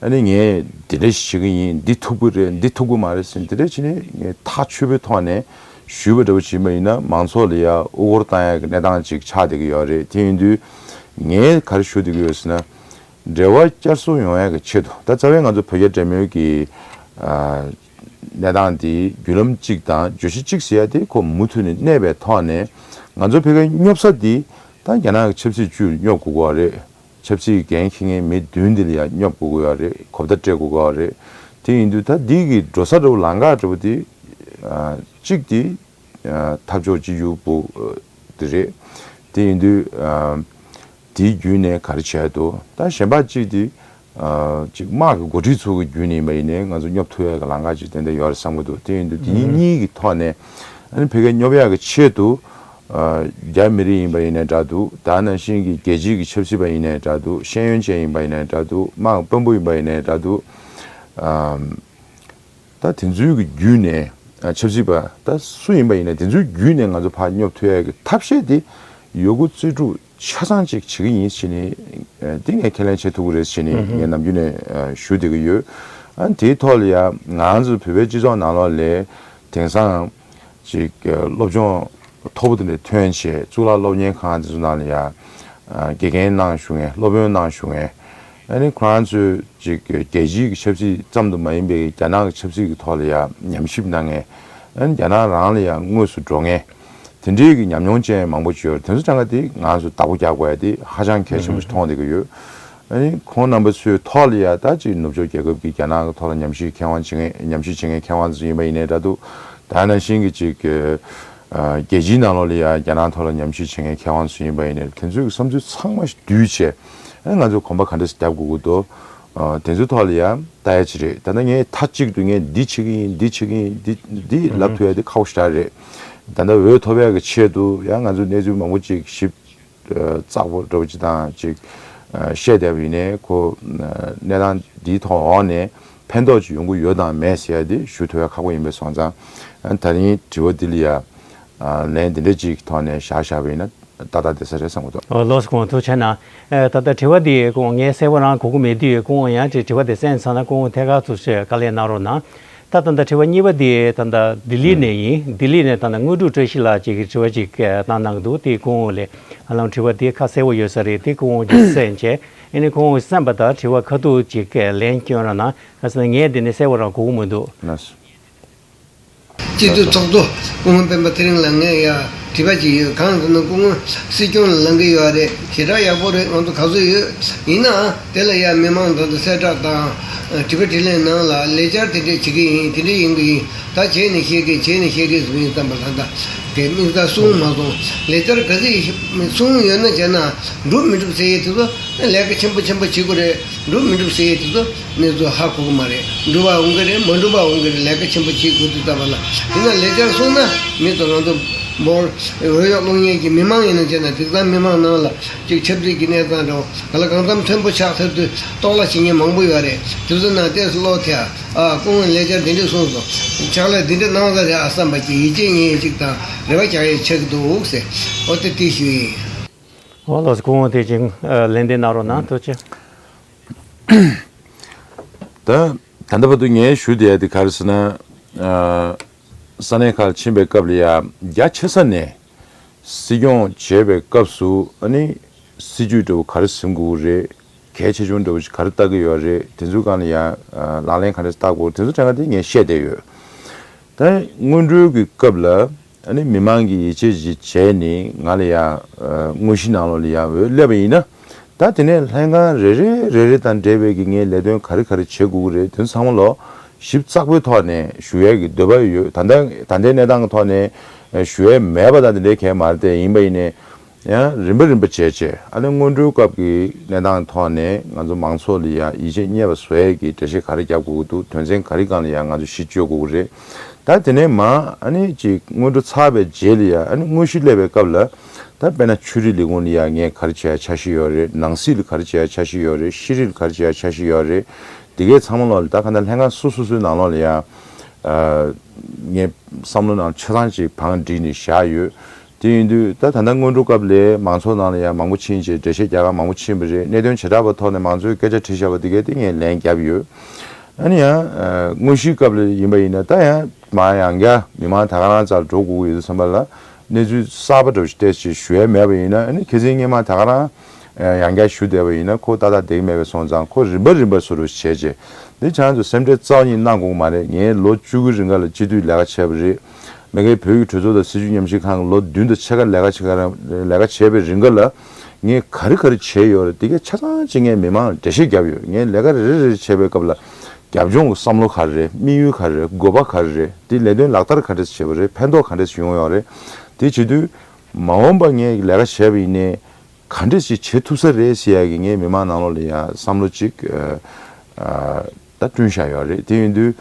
ཨ་ནི་ངས་འདི་འདྲ་ཞིག་བྱེད་ཀྱི་ཡིན། འདི་ཐུབ་ཀྱི་རེད། འདི་ཐུབ་ཀྱི་མ་རེད་ཟེར་འདི་འདྲ་བྱས་ནས་ངས་ཐག་ཆོད་པོའི་ཐོག་ནས་ ཞུས་པ་འདྲ་བོ་བྱས་པ་ཡིན་ན་མང་ཚོགས་ལ་ཡ་དབུ་སྐོར་བཏང་ཡ་གི་གནས་སྟངས་ཅིག་ཆགས་བསྡད་ཀྱི་ཡོད་རེད། དེ་ཡིན་དུས་ངས་ག་རེ་ཞུ་བསྡད་ཀྱི་ཡོད་ཟེར་ན། འབྲེལ་བ་བསྐྱར་གསོ་ཡོང་ཡ་གི་ཆེད་དུ། ད་རྩ་བའི་ང་ཚོ་བོད་རྒྱ་འབྲེལ་མོལ་གྱི་ཨ་གནས་སྟངས་འདི་བརྒྱུད་ལམ་གཅིག་དང་བརྗོད་གཞི་གཅིག་ཟེར་ཡ་དེ་ཁོ་མུ་མཐུད་ནས་གནས་པའི་ཐོག་ནས། ང་ཚོ་བོད་སྐད་སྙོབ་ས་འདི་ད་རྒྱ་ནག་གི་ཆབ་སྲིད་ཅུས་སྙོབ་དགོས་ཀྱི་ཡོད་རེད། ཆབ་སྲིད་འགན་འཁྱེར་མཁན་མི་བདུན་འདི་ལ་ཡང་སྙོབ་དགོས་ཀྱི་ཡོད་རེད། གོ་བརྡ་སྤྲད་དགོས་ཀྱི་ཡོད་རེད། དེ་ཡིན་དུས་ད་འདི་གི་འགྲོ་ས་འདྲ་བོ་ལམ་ཁ་འདྲ་བོ་དེ་ཨ་གཅིག་དེ་ཨ་འཐབ་ཕྱོགས་གཅིག་གྱུར་པོ་ཨ་དེ་རེད། དེ་ཡིན་དུས་ཨ་དེའི་བརྒྱུད་ནས་ག་རེ་བྱས་འདུག་ད་གཞན་པ་གཅིག་དེ་ཨ་གཅིག་དམག་གི་འགོ་ཁྲིད་ཚོ་གི་བརྒྱུད་ནས་ཡིན་པ་ཡིན་ནའི་ང་ཚོ་སྙོབ་ཐུབ་ཡ་གི་ལམ་ཁ་ཅིག་ཏན་ཏན་ཡོད་རེད་བསམ་གྱི་འདུག་དེ་ཡིན་དུས་དེ་གཉིས་གཉིས་ཀྱི་ཐོག་ནས་ཨ་ནི་ཕ་གིར་སྙོབ་ཡ་གི་ཆེད་དུ། ཨ་རྒྱ་མི་རིགས་ཡིན་པ་ཡིན་ནའི་འདྲ་འདུག་ད་ནང་བཞིན་གྱི་རྒྱལ་སྤྱིའི་གི་ཆབ་སྲིད་པ་ཡིན་ནའི་འདྲ་འདུག་ཤེས་ཡོན་ཅན་ཡིན་པ་ཡིན་ནའི་འདྲ་འདུག་དམངས་དཔོན་པོ་ཡིན་པ་ཡིན་ནའི་འདྲ་འདུག་ཨམ། ད་དེ་ཚོའི་གི་བརྒྱུད་ནས་ཨ་ཆབ་སྲིད་པ་ད་སུ་ཡིན་པ་ཡིན་ནའི་དེ་ཚོའི་བརྒྱུད་ནས་ང་ཚོ་ཕར་སྙོབ་ཐུབ་ཡ་གི་ཐབས་ཤེས་དེ་ཡོད་རྒུ་རྩལ་སྤྲུགས་ཆ་ཚང་ཅིག་བྱེད་ཀྱི་ཡིན་ཟེར་ནས་ཨ་དེ་ངས་ཁས་ལེན་བྱེད་ཐུབ་ཀྱི་རེད་ཟེར་ནས་ངས་ནམ་རྒྱུན་ནས་ཨ་ཞུ་བསྡད་ཀྱི་ཡོད། ཨ་དེའི་ཐོག་ལ་ཡ་ང་ཚོ་བོད་པའི་སྤྱི་ཚོགས་ནང་ལོགས་ལ་དེང་སང་ཅིག་སློབ་སྦྱོང་མཐོ་པོ་དེ་འདྲ་ཐོན་བྱས་གཙུག་ལག་སློབ་གཉེར་ཁང་དེ་ཚོ་ནང་ལ་ཡ་དགེ་རྒན་གནང་བཞུགས་མཁན་སློབ་དཔོན་གནང་བཞུགས་མཁན། ཨ་ནི་ཁོ་རང་ཚོས་ཅིག་རྒྱལ་སྤྱིའི་གི་ཆབ་སྲིད་ཙམ་དུ་མ་ཡིན་པའི་རྒྱ་ནག་གི་ཆབ་སྲིད་ཀྱི་ཐོག་ལ་ཡ་ཉམས་ཞིབ་གནང་མཁན། ཨ་ནི་རྒྱ་ནག་རང་ལ་ཡ་དངོས་སུ་འགྲོ་མཁན། དེ་འདྲའི་གི་ཉམས་མྱོང་ཅན་མང་པོ་ཅིག་ཡོད་རེད། དེ་ཚོ་གྲངས་ཀ་དེ་ང་ཚོ་བདག་པོ་རྒྱག་དགོས་ཡ་དེ་ཧ་ཅང་གལ་ཆེན་པོ་ཞིག་མཐོང་བསྡད་ཀྱི་ཡོད། ཨ་ནི་ཁོང་རྣམ་པ་ཚོའི་ཐོག་ལ་ཡ་ད་ཅིག་ནུབ་ཕྱོགས་རྒྱལ་ཁབ་ཀྱི་རྒྱ་ནག་གི་ཐོག་ལ་ཉམས་ཞིབ་མཁས་དབང་བྱེད་མཁན་ཉམས་ཞིབ་བྱེད་མཁན་མཁས་དབང་ཚོ་ཡིན་པ་ཡིན་ནའི་འདྲ་འདུག་ད་ནང་བཞིན་གྱི་ཅིག་ཨ་རྒྱལ་སྤྱིའི་ནང་ལོགས་ལ་ཡ་རྒྱ་ནག་ཐོག་ལ་ཉམས་ཞིབ་བྱེད་མཁན་མཁས་དབང་ཚོ་ཡིན་པ་ཡིན་ནའི་དེ་ཚོའི་གི་བསམ་ཚུལ་ཚང་མ་བསྡུས་བྱས། ཨ་ནི་ང་ཚོས་གོམ་པ་ག་འདྲ་ཞིག་རྒྱབ་དགོས་ཀྱི་འདུག་ཨ་དེ་ཚོའི་ཐོག་ལ་ཡ་ལྟ་ཡ་ཅིག་རེད། ད་ལྟ་ངས་མཐའ་གཅིག་ཏུ་ངས་འདི་བྱེད་ཀྱི་ཡིན་འདི་བྱེད་ཀྱི་ཡིན་འདི་འདི་ལབ་ཐུབ་ཡ་དེ་ཁག་པོ་ཞེ་དྲག་རེད། ད་ལྟ་འོས་ཐོབ་ཡ་གི་ཆེད་དུ་ཡང་ང་ཚོས་གནས་ཚུལ་མང་པོ་ཅིག་ཞིབ་ཨ་བཙག་པོ་འདྲ་པོ་ཅིག་དང་ཅིག་ཨ་བཤད་བསྡད་པ་ཡིན་ནའི་ཁོ་ཨ་གནས་སྟངས་འདིའི་ཐོག་འོག་ནས་ཕན་ཐོགས་ཅིག་ཡོང་གི་ཡོད་དང་མེད་ཟེར་ཡ་དེ་ཞུ་ཐུབ་ཡ་ཁག་པོ་ཡིན་པས་སོང་ཙང་། ཨ་ད་རིང་དྲི་བ་འདི་ལ་ཡ་ཨ་ལན་འདི་འདྲ་ཅིག་གི་ཐོག་ནས་བཞག་བཞག་པ་ཡིན་ན་ཏག་ཏག་བསྡད་ས་རེད་བསམ་གྱི་འདུག་ཨོ་ལགས་སོ། སྐུ་ངོ་ཐུགས་རྗེ་གནང་། ཨ་ད་ལྟ་དྲི་བ་འདི་སྐུ་ངོ་ངས་གསལ་པོ་རང་གོ་གི་མེད་དུས་སྐུ་ངོ་ཡང་དྲི་དྲི་བ་དེ་གསན་ཚར་ན་སྐུ་ངོ་ཐད་ཀར་དུ་ཞུ་བཀའ་ལན་གནང་རོགས་གནང་། ད་ད་ལྟ་དྲི་བ་གཉིས་པ་དེ་ད་ལྟ་ལྡི་ལི་ནས་ཡིན། ལྡི་ལི་ནས་ད་ལྟ་དངོས་གྲུབ་བཀྲ་ཤིས་ལགས་ཀྱིས་དྲི་བ་ཅིག་བཏང་གནང་འདུག་དེ་སྐུ་ངོ་ལ་ཧ་ལམ་དྲི་བ་དེ་ཁ་གསལ་པོ་ཡོད་ས་རེད། དེ་སྐུ་ངོ་གིས་གསན་བྱས། ཨ་ནི་སྐུ་ངོ་གིས་གསན་པ་དང་དྲི་བ་ཁ་ཐུག་ཅིག་ལན་སྐྱོན་རོགས་གནང་། ག་ཟེར་ན་ངས་འདི་ནས་གསལ་པོ་རང་གོ་གི་མི་འདུག་ལགས་སོ། སྤྱི་འཐུས་ཚོགས་གཙོ་སྐུ་ངོ་སྤེན་པ་ཚེ་རིང་ལ་ངས་ཡ་དྲི་བ་ཅིག་ཡོད། གང་ཟེར་ན་སྐུ་ངོ་སྲིད་སྐྱོང་ལ་ལངས་ཀྱི་ཡོད་རེད། ཞེ་དྲག་ཡག་པོ་རེད། ང་ཚོ་ག་ཚོད་ཡོད། ཡིན་ནའང་དེ་ལ་ཡ་མི་མང་དང་དུ་གསལ་བསྒྲགས་དང་དྲི་བ་དྲིས་ལན་ནང་ལ་ལས་འཆར་དེ་འདྲས་བྱེད་ཀྱི་ཡིན། དེ་འདྲས་ཡིན་གྱི་ཡིན། ད་བྱས་ནས་བཤད་ཀྱི་བྱས་ནས་བཤད་ཀྱི་ཟེར་ཡིན་ཙམ་པ་ལ་ད་དེ་དམིགས་བསལ་གསུང་མ་སོང་། ལས་འཆར་ག་ཚོད་གསུང་ཡོད་ན་བྱས་ན་འགྲུབ་མི་འགྲུབ་ཟེར་ཡས་དེ་ཚོ་ལས་ཀ་ཆེན་པོ་ཆེན་པོ་བྱེད་དགོས་རེད། འགྲུབ་མི་འགྲུབ་ཟེར་ཡས་དེ་ཚོ་གནས་ཚུལ་ཧ་གོ་གི་མ་རེད། འགྲུབ་པ་འོང་གི་རེད། མ་འགྲུབ་པ་འོང་གི་རེད། ལས་ཀ་ཆེན་པོ་བྱེད་དགོས་དུས་ཙམ་པ་ལ། ཡིན་ན་ལས་འཆར་གསུངས་ན་མི་ཚོ་ང་ཚོ་འབོར་འོས་ཡོད་སློང་མཁན་གྱི་མི་མང་ཡིན་ན་བྱས་ན་དེང་སང་མི་མང་ནང་ལ་ཅིག་ཆབ་སྲིད་ཀྱི་གནས་སྟངས་འདྲ་བོ་ག་ལ་གང་འཚམ་མཐོན་པོ་ཆགས་ཚར་དུས་གཏོར་བརླག་བྱེད་མཁན་མང་པོ་ཡོད་རེད། དེ་ཚོ་ནང་ཏོག་ཙམ་བློ་ཐེ་ཨ་སྐུ་ངོས་ལས་འཆར་འདི་འདྲས་གསུངས་སོང་། ཕྱག་ལས་འདི་འདྲས་གནང་ས་རེད་ཨ་བསམ་པ་ཅིག་ཡིད་ཆེས་རྙེད་ཡས་ཅིག་དང་རེ་བ་རྒྱག་ཡས་ཆགས་ཀྱི་འདུག་ཟེར། འོ་དེ་དེ་ཞུ་ཡིན། འོ་ལགས་སོ། སྐུ་ངོ་དེ་བཞིན་ལན་འདེབས་གནང་རོགས་གནང་། ཐུགས་རྗེ་ཆེ། ད་ད་ལྟ་བར་དུ་ངས་ཞུ་བསྡད་ཡ་དེ་ག་རེ་ཟེར་ན། ཨ་ས་གནས་ཁག་ལ་ཕྱིན་པའི་སྐབས་ལ་ཡ་རྒྱ་ཆེ་ས་ནས་སྲིད་སྐྱོང་བྱེད་པའི་སྐབས་སུ་ཨ་ནི་སྲིད་ཇུས་འདྲ་བོ་ག་རེ་འཛིན་དགོས་ཀྱི་རེད། གལ་ཆེ་ཆུང་འདྲ་བོ་ཞིག་ག་རེ་ལྟ་གི་ཡོད་རེད། དེ་ཚོའི་སྒང་ལ་ཡ་ཨ་ལག་ལེན་ག་འདྲ་བསྟར་དགོས་དེ་ཚོ་གྲངས་ཀ་དེ་ངས་བཤད་བསྡད་ཡོད། ད་སྔོན་འགྲོའི་གི་སྐབས་ལ་ཨ་ནི་མི་མང་གི་ཡིད་ཆེས་ཅིག་བྱས་ནས་ང་ལ་ཡ་ཨ་དངོས་གཞི་ནང་ལོགས་ལ་ཡ་འོས་སླེབས་པ་ཡིན་ན། ད་དེ་ནས་ལྷན་ཁང་རེ་རེ་རེ་རེ་དང་འབྲེལ་བའི་གི་ངས་ལས་དོན་ག་རེ་ག་རེ་བྱེད་དགོས་ཀྱི་རེད། དེ་ཚང་མ་ལོ་ཞིབ་ཚགས་པོའི་ཐོག་ནས་ཞུ་ཡས་ཀྱི་འདོད་པ་ཡོད། ད་ལྟ་ད་ལྟའི་གནས་སྟངས་ཀྱི་ཐོག་ནས་ཞུ་ཡས་མེད་པ་དང་དེ་འདྲའི་གང་ཡང་མ་རེད་དེ། ཡིན་པ་ཡིན་ནའི་ཡང་རིམ་པ་རིམ་པ་བྱས་བྱས་ཨ་ནི་སྔོན་འགྲོའི་སྐབས་ཀྱི་གནས་སྟངས་ཀྱི་ཐོག་ནས་ང་ཚོ་མང་ཚོགས་ལ་ཡ་ཡིད་ཆེས་རྙེད་པ་བཟོ་ཡས་ཀྱི་འགྲེལ་བཤད་ག་རེ་རྒྱག་དགོས་ཀྱི་འདུག་དོན་ཚན་ག་རེ་སྒང་ལ་ཡ་ང་ཚོ་གཞི་བཅོལ་དགོས་ཀྱི་རེད། ད་དེ་ནས་མ་ཨ་ནི་ཅིག་སྔོན་འགྲོ་ཚར་བའི་རྗེས་ལ་ཡ་ཨ་ནི་དངོས་གཞི་སླེབས་པའི་སྐབས་ལ། ད་དཔེར་ན་ཆོས་རིག་ལས་ཁུངས་ལ་ཡ་ངས་ག་རེ་བྱས་འཆར་གཞི་ཡོད་རེད། ནང་སྲིད་ལ་ག་རེ་བྱས་འཆར་གཞི་ཡོད་རེད། ཤེས་རིག་ལ་ག་རེ་བྱས་འཆར་གཞི་ཡོད་རེད། དེ་གའི་ཚང་མ་ལོག་ལ་ད་ག་ན་ལྷན་ཁང་སོ་སོ་སོའི་ནང་ལོགས་ལ་ཡ་ཨ་ངས་བསམ་བློ་ནང་ཆ་ཚང་ཅིག་བང་བསྒྲིགས་ནས་བཞག་ཡོད། དེ་ཡིན་དུས་ད་ད་ལྟ་སྔོན་འགྲོ་སྐབས་ལ་མང་ཚོགས་ནང་ལ་ཡ་མང་པོ་ཕྱིན་བྱས་འགྲེལ་བཤད་རྒྱག་ག་མང་པོ་ཕྱིན་པ་རེད། གནད་དོན་བྱེ་བྲག་པ་ཐོག་ནས་མང་ཚོགས་སྐད་ཆ་དྲིས་བཞག་པ་དེ་གའི་དེ་ངས་ལན་བརྒྱབ་ཡོད། ཨ་ནི་ཡང་དངོས་གཞིའི་སྐབས་ལ་ཡིན་པ་ཡིན་ན། ད་ཡང་མ་ཡང་བསྐྱར་མི་མང་ད་ག་རང་རྩར་འགྲོ་དགོས་ཀྱི་ཡོད་དུས་ཙམ་པ་ལ། གནས་ཚུལ་གསར་པ་འདྲ་བོ་ཞིག་ཏོག་ཙམ་ཞུ་ཡ་མེད་པ་ཡིན་ན། ཨ་ནི་ཁ་སང་སྔོན་མ་ད་ག་རང་ཡང་བསྐྱར་ཞུ་བསྡད་པ་ཡིན་ན། ཁོ་ཏག་ཏག་བསྡད་ཀྱི་མེད་པ་སོང་ཙང་། ཁོ་རིམ་པ་རིམ་པ་བཟོ་འདྲ་བྱས་བྱས། འདི་ཁྱེད་རང་ཚོ་སེམས་ཁྲལ་རྩ་བ་ཉིད་གནང་དགོས་ཀྱི་མ་རེད། ངས་ལོ་བཅུ་དགུ་རིང་ག་ལ་སྤྱི་འཐུས་ལས་ཀ་བྱས་པ་རེད། མ་གིའི་བོད་ཀྱི་གྲོས་ཚོགས་དང་སྲིད་བྱུས་ཉམས་ཞིབ་ཁང་གི་ལོ་བདུན་དང་ཕྱེད་ཀ་ལས་ཀ་བྱེད་ཀ་རང་། ལས་ཀ་བྱས་པའི་རིང་ག་ལ་ངས་ག་རེ་ག་རེ་བྱས་ཡོད་རེད། དེ་གའི་ཆ་ཚང་ཅིག་ངས་མི་མང་ལ་འགྲེལ་བཤད་བརྒྱབ་ཡོད། ངས་ལས་ཀ་རེ་རེ་རེ་བྱས་པའི་སྐབས་ལ། རྒྱབ་ལྗོངས་ཀྱི་བསམ་བློ་ག་རེ་རེད། དམིགས་ཡུལ་ག་རེ་རེད། དགོས་པ་ག་རེ་རེད། དེ་ལས་དོན་ལག་བསྟར་ག་འདྲས་བྱས་པ་རེད། ཕན་ཐོགས་ག་འདྲས་ཡོང་ཡོད་རེད། དེ་བྱེད་དུས་མ་འོངས་པ་ངས་ལས་ཀ་བྱས་པ་ཡིན་ནའི་ག་འདྲས་ཞིག་བྱེད་ཐུབ་ས་རེད་ཟེར་ཡ་གི་ངས་མི་མང་ནང་ལོགས་ལ་ཡ་བསམ་བློ་ཅིག་ཨ་ཨ་ད་བསྐྲུན་བཞག་ཡོད་རེད། དེ་ཡིན་དུས་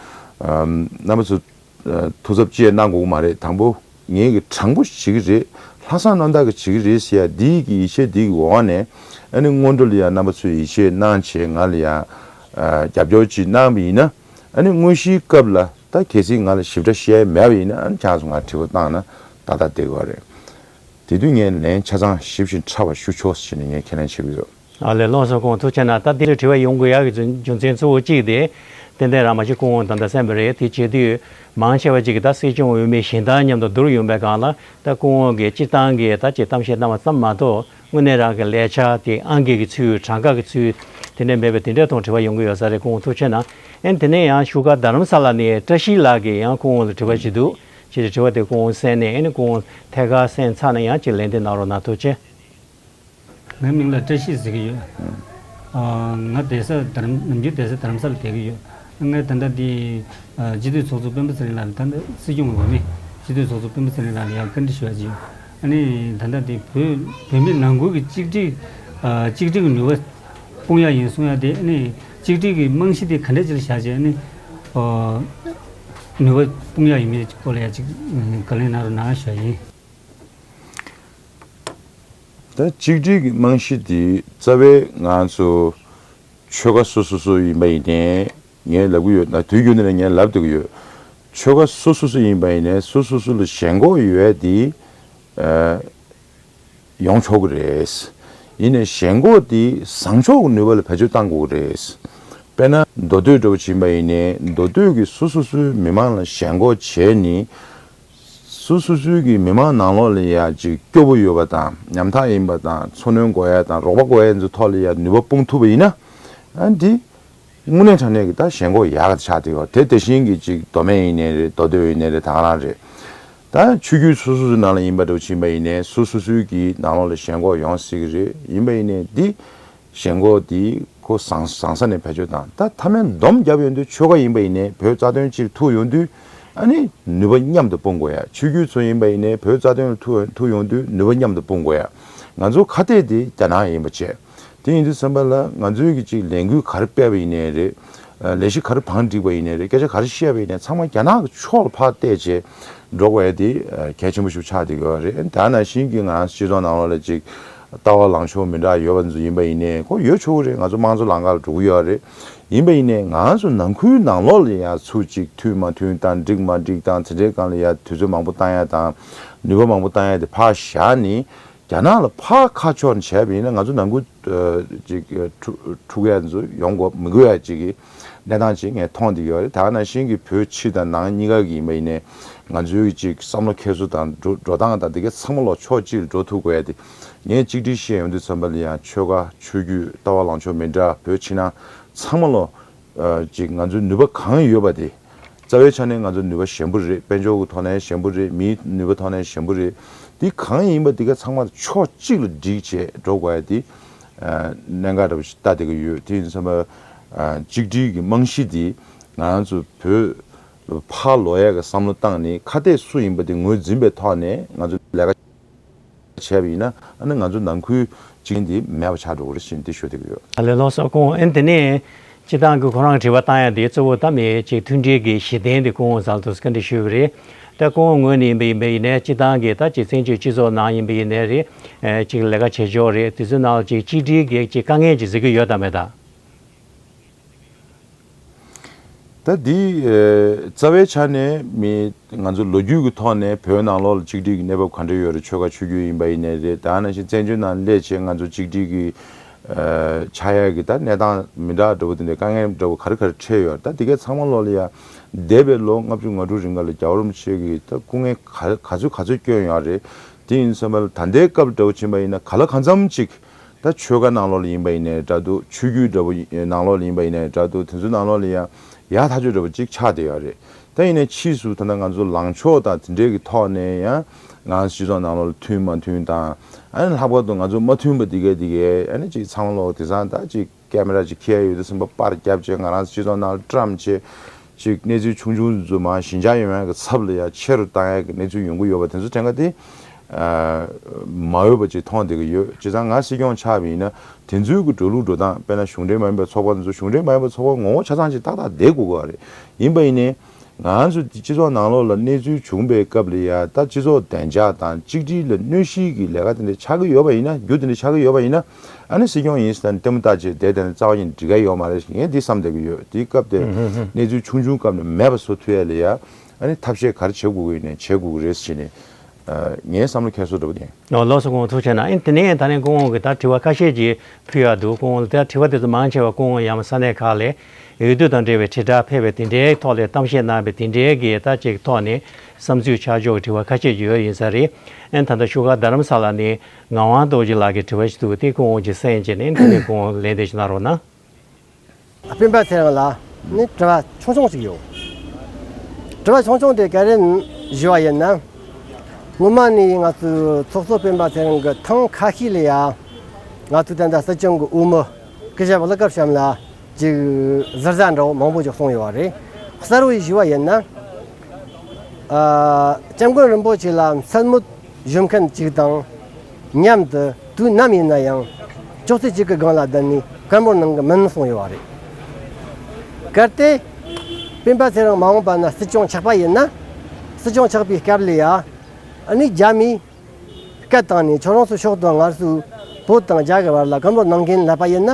ཨམ་རྣམ་པ་ཚོ་ཨ་ཐུགས་འཚབ་ཅི་ཡང་གནང་དགོས་ཀྱི་མ་རེད། དང་པོ་ངས་ཀྱི་དྲང་པོ་བྱེད་ཀྱི་རེད། ལྷག་བསམ་རྣམ་དག་གི་བྱེད་ཀྱི་རེད་ཟེར་ཡ་འདི་གི་ཡིད་ཆེས་འདི་གི་འོག་ནས། ཨ་ནི་སྔོན་འགྲོ་ལ་ཡ་རྣམ་པ་ཚོས་ཡིད་ཆེས་གནང་བྱས་ང་ལ་ཡ་ཨ་རྒྱབ་སྐྱོར་ཅིག་གནང་བ་ཡིན་ན། ཨ་ནི་དངོས་གཞིའི་སྐབས་ལ་ད་གལ་སྲིད་ང་ལ་ཞིབ་ཕྲ་བཤད་ཡ་མེད་པ་ཡིན་ན། ཨ་ནི་ཁྱེད་ཚོ་ང་དྲི་བ་བཏང་ན་ཏག་ཏག་བསྡད་ཀྱི་ཡོད་རེད། དེ་དུས་ངས་ལན་ཆ་ཚང་ཞིབ་ཞིང་ཕྲ་བ་ཞུ་ཆོག་ཟེར་ནས་ངས་ཁས་ལེན་བྱེད་ཀྱི་ཡོད། ཨ་ལས། ལགས་སོ། སྐུ་ངོ་ཐུགས་རྗེ་གནང་། ད་འདི་ལ་དྲི་བ་ཡོང་དགོས་ཡག་གི་རྒྱུ་རྒྱུ་མཚན་གཙོ་བོ་གཅིག་དེ་ཏན་ཏན་རང་མ་གཞི་སྐུ་ངོ་ད་ལྟ་གསན་པ་རེད། དེ་བྱེད་དུས་མང་ཆེ་བ་གཅིག་གིས་ད་སྲིད་སྐྱོང་འོས་མི་གཞན་དག་མཉམ་དུ་བསྡུར་ཡོང་པའི་སྒང་ལ། ད་སྐུ་ངོ་གིས་སྤྱིར་བཏང་གི་ད་ཅིག་གཏམ་བཤད་གནང་བ་ཙམ་མ་གཏོགས། དངོས་གནས་རང་གི་ལས་འཆར་དེ་ཨང་ཀི་གི་ཚུལ། གྲངས་ཀ་གི་ཚུལ། དེ་འདྲ་མེད་པའི་དེ་འདྲའི་ཐོག་དྲི་བ་ཡོང་གི་ཡོད་ས་རེད། སྐུ་ངོ་ཐུགས་རྗེ་གནང་། ཨེ་དེ་ནས་ཡང་བཞུགས་སྒར་རྡ་རམ་ས་ལ་ནས་བཀྲ་ཤིས་ལགས་ཀྱིས་ཡང་སྐུ་ངོ་ལ་དྲི་བ་ཞིག་འདུག་ཅེས་དྲི་བ་དེ་སྐུ་ངོ་གསན་ནས། ཨེ་ནི་སྐུ་ངོ་ཐད་ཀར་གསན་ཚར་ན་ཡང་ཅིག་ལན་འདེབས་གནང་རོགས་གནང་། ཐུགས་རྗེ་ཆེ། ངའི་མིང་ལ་བཀྲ་ཤིས་ཟེར་གྱི་ཡོད། ཨ། ང་བསྡད་ས་རྡ་རམ། ནམ་རྒྱུན་བསྡད་ས་རྡ་རམ་ས་ལ་བསྡད་ཀྱི་ཡོད། ངས་ད་ལྟ་འདི་ཨ་སྤྱི་འཐུས་ཚོགས་གཙོ་སྤེན་པ་ཚེ་རིང་ལགས་ལ། ད་ལྟ་སྲིད་སྐྱོང་འོས་མི་སྤྱི་འཐུས་ཚོགས་གཙོ་སྤེན་པ་ཚེ་རིང་ལགས་ལ་ཡང་བཀའ་འདྲི་ཞུ་ཡ་ཅིག་ཡོད། ཨ་ནི་ད་ལྟ་འདི་བོད་བོད་མི་ནང་ཁུལ་གྱི་གཅིག་སྒྲིལ། ཨ་གཅིག་སྒྲིལ་གྱི་ནུས་པ་སྤུངས་ཡ་ཡིན་གསུང་ཡ་དེ། ཨ་ནི་གཅིག་སྒྲིལ་གྱི་རྨང་གཞི་དེ་ག་འདྲ་ཅིག་ལ་བཞག་བྱས། ཨ་ནི་ཨ་ནུས་པ་སྤུངས་ཡ་ཡིན་མིན་སྐོར་ལ་ཡ་ཅིག་བཀའ་ལན་གནང་རོགས་གནང་ཞུ་ཡ་ཡིན། ད་གཅིག་སྒྲིལ་གྱི་རྨང་གཞི་འདི་རྩ་བའི་ང་ཚོ་ཆོལ་ཁ་སོ་སོ་སོ་ཡིན་པ་ཡིན་ནའི། ངས་ལབ་ཀྱི་ཡོད། ད་དུས་རྒྱུན་དུ་ནས་ངས་ལབ་བསྡད་ཀྱི་ཡོད། ཆོལ་ཁ་སོ་སོ་སོ་ཡིན་པ་ཡིན་ནའི་སོ་སོ་སོ་ལ་ཞེན་ཁོག་ཡོད་དེ། ཨ་ཡོང་ཆོག་གི་རེད། ཡིན་ནའི་ཞེན་ཁོག་དེ་བཟང་ཕྱོགས་ཀྱི་ནུས་པ་ལ་བེད་སྤྱོད་གཏང་དགོས་ཀྱི་རེད། དཔེར་ན་མདོ་སྟོད་འདྲ་བོ་ཕྱིན་པ་ཡིན་ནའི། མདོ་སྟོད་ཀྱི་སོ་སོ་སོའི་མི་མང་ལ་ཞེན་ཁོག་བྱས་ནས། སོ་སོ་སོའི་གི་མི་མང་ནང་ལོགས་ལ་ཡ་ཅིག་སྐྱོ་བོ་ཡོད་པ་དང་། ཉམ་ཐག་ཡིན་པ་དང་། འཚོ་སྣོན་དགོས་ཡ་དང་། རོགས་པ་དགོས་ཡ་ཚོའི་ཐོག་ལ་ཡ་ནུས་པ་སྤུངས་ཐུབ་པ་ཡིན་ན། ཨ་འདི་དངོས་གནས་དྲང་གནས་ཀྱི་ད་ཞེན་ཁོག་ཡག་ག་ཆགས་བསྡད་ཡོད་རེད། དེ་དེ་བཞིན་གྱི་ཅིག་མདོ་སྨད་ཡིན་ནའི་རེད། མདོ་སྟོད་ཡིན་ནའི་རེད། ད་ག་རང་རེད། ད་ཆོས་བརྒྱུད་སོ་སོ་སོའི་ནང་ལ་ཡིན་པ་འདྲ་བོ་ཕྱིན་པ་ཡིན་ནའི་སོ་སོ་སོའི་གི་ནང་ལོགས་ལ་ཞེན་ཁོག་ཡོང་སྲིད་ཀྱི་རེད། ཡིན་པ་ཡིན་ནའི་འདི་ཞེན་ཁོག་འདི་ཁོ་བཟང་བཟང་ས་ནས་བེད་སྤྱོད་བཏང་། ད་མཐའ་མའི་སྡོམ་བརྒྱབ་ཡོང་དུས། ཆོལ་ཁ་ཡིན་པ་ཡིན་ནའི་བོད་རྩ་དོན་སྤྱིར་ཐུག་ཡོང་དུས། ཨ་ནི་ནུས་པ་མཉམ་དུ་སྤུངས་དགོས་ཡ། ཆོས་བརྒྱུད་ཚོ་ཡིན་པ་ཡིན་ནའི་བོད་རྩ་དོན་ལ་ཐུག་ཐུག་ཡོང་དུས་ནུས་པ་མཉམ་དུ་སྤུངས་དགོས་ཡ། ང་ཚོ་ཁ་གཏད་དེ་རྒྱ་ནག་ཡིན་པ་བྱས། དེ་ཡིན་དུས་ཙམ་པ་ལ་ང་ཚོའི་གི་ཅིག་ལས་འགུལ་ག་རེ་སྤེལ་བ་ཡིན་ནའི་རེད། ལས་གཞི་ག་རེ་བང་བསྒྲིགས་པ་ཡིན་ནའི་རེད། སྐད་ཆ་ག་རེ་བཤད་པ་ཡིན་ནའི་ཚང་མ་རྒྱ་ནག་གི་ཕྱོགས་ལ་ཕར་བལྟས་བྱས་འགྲོ་དགོས་ཡ་དེ་གལ་ཆེན་པོ་ཞིག་ཆགས་བསྡད་ཡོད་རེད། ད་ནང་བཞིན་གྱི་ང་རང་སྤྱི་ཚོགས་ནང་ལོགས་ལ་ཅིག་ལྟ་བ་ལངས་ཕྱོགས་མི་འདྲ་ཡོད་པ་ཚོ་ཡིན་པ་ཡིན་ནའི་ཁོ་ཡོད་ཆོག་གི་རེད། ང་ཚོ་དམངས་གཙོ་ལམ་ཁ་ལ་འགྲོ་གི་ཡོད་རེད། ཡིན་པ་ཡིན་ནའི་ང་ཚོ་ནང་ཁུལ་ནང་ལོགས་ལ་ཡ་ཚུར་ཅིག་མཐུན་མ་མཐུན་དང་། འགྲིག་མ་འགྲིག་དང་། དེ་འདྲའི་སྒང་ལ་ཡ་དུས་ཚོད་མང་པོ་བཏང་ཡ་དང་། ནུས་པ་མང་པོ་བཏང་ཡ་དེ་ཕར་བཞག་ནས། རྒྱ་ནག་ལ་ཕར་ཁ་ཕྱོགས་ནས་བྱས་པ་ཡིན་ན། ང་ཚོ་ནང་ཁུལ་ཨ་ཅིག་ཨ་འཁྲུག་འཁྲུག་ཡ་ཚོ་ཡོང་དགོས་མི་དགོས་ཡ་ཅིག་གི་གནས་སྟངས་ཅིག་ངས་མཐོང་བསྡད་ཡོད་རེད། ད་ག་ནང་བཞིན་གྱི་བོད་ཕྱི་དང་ནང་གཉིས་ཀ་གི་ཡིན་པ་ཡིན་ནའི་ང་ཚོའི་ཅིག་བསམ་བློ་འཁྱེར་སོ་དང་འགྲོ་འགྲོ་སྟངས་དང་དེ་གའི་ཚང་མ་ལོ་ཕྱོགས་གཅིག་ལ་འགྲོ་ཐུབ་དགོས་ཡ་དེ། ངས་གཅིག་སྒྲིལ་བཤད་ཡོང་དུས་ཙམ་པ་ལ་ཡང་ཆོལ་ཁ་ཆོས་བརྒྱུད་ལྟ་བ་ལངས་ཕྱོགས་མི་འདྲ་བོད་ཕྱི་ནང་ཚང་མ་ལོ། ཨ་ཅིག་ང་ཚོའི་ནུས་པ་གང་ཡོད་པ་དེ། རྩ་བའི་ཆ་ནས་ང་ཚོ་ནུས་པ་ཞན་པོ་རེད། དཔལ་འབྱོར་གྱི་ཐོག་ནས་ཞན་པོ་རེད། མིའི་ནུས་པ་ཐོག་ནས་ཞན་པོ་རེད། འདི་གང་ཡིན་པ་འདི་ག་ཚང་མ་ཕྱོགས་གཅིག་ལ་སྒྲིལ་བྱས་འགྲོ་དགོས་ཡ་དེ་ཨ་གནད་འགག་འདྲ་པོ་ཞིག་ལྟ་བསྡད་ཀྱི་ཡོད། དེ་ཡིན་ཙང་ཨ་གཅིག་སྒྲིལ་གྱི་རྨང་གཞི་འདི་ང་ཚོ་བོད་ཕར་ལོག་ཡ་གི་བསམ་བློ་བཏང་ནས། ཁ་གཏད་སུ་ཡིན་པ་དེ་ངོས་འཛིན་པའི་ཐོག་ནས་ང་ཚོ་ལས་ཀ་བྱས་པ་ཡིན་ན། ཨ་ནི་ང་ཚོ་ནང་ཁུལ་གཅིག་འདི་མེད་པ་ཆགས་འགྲོ་གི་རེད་ཟེར་འདི་ཞུ་བསྡད་ཀྱི་ཡོད། ཨ་ལས། ལགས་སོ། སྐུ་ངོ། ཨ་ནི་དེ་ནས་སྤྱིར་བཏང་གི་ཁོ་རང་གི་དྲི་བ་བཏང་ཡ་དེ་གཙོ་བོ་ད་མི་ཅིག་མཐུན་སྒྲིལ་གྱི་གཞི་རྟེན་དེ་སྐུ་ངོ་ཟལ་དུ་བཀའ་འདྲི་ཞུས་པ་རེད། ད་སྐུ་ངོ་ངོས་ནས་ཡིན་པ་ཡིན་པ་ཡིན་ནའི་སྤྱིར་བཏང་གི་ད་ཅིག་བཙན་བྱོལ་སྤྱི་ཚོགས་ནང་ཡིན་པ་ཡིན་ནའི་རེད། ཨེ་ཅིག་ལས་ཀ་བྱེད་ཕྱོགས་རེད། དེ་ཚོའི་ནང་ལ་ཅིག་གཅིག་སྒྲིལ་གྱི་ཅིག་དཀའ་ངལ་ཅིག་གཟིགས་ཀྱི་ཡོད་དམ་མེད་དམ། ད་འདི་ཨེ་རྩ་བའི་ཆ་ནས་མི་ང་ཚོ་ལོ་རྒྱུས་ཀྱི་ཐོག་ནས་བོད་ནང་ལོགས་ལ་གཅིག་སྒྲིལ་གྱི་གནས་བབ་ག་འདྲ་ཡོད་རེད། ཆོལ་ཁ་ཆོས་བརྒྱུད་ཡིན་པ་ཡིན་ནའི་རེད། ད་ནང་བཞིན་བཙན་བྱོལ་ནང་སླེབས་བྱས་ང་ཚོ་གཅིག་སྒྲིལ་གྱི་ ཆགས་ཡ་གི་ད་གནས་སྟངས་མི་འདྲ་འདྲ་བོ་དེ་འདྲའི་དཀའ་ངལ་འདྲ་བོ་ག་རེ་ག་རེ་འཕྲད་ཡོད་རེད། ད་དེ་གའི་ཚང་མ་ལོག་ལ་ཡ་འདས་པའི་ལོ་ལྔ་བཅུ་ང་དྲུག་རིང་ག་ལ་རྒྱལ་བ་རིན་པོ་ཆེ་གིས་ད་སྐུ་ངལ་ག་ག་ཚོད་ག་ཚོད་བསྐྱོན་ཡོད་རེད། དེ་ཡིན་ཙམ་པ་ལ་ད་ལྟའི་སྐབས་འདྲ་བོ་ཕྱིན་པ་ཡིན་ན་ག་ལ་གང་འཚམ་ཅིག་ད་ཆོལ་ཁ་ནང་ལོགས་ལ་ཡིན་པ་ཡིན་ནའི་འདྲ་འདུག་ཆོས་བརྒྱུད་འདྲ་བོ་ཡིན་ནང་ལོགས་ལ་ཡིན་པ་ཡིན་ནའི་འདྲ་འདུག་དེ་ཚོའི་ནང་ལོགས་ལ་ཡ་ཡག་ཐག་ཆོད་འདྲ་བོ་ཅིག་ཆགས་བསྡད་ཡོད་རེད། ད་ཡིན་ནའི་ཕྱིས་སུ་ད་ལྟ་ང་ཚོ་ལངས་ཕྱོགས་དང་དེ་འདྲའི་གི་ཐོག་ནས་ཡང་ང་ཚོ་སྤྱི་ཚོགས་ནང་ལོགས་ལ་མཐུན་མ་མཐུན་དང་། ཨ་ནི་ལྷག་པར་དུ་ང་ཚོ་མ་མཐུན་པ་འདི་གས་འདི་གས་ཨ་ནི་ཅིག་ཚང་མ་ལོག་དེང་སང་ད་ཅིག་ཀེ་མེ་ར་ཅིག་འཁྱེར་ཡ་ཡོད་དུས་ཙམ་པ་པར་བརྒྱབ་བྱས་ང་རང་ཚོ་སྤྱི་ཚོགས་ནང་ལ་བཀྲམ་བྱས་ཅིག་གནས་ཚུལ་ཆུང་ཆུང་ཚོ་མར་ཞི་འཇགས་ཡོང་ཡ་གི་ཚབ་ལ་ཡ་ཆེ་རུ་བཏང་ཡ་གི་གནས་ཚུལ་ཡོང་གི་ཡོད་པ་དེ་ཚོ་དྲན་ག་དེ་མ་འོས་པ་ཅིག་མཐོང་བསྡད་ཀྱི་ཡོད། བྱས་ཙང་ང་སྲིད་སྐྱོང་ཆགས་པ་ཡིན་ན་དེ་ཚོའི་གི་འགྲོ་ལུགས་འགྲོ་སྟངས་དཔེར་ན་གཞུང་འབྲེལ་མ་ཡིན་པའི་ཚོགས་པ་དེ་ཚོ་གཞུང་འབྲེལ་མ་ཡིན་པའི་ཚོགས་པ་ངོ་བོ་ཆ་ཚང་ཅིག་ཏག་ཏག་བསྡད་དགོས་ཀྱི་རེད། ཡིན་པ་ཡིན་ནའི། ང་ཚོ་འདི་སྤྱི་ཚོགས་ནང་ལོགས་ལ་གནས་ཚུལ་བྱུང་པའི་སྐབས་ལ་ཡ་ད་སྤྱི་ཚོགས་བདེ་འཇགས་དང་གཅིག་སྒྲིལ་ལ་གནོད་གཞི་གི་ལས་ཀ་དེ་འདྲ་ཆགས་ཀྱི་ཡོད་པ་ཡིན་ན་རྒྱུ་དེ་འདྲ་ཆགས་ཀྱི་ཡོད་པ་ཡིན་ན་ཨ་ནི་སྲིད་སྐྱོང་ཡིན་ཟེར་ནས་ལྟད་མོ་ལྟ་བྱས་བསྡད་བསྡད་ན་རྩ་བ་ཉིད་འགྲིག་ག་ཡོད་མ་རེད། ངས་འདི་བསམ་བསྡད་ཀྱི་ཡོད། དེའི་སྐབས་དེར་གནས་ཚུལ་ཆུང་ཆུང་སྐབས་ནས་མེད་པ་བཟོ་ཐུབ་ཡ་ལ་ཡ་ཨ་ནི་ཐབས་ཤེས་ག་རེ་བྱེད་དགོས་ཀྱི་ཡིན་ནའི་བྱེད་དགོས་ཀྱི་རེད་ཟེར་ནས་ངའི་བསམ་བློ་ཁྱེར་སོ་འདྲ་པོ་དེ་ཡིན། ལགས་སོ། སྐུ་ངོ་ཐུགས་རྗེ་གནང་། ཨ་ནི་དེ་ནས་ད་ནི་སྐུ་ངོ་གིས་ད་དྲི་བ་ཁ་ཤས་ཅིག་ཕུལ་ཡག་འདུག་སྐུ་ངོ་ལ་ད་དྲི་བ་དེ་ཚོ་མང་ཆེ་བ་སྐུ་ངོ་ཡང་ས་གནས་ཁག་ལ་འོས་བསྡུ་དང་འབྲེལ་བའི་དྲིལ་བསྒྲགས་ཕེབས་པའི་དེ་འདྲའི་ཐོག་ལ་གཏམ་བཤད་གནང་བའི་དེ་འདྲའི་གི་ད་ཅིག་ཐོག་ནས་བསམ་ཚུལ་ཆ་འཇོག་གི་དྲི་བ་ཁ་ཤས་ཅིག་ཡོད་ཡིན་ས་རེད། ཨ་ནི་ད་ལྟ་བཞུགས་སྒར་རྡ་རམ་ས་ལ་ནས་ངག་དབང་རྡོ་རྗེ་ལགས་ཀྱི་དྲི་བ་ཞིག་འདུག་དེ་སྐུ་ངོ་གིས་གསན་བྱས་ནས་དེ་ནས་སྐུ་ངོ་ལན་འདེབས་ཤིག་གནང་རོགས་གནང་། སྤེན་པ་ཚེ་རིང་ལ་ནི་དྲི་བ་ཆུང་ཆུང་ཞིག་ཡོད། དྲི་བ་ཆུང་ཆུང་དེ་ག་རེ་ཞུ་བ་ཡིན་ན། སྔོན་མ་ནས་ང་ཚོའི་ཚོགས་གཙོ་སྤེན་པ་ཚེ་རིང་གིས་ཐེངས་ཁ་ཤས་ལ་ཡ་ང་ཚོའི་ད་ལྟ་སྲིད་སྐྱོང་གི་འོས་མི་སྐུ་ཞབས་ཀླུ་སྐར་བྱམས་ལ་ཅིག་ཟུར་ཟ་འདྲ་བོ་མང་པོ་ཅིག་གསུངས་ཡོད་པ་རེད། གསལ་བོ་ཞུ་བ་ཡིན་ན། ཨ། སྐྱབས་མགོན་རིན་པོ་ཆེ་ལ་མཚན་སྨོད་ཞུ་མཁན་ཅིག་དང་མཉམ་དུ་དུས་ནམ་ཡིན་ན་ཡང་ཅོག་ཙེ་གཅིག་གི་སྒང་ལ་བསྡད་ནས་བཀའ་མོལ་གནང་གི་མིན་གསུངས་ཡོད་པ་རེད། གལ་ཏེ་སྤེན་པ་ཚེ་རིང་མ་འོངས་པ་ན་སྲིད་སྐྱོང་ཆགས་པ་ཡིན་ན། སྲིད་སྐྱོང་ཆགས་པའི་སྐབས་ལ་ཡ་ཨ་ནི་རྒྱ་མིས་སྐད་བཏང་ནས་ཁྱོད་རང་ཚོའི་ཕྱོགས་དང་ང་ཚོའི་བོད་དང་རྒྱ་གི་བར་ལ་བཀའ་མོལ་གནང་མཁན་ལབ་པ་ཡིན་ན།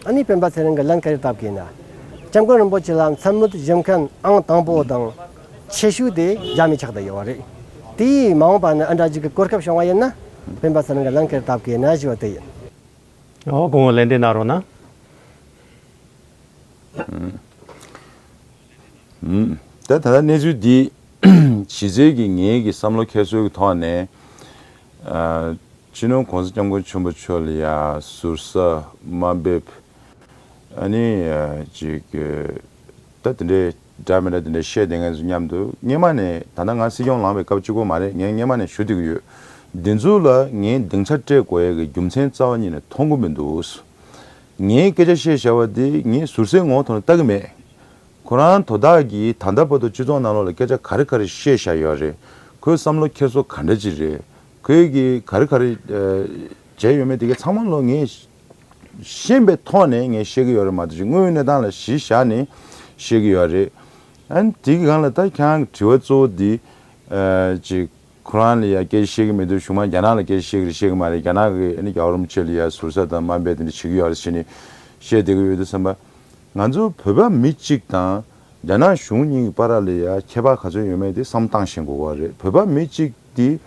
ཨ་ནི་སྤེན་པ་ཚེ་རིང་གིས་ལན་ག་རེ་བཏབ་དགོས་ན། སྐྱབས་མགོན་རིན་པོ་ཆེ་ལ་མཚན་སྨོད་ཞུ་མཁན་ཨང་དང་པོ་དང་ཆེ་ཤོས་དེ་རྒྱ་མི་ཆགས་བསྡད་ཡོད་པ་རེད། དེ་ཡིས་མ་འོངས་པ་ན་ཨ་འདྲ་ཅིག་གི་གོ་སྐབས་བྱུང་བ་ཡིན་ན་སྤེན་པ་ཚེ་རིང་གིས་ལན་ག་རེ་བཏབ་དགོས་ན་ཞུ་བ་དེ་ཡིན། ཨོ། སྐུ་ངོ་ལན་འདེབས་གནང་རོགས་གནང་། ད་ད་ལྟ་གནས་ཚུལ་འདི་གཞི་རྩའི་གི་ངའི་གི་བསམ་བློ་འཁྱེར་སྲོལ་གི་ཐོག་ནས། ཨ། སྤྱི་ནོར་༸གོང་ས་༸སྐྱབས་མགོན་ཆེན་པོ་མཆོག་ལ་ཡ་ཟུར་ཟ་དམའ་འབེབས། ཨ་ནི་ཅིག་ད་དེ་འདྲའི་འདྲ་མི་འདྲ་དེ་འདྲའི་བཤད་བསྡད་མཁན་ཚོ་མཉམ་དུ་སྔོན་མ་ནས་ད་ལྟ་ང་སྲིད་སྐྱོང་ལངས་པའི་སྐབས་གཅིག་པོ་མ་རེད། ངས་སྔོན་མ་ནས་ཞུ་བསྡད་ཀྱི་ཡོད། འདི་ཚོ་ལ་ངས་སྡིངས་ཆ་སྤྲད་དགོས་ཡ་གི་རྒྱུ་མཚན་རྩ་བ་ཉིད་ནས་མཐོང་གི་མི་འདུག་ངས་སྐད་ཆ་བཤད་བཞག་པ་འདི་ངས་ཟུར་ཟའི་ངོ་བོ་ཐོག་ནས་ལྟ་གི་མེད། ཁོ་རང་དོ་བདག་གིས་ད་ལྟ་བར་དུ་སྤྱི་ཚོགས་ནང་ལོགས་ལ་སྐད་ཆ་ག་རེ་ག་རེ་བཤད་བཞག་ཡོད་རེད། ཁོའི་བསམ་བློ་འཁྱེར་སོ་ག་འདྲ་ཅིག་རེད། ཁོས་གིས་ག་རེ་ག་རེ་བྱས་ཡོད་མེད་དེ་གའི་ཚང་མ་ལོ་ངས་ཤེས་པའི་ཐོག་ནས་ངས་བཤད་ཀྱི་ཡོད་རེད་མ་གཏོགས་ཅིག་དངོས་ཡོད་གནས་སྟངས་ལ་གཞི་བཞག་ནས་བཤད་ཀྱི་ཡོད་རེད། ཨ་ནི་དེ་གི་སྒང་ལ་ད་ཁྱེད་རང་གི་དྲི་བ་གཙོ་བོ་འདི་ཅིག་ཁོ་རང་ལ་ཡ་སྐད་ཆ་བཤད་ཀྱི་མི་འདུག་གཞུག་མ་རྒྱ་ནག་ལ་སྐད་ཆ་བཤད་ཀྱི་རེད་བཤད་ཀྱི་མ་རེད། རྒྱ་ནག་གིས་ཨ་ནི་རྒྱལ་བ་རིན་པོ་ཆེ་ལ་ཡ་ཟུར་ཟ་དང་དམའ་འབེབས་དེ་འདྲ་བྱེད་ཀྱི་ཡོད་རེད་ཟེར་ནས་བཤད་བསྡད་ཀྱི་ཡོད་དུས་ཙམ་པ། ང་ཚོ་བོད་པ་མི་གཅིག་དང་རྒྱ་ནག་གཞུང་གཉིས་ཀྱི་བར་ལ་ཡ་ཁྱད་པར་ག་ཚོད་ཡོད་མེད་དེ་བསམ་བློ་བཏང་ཤེས་དགོས་པ་རེད། བོད་པ་མི་གཅིག་དེ་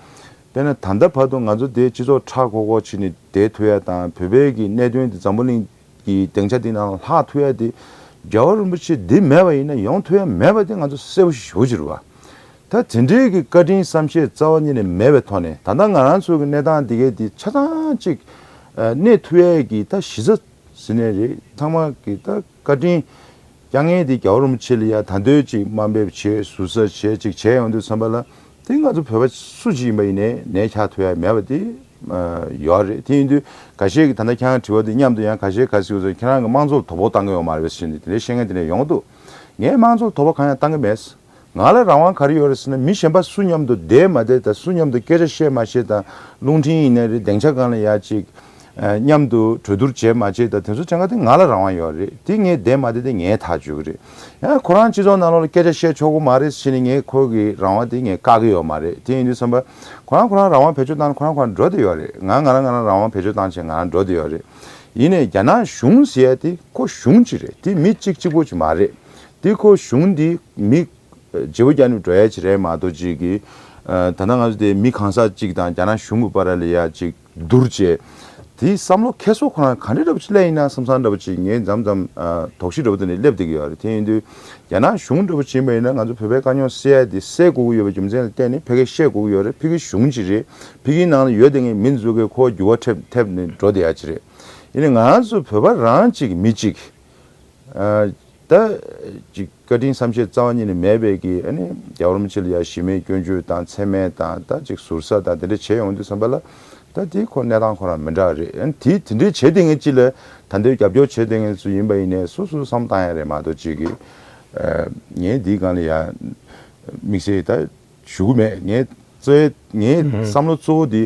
དཔེར་ན་ད་ལྟ་བར་དུ་ང་ཚོ་དེ་སྤྱི་ཚོགས་ཧྲག་ཁོག་ཁོག་བྱས་ནས་བསྡད་ཐུབ་ཡ་དང་བོད་པའི་གི་གནད་དོན་དེ་འཛམ་བུ་གླིང་གི་སྡིངས་ཆ་དེ་ནང་ལ་ལྷག་ཐུབ་ཡ་དེ་རྒྱལ་བ་རིན་པོ་ཆེ་འདི་མེད་པ་ཡིན་ན་ཡོང་ཐུབ་ཡ་མེད་པ་དེ་ང་ཚོ་གསལ་པོ་ཞེ་པོ་ཅིག་རེད་བ། ད་དེ་འདྲའི་གི་བཀའ་དྲིན་བསམ་ཤེས་རྩ་བ་ཉིད་ནས་མེད་པའི་ཐོག་ནས་ད་ལྟ་ང་རང་ཚོ་གི་གནས་སྟངས་འདི་གའི་འདི་ཆ་ཚང་གཅིག་གནས་ཐུབ་ཡས་ཀྱི་ད་གཞི་རྩ་ཟེར་ནའི་རེད། ཚང་མ་གི་ད་བཀའ་དྲིན་བསྐྱང་མཁན་དེ་རྒྱལ་བ་རིན་པོ་ཆེ་ལ་ཡ་ད་འདོད་ཅིག་དམའ་འབེབས་བྱས་ཟུར་ཟ་བྱས་ཅིག་བྱས་ཡོང་དུས་ཙམ་པ་ལ་དེ་ང་ཚོ་བོད་པ་སུ་ཅིག་ཡིན་པ་ཡིན་ནའི་ནད་ཆགས་ཐུབ་ཡ་མེད་པ་དེ་ཡོད་རེད། དེ་ཡིན་དུས་ཁ་ཤས་ཀྱིས་ད་ལྟ་ཁྱེད་རང་དྲི་བ་དེ་མཉམ་དུ་ཡང་ཁ་ཤས་ག་ཟེར་ཟེར་ཁྱེད་རང་གི་དམངས་གཙོ་ལ་དོ་ཕོག་བཏང་གི་ཡོད་མ་རེད་པས་ཟེར་ནས་དེ་འདྲའི་བཤད་མཁན་དེ་འདྲ་ཡོང་གི་འདུག་ངས་དམངས་གཙོ་ལ་དོ་ཕོག་གང་ཡང་བཏང་གི་མེད། ང་ལ་རང་དབང་ག་རེ་ཡོད་རེད་ཟེར་ན་མི་གཞན་པ་སུ་མཉམ་དུ་བསྡད་མ་བསྡད་དང་སུ་མཉམ་དུ་སྐད་ཆ་བཤད་མ་བཤད་དང་རླུང་འཕྲིན་ཡིན་ནའི་རེད་སྡིངས་ཆ་སྒང་ལ་ཡ་ཅིག་མཉམ་དུ་གྲོས་བསྡུར་བྱས་མ་བྱས་དང་དེ་ཚོ་དྲན་ག་དེ་ང་ལ་རང་དབང་ཡོད་རེད། དེ་ངས་བསྡད་མ་བསྡད་དེ་ངའི་ཐག་གཅོད་ཀྱི་རེད། ཡང་ཁོ་རང་སྤྱི་ཚོགས་ནང་ལོགས་ལ་སྐད་ཆ་བཤད་ཆོག་གི་མ་རེད་ཟེར་ནས་ངས་ཁོ་གི་རང་དབང་དེ་ངས་བཀག་གི་ཡོད་མ་རེད། དེ་ཡིན་དུས་ཙམ་པ་ཁོ་རང་ཁོ་རང་རང་དབང་བེད་སྤྱོད་བཏང་ནས་ཁོ་རང་ཁོ་རང་འགྲོ་བསྡད་ཡོད་རེད། ང་ང་རང་ང་རང་རང་དབང་བེད་སྤྱོད་བཏང་བྱས་ང་རང་འགྲོ་བསྡད་ཡོད་རེད། ཡིན་ནའི་རྒྱ་ནག་གཞུང་ཟེར་ཡ་དེ་ཁོ་གཞུང་གཅིག་རེད། དེ་མི་གཅིག་གཅིག་པོ་གཅིག་མ་རེད། དེ་ཁོ་གཞུང་འདི་མི་བརྗེ་པོ་རྒྱག་ནས་འགྲོ་ཡ་ཅིག་རེད་མ་གཏོགས་ཅིག་གི་ད་ལྟ་ང་ཚོ་དེ་མི་གང་ཟག་གཅིག་དང་རྒྱ་ནག་གཞུང་གི་བར་ལ་ཡ་ཅིག་བསྡུར་བྱས་ དེའི་བསམ་བློ་འཁྱེར་སོ་ཁོ་རང་ག་འདྲ་འདྲ་པོ་ཅིག་སླེབས་ཡིན་ན་བསམ་བསམ་འདྲ་པོ་ཅིག་ངས་མཚམས་མཚམས་ཨ་དོགས་གཞི་འདྲ་པོ་དེ་ནས་སླེབས་བསྡད་ཀྱི་ཡོད་རེད། དེ་ཡིན་དུས་རྒྱ་ནག་གཞུང་འདྲ་པོ་ཅིག་ཡིན་པ་ཡིན་ན་ང་ཚོ་བོད་པའི་དཀའ་རྙོག་སེལ་ཡ་དེ་སེལ་དགོས་ཀྱི་ཡོད་པའི་རྒྱུ་མཚན་ལ་བརྟེན་ནས་ཕ་གིར་བཤད་དགོས་ཀྱི་ཡོད་རེད། ཕ་གིའི་གཞུང་ཅིག་རེད། ཕ་གིའི་ནང་ལ་ཡོད་བསྡད་མཁན་མི་ཚོ་གིས་ཁོ་འགྱུར་བ་ཐེབས་ཐེབས་ནས་འགྲོ་བསྡད་ཡ་ཅིག་རེད། ཡིན་ནའི་ང་ཚོ་བོད་པ་རང་གཅིག་མི་གཅིག་ཨ་ད་ཅིག་བཀའ་དྲིན་བསམ་ཤེས་རྩ་བ་ཉིད་ནས་མེད་པའི་གི་ཨ་ནི་རྒྱལ་བ་རིན་པོ་ཆེ་ལ་ཡ་གཞི་མེད་སྐྱོན་བརྗོད་དང་མཚན་སྨད་དང་ད་ཅིག་ཟུར་ཟ་དང་དེ་འདྲ་བྱས་ཡོང་དུས་ཙམ་པ་ལ་ད་དེ་ཁོ་གནས་སྟངས་ཁོ་རང་མི་འདྲ་རེད། ཨ་ནི་དེ་དེ་འདྲའི་བྱེད་བསྡད་མཁན་ཅིག་ལ་ད་ལྟའི་རྒྱབ་སྐྱོར་བྱེད་བསྡད་མཁན་ཚོ་ཡིན་པ་ཡིན་ནའི་སོ་སོ་བསམ་བཏང་ཡ་རེད་མ་གཏོགས་ཅིག་གི་ཨ་ངས་འདིའི་སྒང་ལ་ཡ་དམིགས་བསལ་ད་ཞུ་གི་མེད། ངས་གཙོ་ངའི་བསམ་བློ་གཙོ་བོ་འདི་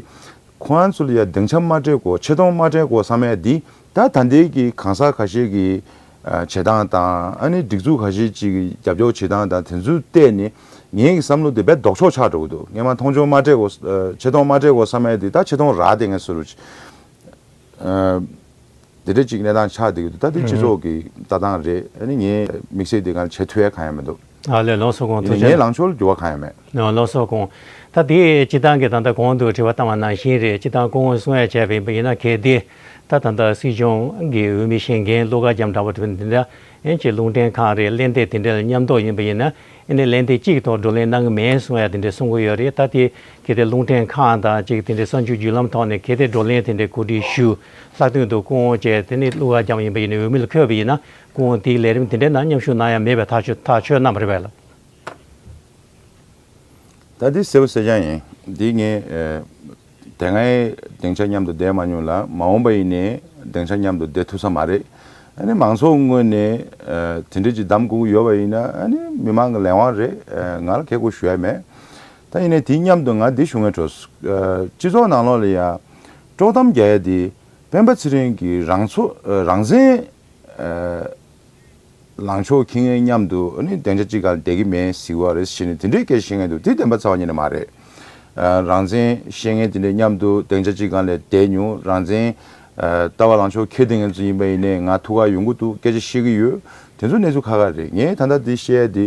ཁོ་རང་ཚོ་ལ་ཡ་སྡིངས་ཆ་མ་སྤྲད་གོ་ཆེ་མཐོང་མ་སྤྲད་གོ་བསམ་ཡ་འདི་ད་ད་ལྟའི་གི་གང་ཟག་ཁ་ཤས་ཀྱི་ཨ་བྱེད་སྟངས་དང་ཨ་ནི་སྒྲིག་འཛུགས་ཁ་ཤས་ཅིག་གི་རྒྱབ་སྐྱོར་བྱེད་སྟངས་དང་དེ་ཚོ་བལྟས་ནས་ངའི་གི་བསམ་བློ་འདི་དཔེ་ལྡོག་ཕྱོགས་ཆགས་འགྲོ་གི་འདུག་སྔོན་མ་མཐོང་ཆུང་མ་སྤྲད་གོ་ཆེ་མཐོང་མ་སྤྲད་གོ་བསམ་ཡ་འདི་ད་ཆེ་མཐོང་རག་བསྡད་མཁན་བཟོ་འདྲ་ཅིག་ཨ། དེ་འདྲ་ཅིག་གནས་སྟངས་ཆགས་བསྡད་ཀྱི་འདུག་ད་དེ་སྤྱི་ཚོགས་ཀྱི་ལྟ་སྟངས་རེད། ཨ་ནི་ངས་དམིགས་བསལ་དེ་ག་ནས་བྱེད་ཐུབ་ཡ་གང་ཡང་མི་འདུག་ཨ་ལས། ལགས་སོ་སྐུ་ངོ་ཡིན་ནའི་ཐུགས་རྗེ་ངའི་ལངས་ཕྱོགས་ལ་འགྱུར་བ་གང་ཡང་མེད། ཨ་ལགས་སོ་སྐུ་ངོ་། ད་དེ་སྤྱིར་བཏང་གི་ད་ལྟ་གོང་དུ་དྲི་བ་བཏང་བ་ནང་བཞིན་རེད། སྤྱིར་བཏང་སྐུ་ངོས་གསུང་ཡ་བྱས་པ་ཡིན་ན་གལ་ཏེ་ད་ད་ལྟ་སྲིད་སྐྱོང་གི་འོས་མི་བཞེངས་མཁན་བློ་དགའ་རྒྱམ་འདྲ་པོ་དེ་འདི་འདྲ་ཨེ་ཅིག་རླུང་འཕྲིན་ཁང་རེད། ལན་འདེབས་དེ་འདྲ་ལ་མཉམ་འདོགས་ཡིན་པ་ཡིན་ན། ཨ་ནི་ལན་དེ་གཅིག་ཐོག་བགྲོ་གླེང་གནང་གི་མེད་གསུང་ཡ་དེ་འདྲ་གསུང་གི་ཡོད་རེད། ད་དེ་གལ་ཏེ་རླུང་འཕྲིན་ཁང་དང་གཅིག་དེ་འདྲའི་གསར་འགྱུར་བརྒྱུད་ལམ་ཐོག་ནས་གལ་ཏེ་བགྲོ་གླེང་དེ་འདྲའི་གོ་སྒྲིག་ཞུ། ལྷག་དོན་དུ་སྐུ་ངོ་བཅས་དེ་ནི་བློ་དགའ་རྒྱམ་ཡིན་པ་ཡིན་ན་འོས་མི་ལ་འཁོད་པ་ཡིན་ན་སྐུ་ངོ་དེའི་ལས་རིམ་དེ་འདྲའི་ནང་མཉམ་ཞུགས་གནང་ཡ་མེད་པའི་ཐག་གཅོད་ཐག་གཅོད་གནང་བ་རེད་པས་ལགས། ད་འདི་གསལ་པོ་གསལ་རྐྱང་ཡིན། འདི་ངས་ཨ། དེ་སྔའི་སྡིངས་ཆ་མཉམ་དུ་བསྡད་མ་མྱོང་ལ་མ་འོངས་པ་ཡིན་ནའི་སྡིངས་ཆ་མཉམ་དུ་བསྡད་ཐུབ་ས་མ་རེད། ཨ་ནི་མང་ཚོགས་ངོས་ནས་ཨ་དེ་འདྲ་ཅིག་གདམ་དགོས་ཀྱི་ཡོད་པ་ཡིན་ན་ཨ་ནི་མི་མང་གི་ལས་དབང་རེད། ཨ་ང་ལ་ཁེ་གོ་ཞུ་ཡ་མེད། ད་ཡིན་ནའི་དེའི་མཉམ་དུ་ང་འདི་ཞུ་ངེས་འཕྲོ། ཨ་སྤྱི་ཚོགས་ནང་ལོགས་ལ་ཡ་དཀྲོག་གཏམ་རྒྱག་ཡ་དེ་སྤེན་པ་ཚེ་རིང་གི་རང་ཚོ་ཨ་རང་བཙན་ཨ་ལངས་ཕྱོགས་འཁྱེར་མཁན་མཉམ་དུ་ཨ་ནི་སྡིངས་ཆ་གཅིག་སྒང་ལ་བསྡད་ཀྱི་མེད་ཟེར་བ་རེད་ཟེར་ནས་དེ་འདྲའི་སྐད་ཆ་བཤད་མཁན་འདུག་དེ་བདེན་པ་རྩ་བ་ཉིད་ནས་མ་རེད། ཨ་རང་བཙན་བཤད་མཁན་དེ་འདྲའི་མཉམ་དུ་སྡིངས་ཆ་གཅིག་སྒང་ལ་བསྡད་མྱོང་། རང་བཙན་ཨ་ལྟ་བ་ལངས་ཕྱོགས་འཁྱེར་བསྡད་མཁན་ཚོ་ཡིན་པ་ཡིན་ནའི་ང་ཐུག་ག་ཡོང་གི་འདུག་སྐད་ཆ་བཤད་ཀྱི་ཡོད། དེ་ཚོ་གནས་ཚུལ་ཁག་ཁག་རེད། ངས་ད་ལྟ་འདི་བཤད་ཡ་དེ་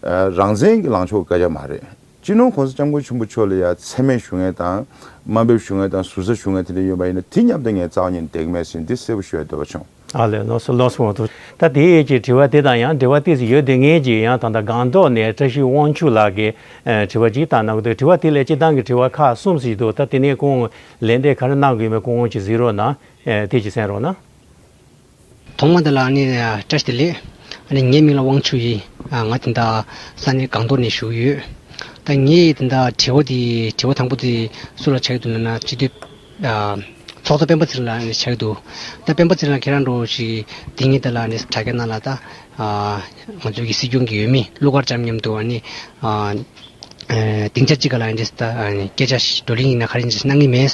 ཨ་རང་བཙན་གྱི་ལངས་ཕྱོགས་སྐད་ཆ་མ་རེད། སྤྱི་ནོར་༸གོང་ས་༸སྐྱབས་མགོན་ཆེན་པོ་མཆོག་ལ་ཡ་མཚན་སྨད་ཞུ་མཁན་དང་དམའ་འབེབས་ཞུ་མཁན་དང་ཟུར་ཟ་ཞུ་མཁན་དེ་འདྲ་ཡོད་པ་ཡིན་ན་དེ་མཉམ་དུ་ངས་རྩ་བ་ཉིད་ནས་བསྡད་ཀྱི་མེད་ཟེར་ནས་འདི་གསལ་པོ་ཞུ་ཡ་འདོད་པ་བྱུང་། ཨ་ལས། ལགས་སོ་ལགས་སོ། འོ་ཐུགས། ད་དེའི་ཀྱི་དྲི་བ་དེ་དང་ཡང་འབྲེལ་བ་ཏོག་ཙམ་ཡོད་དེ་ངེད་ཀྱིས་ཡང་ད་ལྟ་སྒང་ཏོག་ནས་བཀྲ་ཤིས་དབང་ཕྱུག་ལགས་ཀྱི་ཨ་དྲི་བ་ཅིག་བཏང་གནང་གི་འདུག་དྲི་བ་དེ་ལ་སྤྱིར་བཏང་གི་དྲི་བ་ཁག་གསུམ་ཞིག་འདུག་ད་དེ་ནས་སྐུ་ངོ་ལན་འདེབས་ག་རེ་གནང་དགོས་མིན་སྐུ་ངོ་ཅིག་གཟིགས་རོགས་གནང་། ཨ་དེ་ཅིག་གསན་རོགས་གནང་། ཐོག་མ་དེ་ལ་ཨ་ནི་བཀྲ་ཤིས་བདེ་ལེགས། ཨ་ནི་ངའི་མིང་ལ་དབང་ཕྱུག་ཡིན། ཨ་ང་དེ་འདྲ་ས་གནས་སྒང་ཏོག་ནས་བཞུགས་ཡོད། ད་ངས་དེ་འདྲ་དྲི་བ་དེ་དྲི་བ་དང་པོ་དེ་སུ་ལ་བྱ་གི་འདུག་ལབ་ན་སྤྱི་འཐུས་ཨ་ཚོགས་གཙོ་སྤེན་པ་ཚེ་རིང་ལགས་ལ་ཨ་ནི་བྱ་གི་འདུག་ད་སྤེན་པ་ཚེ་རིང་ལགས་ཁྱེད་རང་འདྲ་བོ་ཞིག་དེ་ཉིན་དེ་ལ་ཨ་ནི་དྲ་རྒྱ་ནང་ལ་ད་ཨ་ང་ཚོའི་གི་སྲིད་སྐྱོང་གི་འོས་མི་ཀླུ་མཁར་བྱམས་མཉམ་དུ་ཨ་ནི་ཨ་སྡིངས་ཆ་གཅིག་སྒང་ལ་ཨ་ནི་ད་ཨ་ནི་སྐད་ཆ་བགྲོ་གླེང་ཡིན་ན་ག་རེ་ཡིན་ན་གནང་གི་མེད།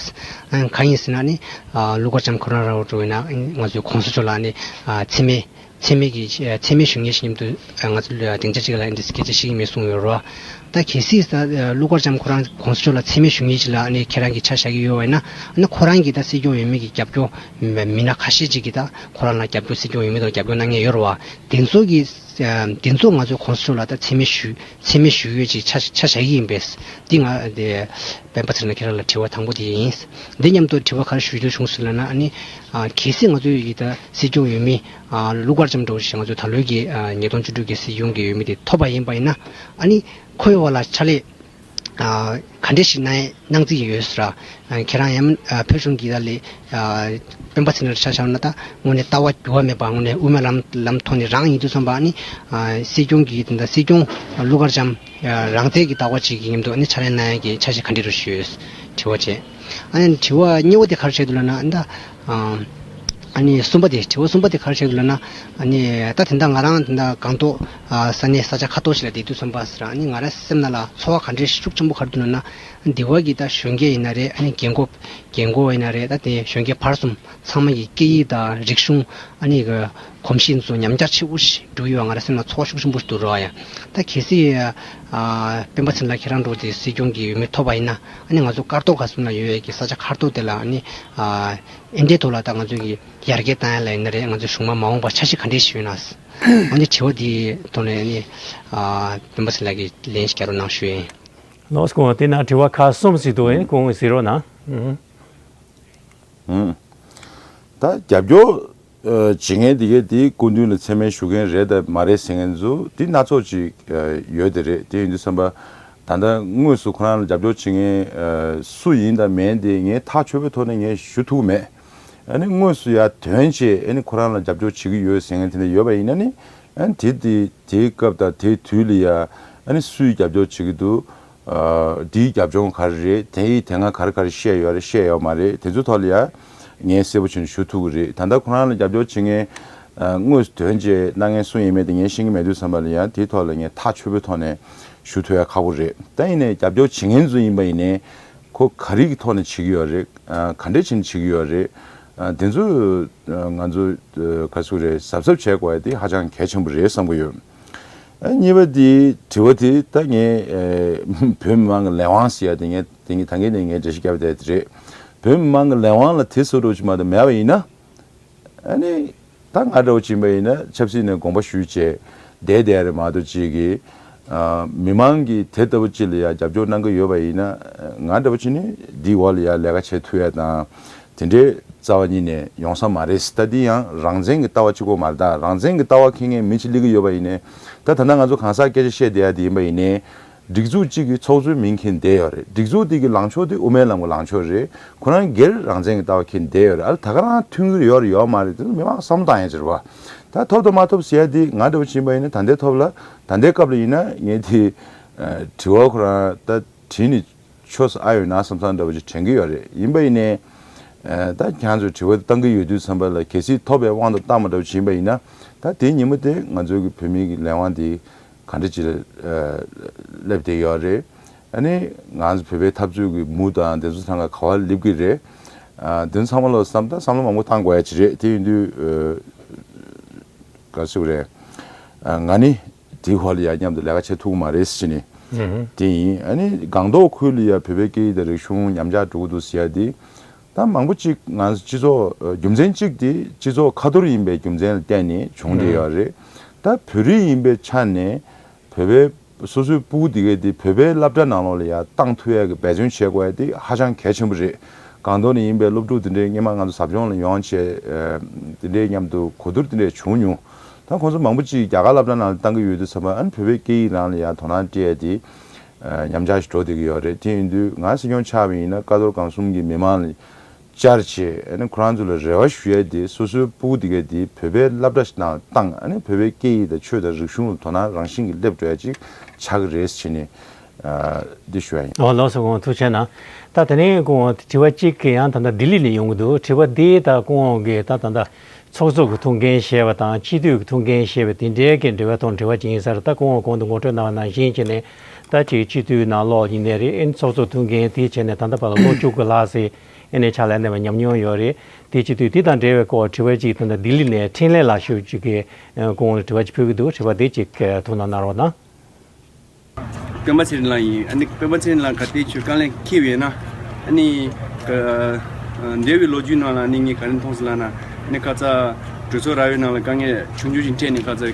ཨ་གང་ཡིན་ཟེར་ན་ཨ་ནི་ཨ་ཀླུ་མཁར་བྱམས་ཁོ་རང་རང་འདྲ་བོ་ཡིན་ན་ཨ་ནི་ང་ཚོའི་གོང་ས་མཆོག་ལ་ཨ་ནི་ཨ་མཚན་སྨད། མཚན་སྨད་ཀྱི་མཚན་སྨད་ཞུ་མཁན་ཞིག་མཉམ་དུ་ང་ཚོ་སྡིངས་ཆ་གཅིག་ལ་འདི་སྐད་ཆ་བཤད་ཀྱི་མེད་གསུངས་ཡོད་རེད་བ། ད་གལ་སྲིད་ད་ཀླུ་མཁར་བྱམས་ཁོ་རང་གོང་ས་མཆོག་ལ་མཚན་སྨད་ཞུ་མཁན་ཞིག་ལ་ཨ་ནི་ཁྱེད་རང་གིས་ཆ་བཞག་གི་ཡོད་པ་ཡིན་ན་ཨ་ནི་ཁོ་རང་གིས་ད་སྲིད་སྐྱོང་འོས་མི་གི་རྒྱབ་སྐྱོར་མི་སྣ་ཁ་ཤས་ཅིག་གིས་ད་ཁོ་རང་ལ་རྒྱབ་སྐྱོར་སྲིད་སྐྱོང་འོས་མི་དང་རྒྱབ་སྐྱོར་གནང་མཁན་ཡོད་རེད་བ། དེ་ཚོ་གིས་དེ་ཚོ་ང་ཚོ་གོང་ས་མཆོག་ལ་ད་མཚན་སྨད་ཞུ་མཚན་སྨད་ཞུ་ཡོད་ཅིག་ཆ་ཆ་བཞག་གི་ཡིན་པས། འདི་ང་དེ་སྤེན་པ་ཚེ་རིང་ལགས་ཁྱེད་རང་ལ་དྲི་བ་དང་པོ་དེ་ཡིན། འདི་མཉམ་དུ་དྲི་བ་ག་རེ་ཞུ་རྒྱུ་བྱུང་སོང་ལབ་ན་ཨ་ནི་ཨ་གལ་སྲིད་ང་ཚོ་ཡི་ད་སྲིད་སྐྱོང་འོས་མི་ཨ་ཀླུ་མཁར་བྱམས་འདྲ་བོ་ཞིག་ང་ཚོ་ད་ལོའི་གི་ཨ་ཉིས་སྟོང་བཅུ་དྲུག་གི་སྲིད་སྐྱོང་གི་འོས་མི་དེ་ཐོབ་པ་ཡིན་པ་ཡིན་ན་ཨ་ནི་ཁོའི་འོག་ལ་ཕྱག་ལས་ཨ་ག་འདྲས་ཤིག་གནང་གནང་རྩིས་ཡོད་ཟེར། ཨ་ཁྱེད་རང་ཡང་ཨ་བོད་གཞུང་གི་ད་ལས་ཨ་སྤེན་པ་ཚེ་རིང་ལ་ཆ་བཞག་ན་ད་དངོས་གནས་ལྟ་བ་འགྱུར་བ་མེད་པ་དངོས་གནས་དབུ་མའི་ལམ་ལམ་ཐོག་ནས་རང་ཡིན་དུས་ཙམ་པ་ཨ་ནི་ཨ་སྲིད་སྐྱོང་གི་ད་སྲིད་སྐྱོང་ཀླུ་མཁར་བྱམས་རང་བཙན་གྱི་ལྟ་བ་ཅིག་གི་མཉམ་དུ་ཨ་ནི་ཕྱག་ལས་གནང་ཡ་གི་འཆར་གཞི་ག་འདྲ་རེ་ཞུ་ཡོད། དྲི་བ་བྱས། ཨ་ནི་དྲི་བ་གཉིས་པ་དེ་ག་རེ་བྱས་འདུག་ལབ་ན་ཨ་ནི་ད་ཨ་ནི་གསུམ་པ་དེ་དྲི་བ་གསུམ་པ་དེ་ག་རེ་བྱས་འདུག་ལབ་ན་ཨ་ནི་ད་དེ་འདྲ་ང་རང་དེ་འདྲ་སྒང་ཏོག་ས་གནས་ས་ཆ་ཁ་ཐོར་ཞིག་ལ་བསྡད་དུས་ཙམ་པ་ཟེར་ཨ་ནི་ང་རང་སེམས་ནང་ལ་ཚོར་བ་ག་འདྲ་ཤུགས་ཆེན་པོ་ག་རེ་འདུག་ལབ་ན་འདི་བ་གི་ད་གཞོན་སྐྱེས་ཡིན་ན་རེད། ཨ་ནི་རྒན་གོག་རྒན་གོག་ཡིན་ན་རེད། ད་དེ་གཞོན་སྐྱེས་བར་གསུམ་ཚང་མ་གི་སྐད་ཡིག་དང་རིག་གཞུང་ཨ་ནི་གི་གོམས་གཤིས་ཚོ་ཉམས་ཆག་ཆེ་པོ་ཞིག་འགྲོ་ཡོད་པ་ང་རང་སེམས་ལ་ཚོར་བ་ཤུགས་ཆེན་པོ་ཞིག་འདུག་རོགས་ཡ། ད་གལ་སྲིད་ཨ་སྤེན་པ་ཚེ་རིང་ལགས་ཁྱེད་རང་འདྲ་བོ་དེ་སྲིད་སྐྱོང་གི་འོས་མི་ཐོབ་པ་ཡིན་ན་ཨ་ནི་ང་ཚོ་ཀར་ཏོག་ག་སུ་ན་ཡོད་ཡ་གི་ས་ཆ་ཁ་ཐོར་དེ་ལ་ཨ་ནི་ཨ་འདྲའི་ཐོག་ལ་ད་ང་ཚོ་གི་ཡར་རྒྱས་བཏང་ཡ་ལ་ཡིན་ན་རེད། ང་ཚོ་གཞུང་མང་མ་འོངས་པ་འཆར་གཞི་ག་འདྲས་ཞིག་ཡོད་ན་ཨ་ནི་དྲི་བ་དེའི་ཐོག་ནས་ཨ་ནི་ཨ་སྤེན་པ་ཚེ་རིང་ལགས་ཀྱིས་ལན་ཞིག་རྒྱག་རོགས་གནང་ཞུ་ཡིན། ལགས་སོ། དེ་ན་དྲི་བ་ཁག་གསུམ་ཞིག་འདུག་ཨ་ནི་སྐུ་ངོས་གཟིགས་རོགས་གནང་། ཨུ། ཨུ། ད་རྒྱབ་སྐྱོར་ཨ་བྱེད་མཁན་དེ་གས་དེ་སྐུ་མདུན་ལ་མཚན་སྨད་ཞུ་མཁན་རེད་དང་མ་རེད་ཟེར་མཁན་ཚོ་དེ་སྣ་ཚོགས་ཅིག་ཨ་ཡོད་དེ་རེད། དེ་ཡིན་དུས་ཙམ་པ་ད་ལྟ་དངོས་སུ་ཁོ་རང་ལ་རྒྱབ་སྐྱོར་བྱེད་མཁན་ཨ་སུ་ཡིན་དང་མིན་དེ་ངས་ཐག་ཆོད་པོའི་ཐོག་ནས་ངས་ཞུ་ཐུབ་ཀྱི་མེད། ཨ་ནི་དངོས་སུ་ཡར་ཐོན་བྱས་ཨ་ནི་ཁོ་རང་ལ་རྒྱབ་སྐྱོར་བྱེད་ཀྱི་ཡོད་ཟེར་མཁན་དེ་འདྲ་ཡོད་པ་ཡིན་ན་ནི་ཨ་ནི་དེ་དེ་དེའི་སྐབས་དང་དེའི་དུས་ལ་ཡ་ཨ་ནི་སུས་རྒྱབ་སྐྱོར་བྱེད་ཀྱི་འདུག་ཨ་འདིའི་རྒྱབ་ལྗོངས་ག་རེ་རེད། དེའི་དེ་སྔ་ག་རེ་ག་རེ་བཤད་ཡོད་རེད། བཤད་ཡོད་མ་རེད། དེ་ཚོའི་ཐོག་ལ་ཡ་ངས་གསལ་པོ་བྱས་ནས་ཞུ་ཐུབ་ཀྱི་རེད། ད་ལྟ་ཁོ་རང་ལ་རྒྱབ་སྐྱོར་བྱེད་མཁན་ཨ་དངོས་སུ་ཐོན་བྱས་གནང་མཁན་སུ་ཡིན་མིན་དེ་ངས་ཤེས་ཀྱི་མེད་དུས་ཙམ་པ་ལ་ཡ་དེའི་ཐོག་ལ་ངས་ཐག་ཆོད་པོའི་ཐོག་ནས་ཞུ་ཐུབ་ཡ་ཁག་པོ་རེད། ད་ཡིན་ནའི་རྒྱབ་སྐྱོར་བྱེད་མཁན་ཚོ་ཡིན་པ་ཡིན་ནའི་ཁོ་ག་རེ་གི་ཐོག་ནས་བྱེད་ཀྱི་ཡོད་རེད། ཨ་ག་འདྲས་བྱས་ནས་བྱེད་ཀྱི་ཡོད་རེད། ཨ་དེ་ཚོ་ཨ་ང་ཚོ་ཨ་ག་ཚོད་རེད། གཟབ་གཟབ་བྱེད་དགོས་ཡ་དེ་ཧ་ཅང་གལ་ཆེན་པོ་རེད་བསམ་གྱི་ཡོད། ཨ་གཉིས་པ་དེ་དྲི་བ་དེ་ད་ངས་ཨ་བོད་མི་མང་གི་ལས་དབང་ཟེར་ཡ་དེ་ངས་དེ་ངས་ད་གིན་ནས་ངས་འགྲེལ་བཤད་བརྒྱབ་བསྡད་དེ་རེད། བོད་མི་མང་གི་ལས་དབང་ལ་དེ་བཟོ་འདྲ་ཅིག་མ་གཏོགས་མེད་པ་ཡིན་ན། ཨ་ནི་ད་ང་འདྲ་བོ་ཅིག་ཡིན་པ་ཡིན་ན་ཆབ་སྲིད་ནས་དགོངས་པ་ཞུས་བྱས་བསྡད་བསྡད་རེད་མ་གཏོགས་ཅིག་གིས་ཨ་མི་མང་གིས་དེ་ལྟ་བུ་ཅིག་ལ་ཡ་རྒྱབ་སྐྱོར་གནང་གི་ཡོད་པ་ཡིན་ན་ང་འདྲ་བོ་ཅིག་ནི་འདིའི་འོག་ལ་ཡ་ལས་ཀ་བྱེད་ཐུབ་ཡ་དང་། དེ་འདྲའི་རྩ་བ་ཉིད་ནས་ཡོང་ས་མ་རེད། ད་འདི་ཡང་རང་བཙན་གྱི་ལྟ་བ་གཅིག་པོ་མ་རེད། ད་རང་བཙན་གྱི་ལྟ་བ་འཁྱེར་མཁན་མི་གཅིག་སླེབས་ཀྱི་ཡོད་པ་ཡིན་ནའི་ད་ད་ལྟ་ང་ཚོ་གང་ཟག་སྐད་ཆ་བཤད་བསྡད་ཡ་དེ་ཡིན་པ་ཡིན་ནའི་སྒྲིག་འཛུགས་གཅིག་གི་ཚོགས་གཙོའི་མིང་འཁྱེར་བསྡད་ཡོད་རེད། སྒྲིག་འཛུགས་དེ་གི་ལངས་ཕྱོགས་དེ་དབུ་མའི་ལམ་གྱི་ལངས་ཕྱོགས་རེད། ཁོ་རང་སྒེར་རང་བཙན་གྱི་ལྟ་བ་འཁྱེར་བསྡད་ཡོད་རེད། ཨ་ད་ག་རང་མཐུན་གྱི་ཡོད་རེད་ཡོད་མ་རེད་དེ་མི་མང་བསམ་བློ་བཏང་ཡ་ཅིག་རེད་བ། ད་ཐོབ་དང་མ་ཐོབ་ཟེར་ཡ་དེ་ང་འདྲ་བོ་ཅིག་ཡིན་པ་ཡིན་ན་ད་ལྟའི་ཐོག་ལ་ད་ལྟའི་སྐབས་ལ་ཡིན་ན་ངས་དེ་དྲི་བ་ཁོ་རང་ད་དྲིས་ནས། ཆོས་སུ་ཨ་ཡོད་ན་བསམ་བསམ་འདྲ་བོ་ཅིག་དྲན་གྱི་ཡོད་རེད། ཡིན་པ་ཡིན་ནའི། ཨ་ད་ཁྱེད་ཚོས་དྲི་བ་བཏང་གི་ཡོད་དུས་ཙམ་པ་ལ་གལ་སྲིད་ཐོབ་པའི་དབང་དུ་བཏང་བ་འདྲ་བོ་ཅིག་ཡིན་པ་ཡིན་ན། ད་དེའི་ཉིན་མོ་དེ་ང་ཚོའི་གི་བོད་མིའི་གི་ལས་དབང་དེ་ག་འདྲ་ཅིག་ལ་ཨ་སླེབས་བསྡད་ཡོད་རེད། ཨ་ནི་ང་ཚོ་བོད་པའི་འཐབ་རྩོད་ཀྱི་མུ་དང་དེ་ཚོ་ཚང་མ་ག་པར་སླེབས་ཀྱི་རེད། ཨ་དེ་ཚང་མ་ལ་བསམ་ད་བསམ་བློ་མང་པོ་བཏང་དགོས་ཡ་ཅིག་རེད། དེ་ཡིན་དུས་ཨ་ག་རེ་ཟེར་དགོས་རེད། ཨ་ང་ནི། དེའི་འོག་ལ་ཡ་མཉམ་དུ་ལས་ཀ་བྱེད་ཐུབ་ཀྱི་མ་རེད་ཟེར་ནས། ཨུ་ཧུ། དེ་ཡིན། ཨ་ནི་སྒང་ཏོག་ཁུལ་ལ་ཡ་བོད་པའི་སྐད་ཡིག་དང་རིག་གཞུང་ཉམས་ཆག་འགྲོ་གི་འདུག་ཟེར་ཡ་དེ། ད་མང་པོ་ཅིག་ང་ཚོ་སྤྱི་ཚོགས་ཨ་རྒྱུ་མཚན་གཅིག་དེ་སྤྱི་ཚོགས་ཁ་ཐོར་ཡིན་པའི་རྒྱུ་མཚན་ལ་བརྟེན་ནས་བྱུང་བསྡད་ཡོད་རེད། ད་བོད་རིགས་ཡིན་པའི་ཆ་ནས་བོད་པའི་སོ་སོའི་སྤུ་གུ་དེ་གས་དེ་བོད་པའི་སློབ་གྲྭ་ནང་ལོགས་ལ་ཡ་བཏང་ཐུབ་ཡ་གི་འབད་བརྩོན་བྱེད་དགོས་ཡ་དེ་ཧ་ཅང་གལ་ཆེན་པོ་རེད། སྒང་ཏོག་ནས་ཡིན་པའི་སློབ་ཕྲུག་དེ་འདྲའི་སྔོན་མ་ང་ཚོ་ཟབ་སྦྱོང་ལ་ཡོང་བྱས་ཨ་དེ་འདྲའི་མཉམ་དུ་གོ་བསྡུར་དེ་འདྲ་བྱུང་མྱོང་། ད་ཁོང་ཚོ་མང་པོ་ཅིག་རྒྱ་གར་སློབ་གྲྭ་ནང་ལ་བཏང་གི་ཡོད་དུས་ཙམ་པ་ཨ་ནི་བོད་པའི་སྐད་ཡིག་རང་ལ་ཡང་དོ་སྣང་སྤྲད་ཡ་དེ་ཨ་ཉམས་ཆག་ཞིག་འགྲོ་བསྡད་ཀྱི་ཡོད་རེད། དེ་ཡིན་དུས་ང་སྲིད་སྐྱོང་ཆགས་པ་ཡིན་ན་ཀ་རྡོར་སྒང་གསུམ་གྱི་མི་མང་ལ་བཅར་བྱས་ཨ་ནི་ཁོ་རང་ཚོ་ལ་རེ་བ་ཞུ་ཡ་དེ་སོ་སོའི་སྤུ་གུ་དེ་གས་དེ་བོད་པའི་སློབ་གྲྭ་ཞིག་ནང་བཏང་ཨ་ནི་བོད་པའི་སྐད་ཡིག་དང་ཆོས་དང་རིག་གཞུང་ལ་དོ་སྣང་རང་བཞིན་གྱིས་སླེབས་འགྲོ་ཡ་ཅིག་ཆགས་ཀྱི་རེད་ཟེར་ནས་ཨ་འདི་ཞུ་ཡ་ཡིན། ཨོ་ལགས་སོ། སྐུ་ངོ་ཐུགས་རྗེ་གནང་། ད་དེ་ནས་སྐུ་ངོ་དྲི་བ་གཅིག་གི་ཡང་ད་ལྟ་ལྡི་ལི་ནས་ཡོང་གི་འདུག་དྲི་བ་འདི་ད་སྐུ་ངོ་གིས་ད་ད་ལྟ་ཚོགས་གཙོ་གི་ཐུགས་འགན་བཞེས་པ་དང་སྤྱི་འཐུས་ཀྱི་ཐུགས་འགན་བཞེས་པ་དེ་འདྲའི་གི་འབྲེལ་བའི་ཐོག་དྲི་བ་ཅིག་ཡིན་ས་རེད། ད་སྐུ་ངོ་གོང་དུ་ངོ་སྤྲོད་གནང་བ་ནང་བཞིན་བྱས་ནས་ད་ཅིག་སྤྱི་འཐུས་ནང་ལོགས་ཡིན་ནའི་རེད། ཨེ་ཚོགས་གཙོ་ཐུགས་འགན་དེ་བྱས་ནས་ད་ལྟ་བར་ལ་ལོ་བཅུ་དགུ་ལྷག་ཙམ་ཨེ་ནས་ཕྱག་ལས་གནང་བའི་ཉམས་མྱོང་ཡོད་རེད། དེ་སྤྱི་འཐུས་དེ་དང་འབྲེལ་བའི་སྐོར་དྲི་བ་ཅིག་ད་ལྟ་ལྡི་ལི་ནས་འཕྲིན་ལས་ལགས་ཞུ་ཅིག་གིས་སྐུ་ངོ་ལ་དྲི་བ་ཅིག་ཕུལ་གྱི་འདུག་དྲི་བ་དེ་ཅིག་ཐུགས་སྣང་གནང་རོགས་གནང་། སྤེན་པ་ཚེ་རིང་ལགས་ཡིན། ཨ་ནི་སྤེན་པ་ཚེ་རིང་ལགས་ག་དེ་ཁྱོད་དཀའ་ལས་ཁེལ་བས་ན། ཨ་ནི་ཀ་འདས་པའི་ལོ་རྒྱུས་ནང་ལ་ཨ་ནི་ངས་ག་རེ་མཐོང་སོང་ལབ་ན། ཨ་ནི་ཁ་ཚ་གྲོས་ཚོགས་ར་བའི་ནང་ལ་དཀའ་ངལ་ཆུང་ཆུང་ཞིག་འཕྲད་ནས་ཁ་ཚ་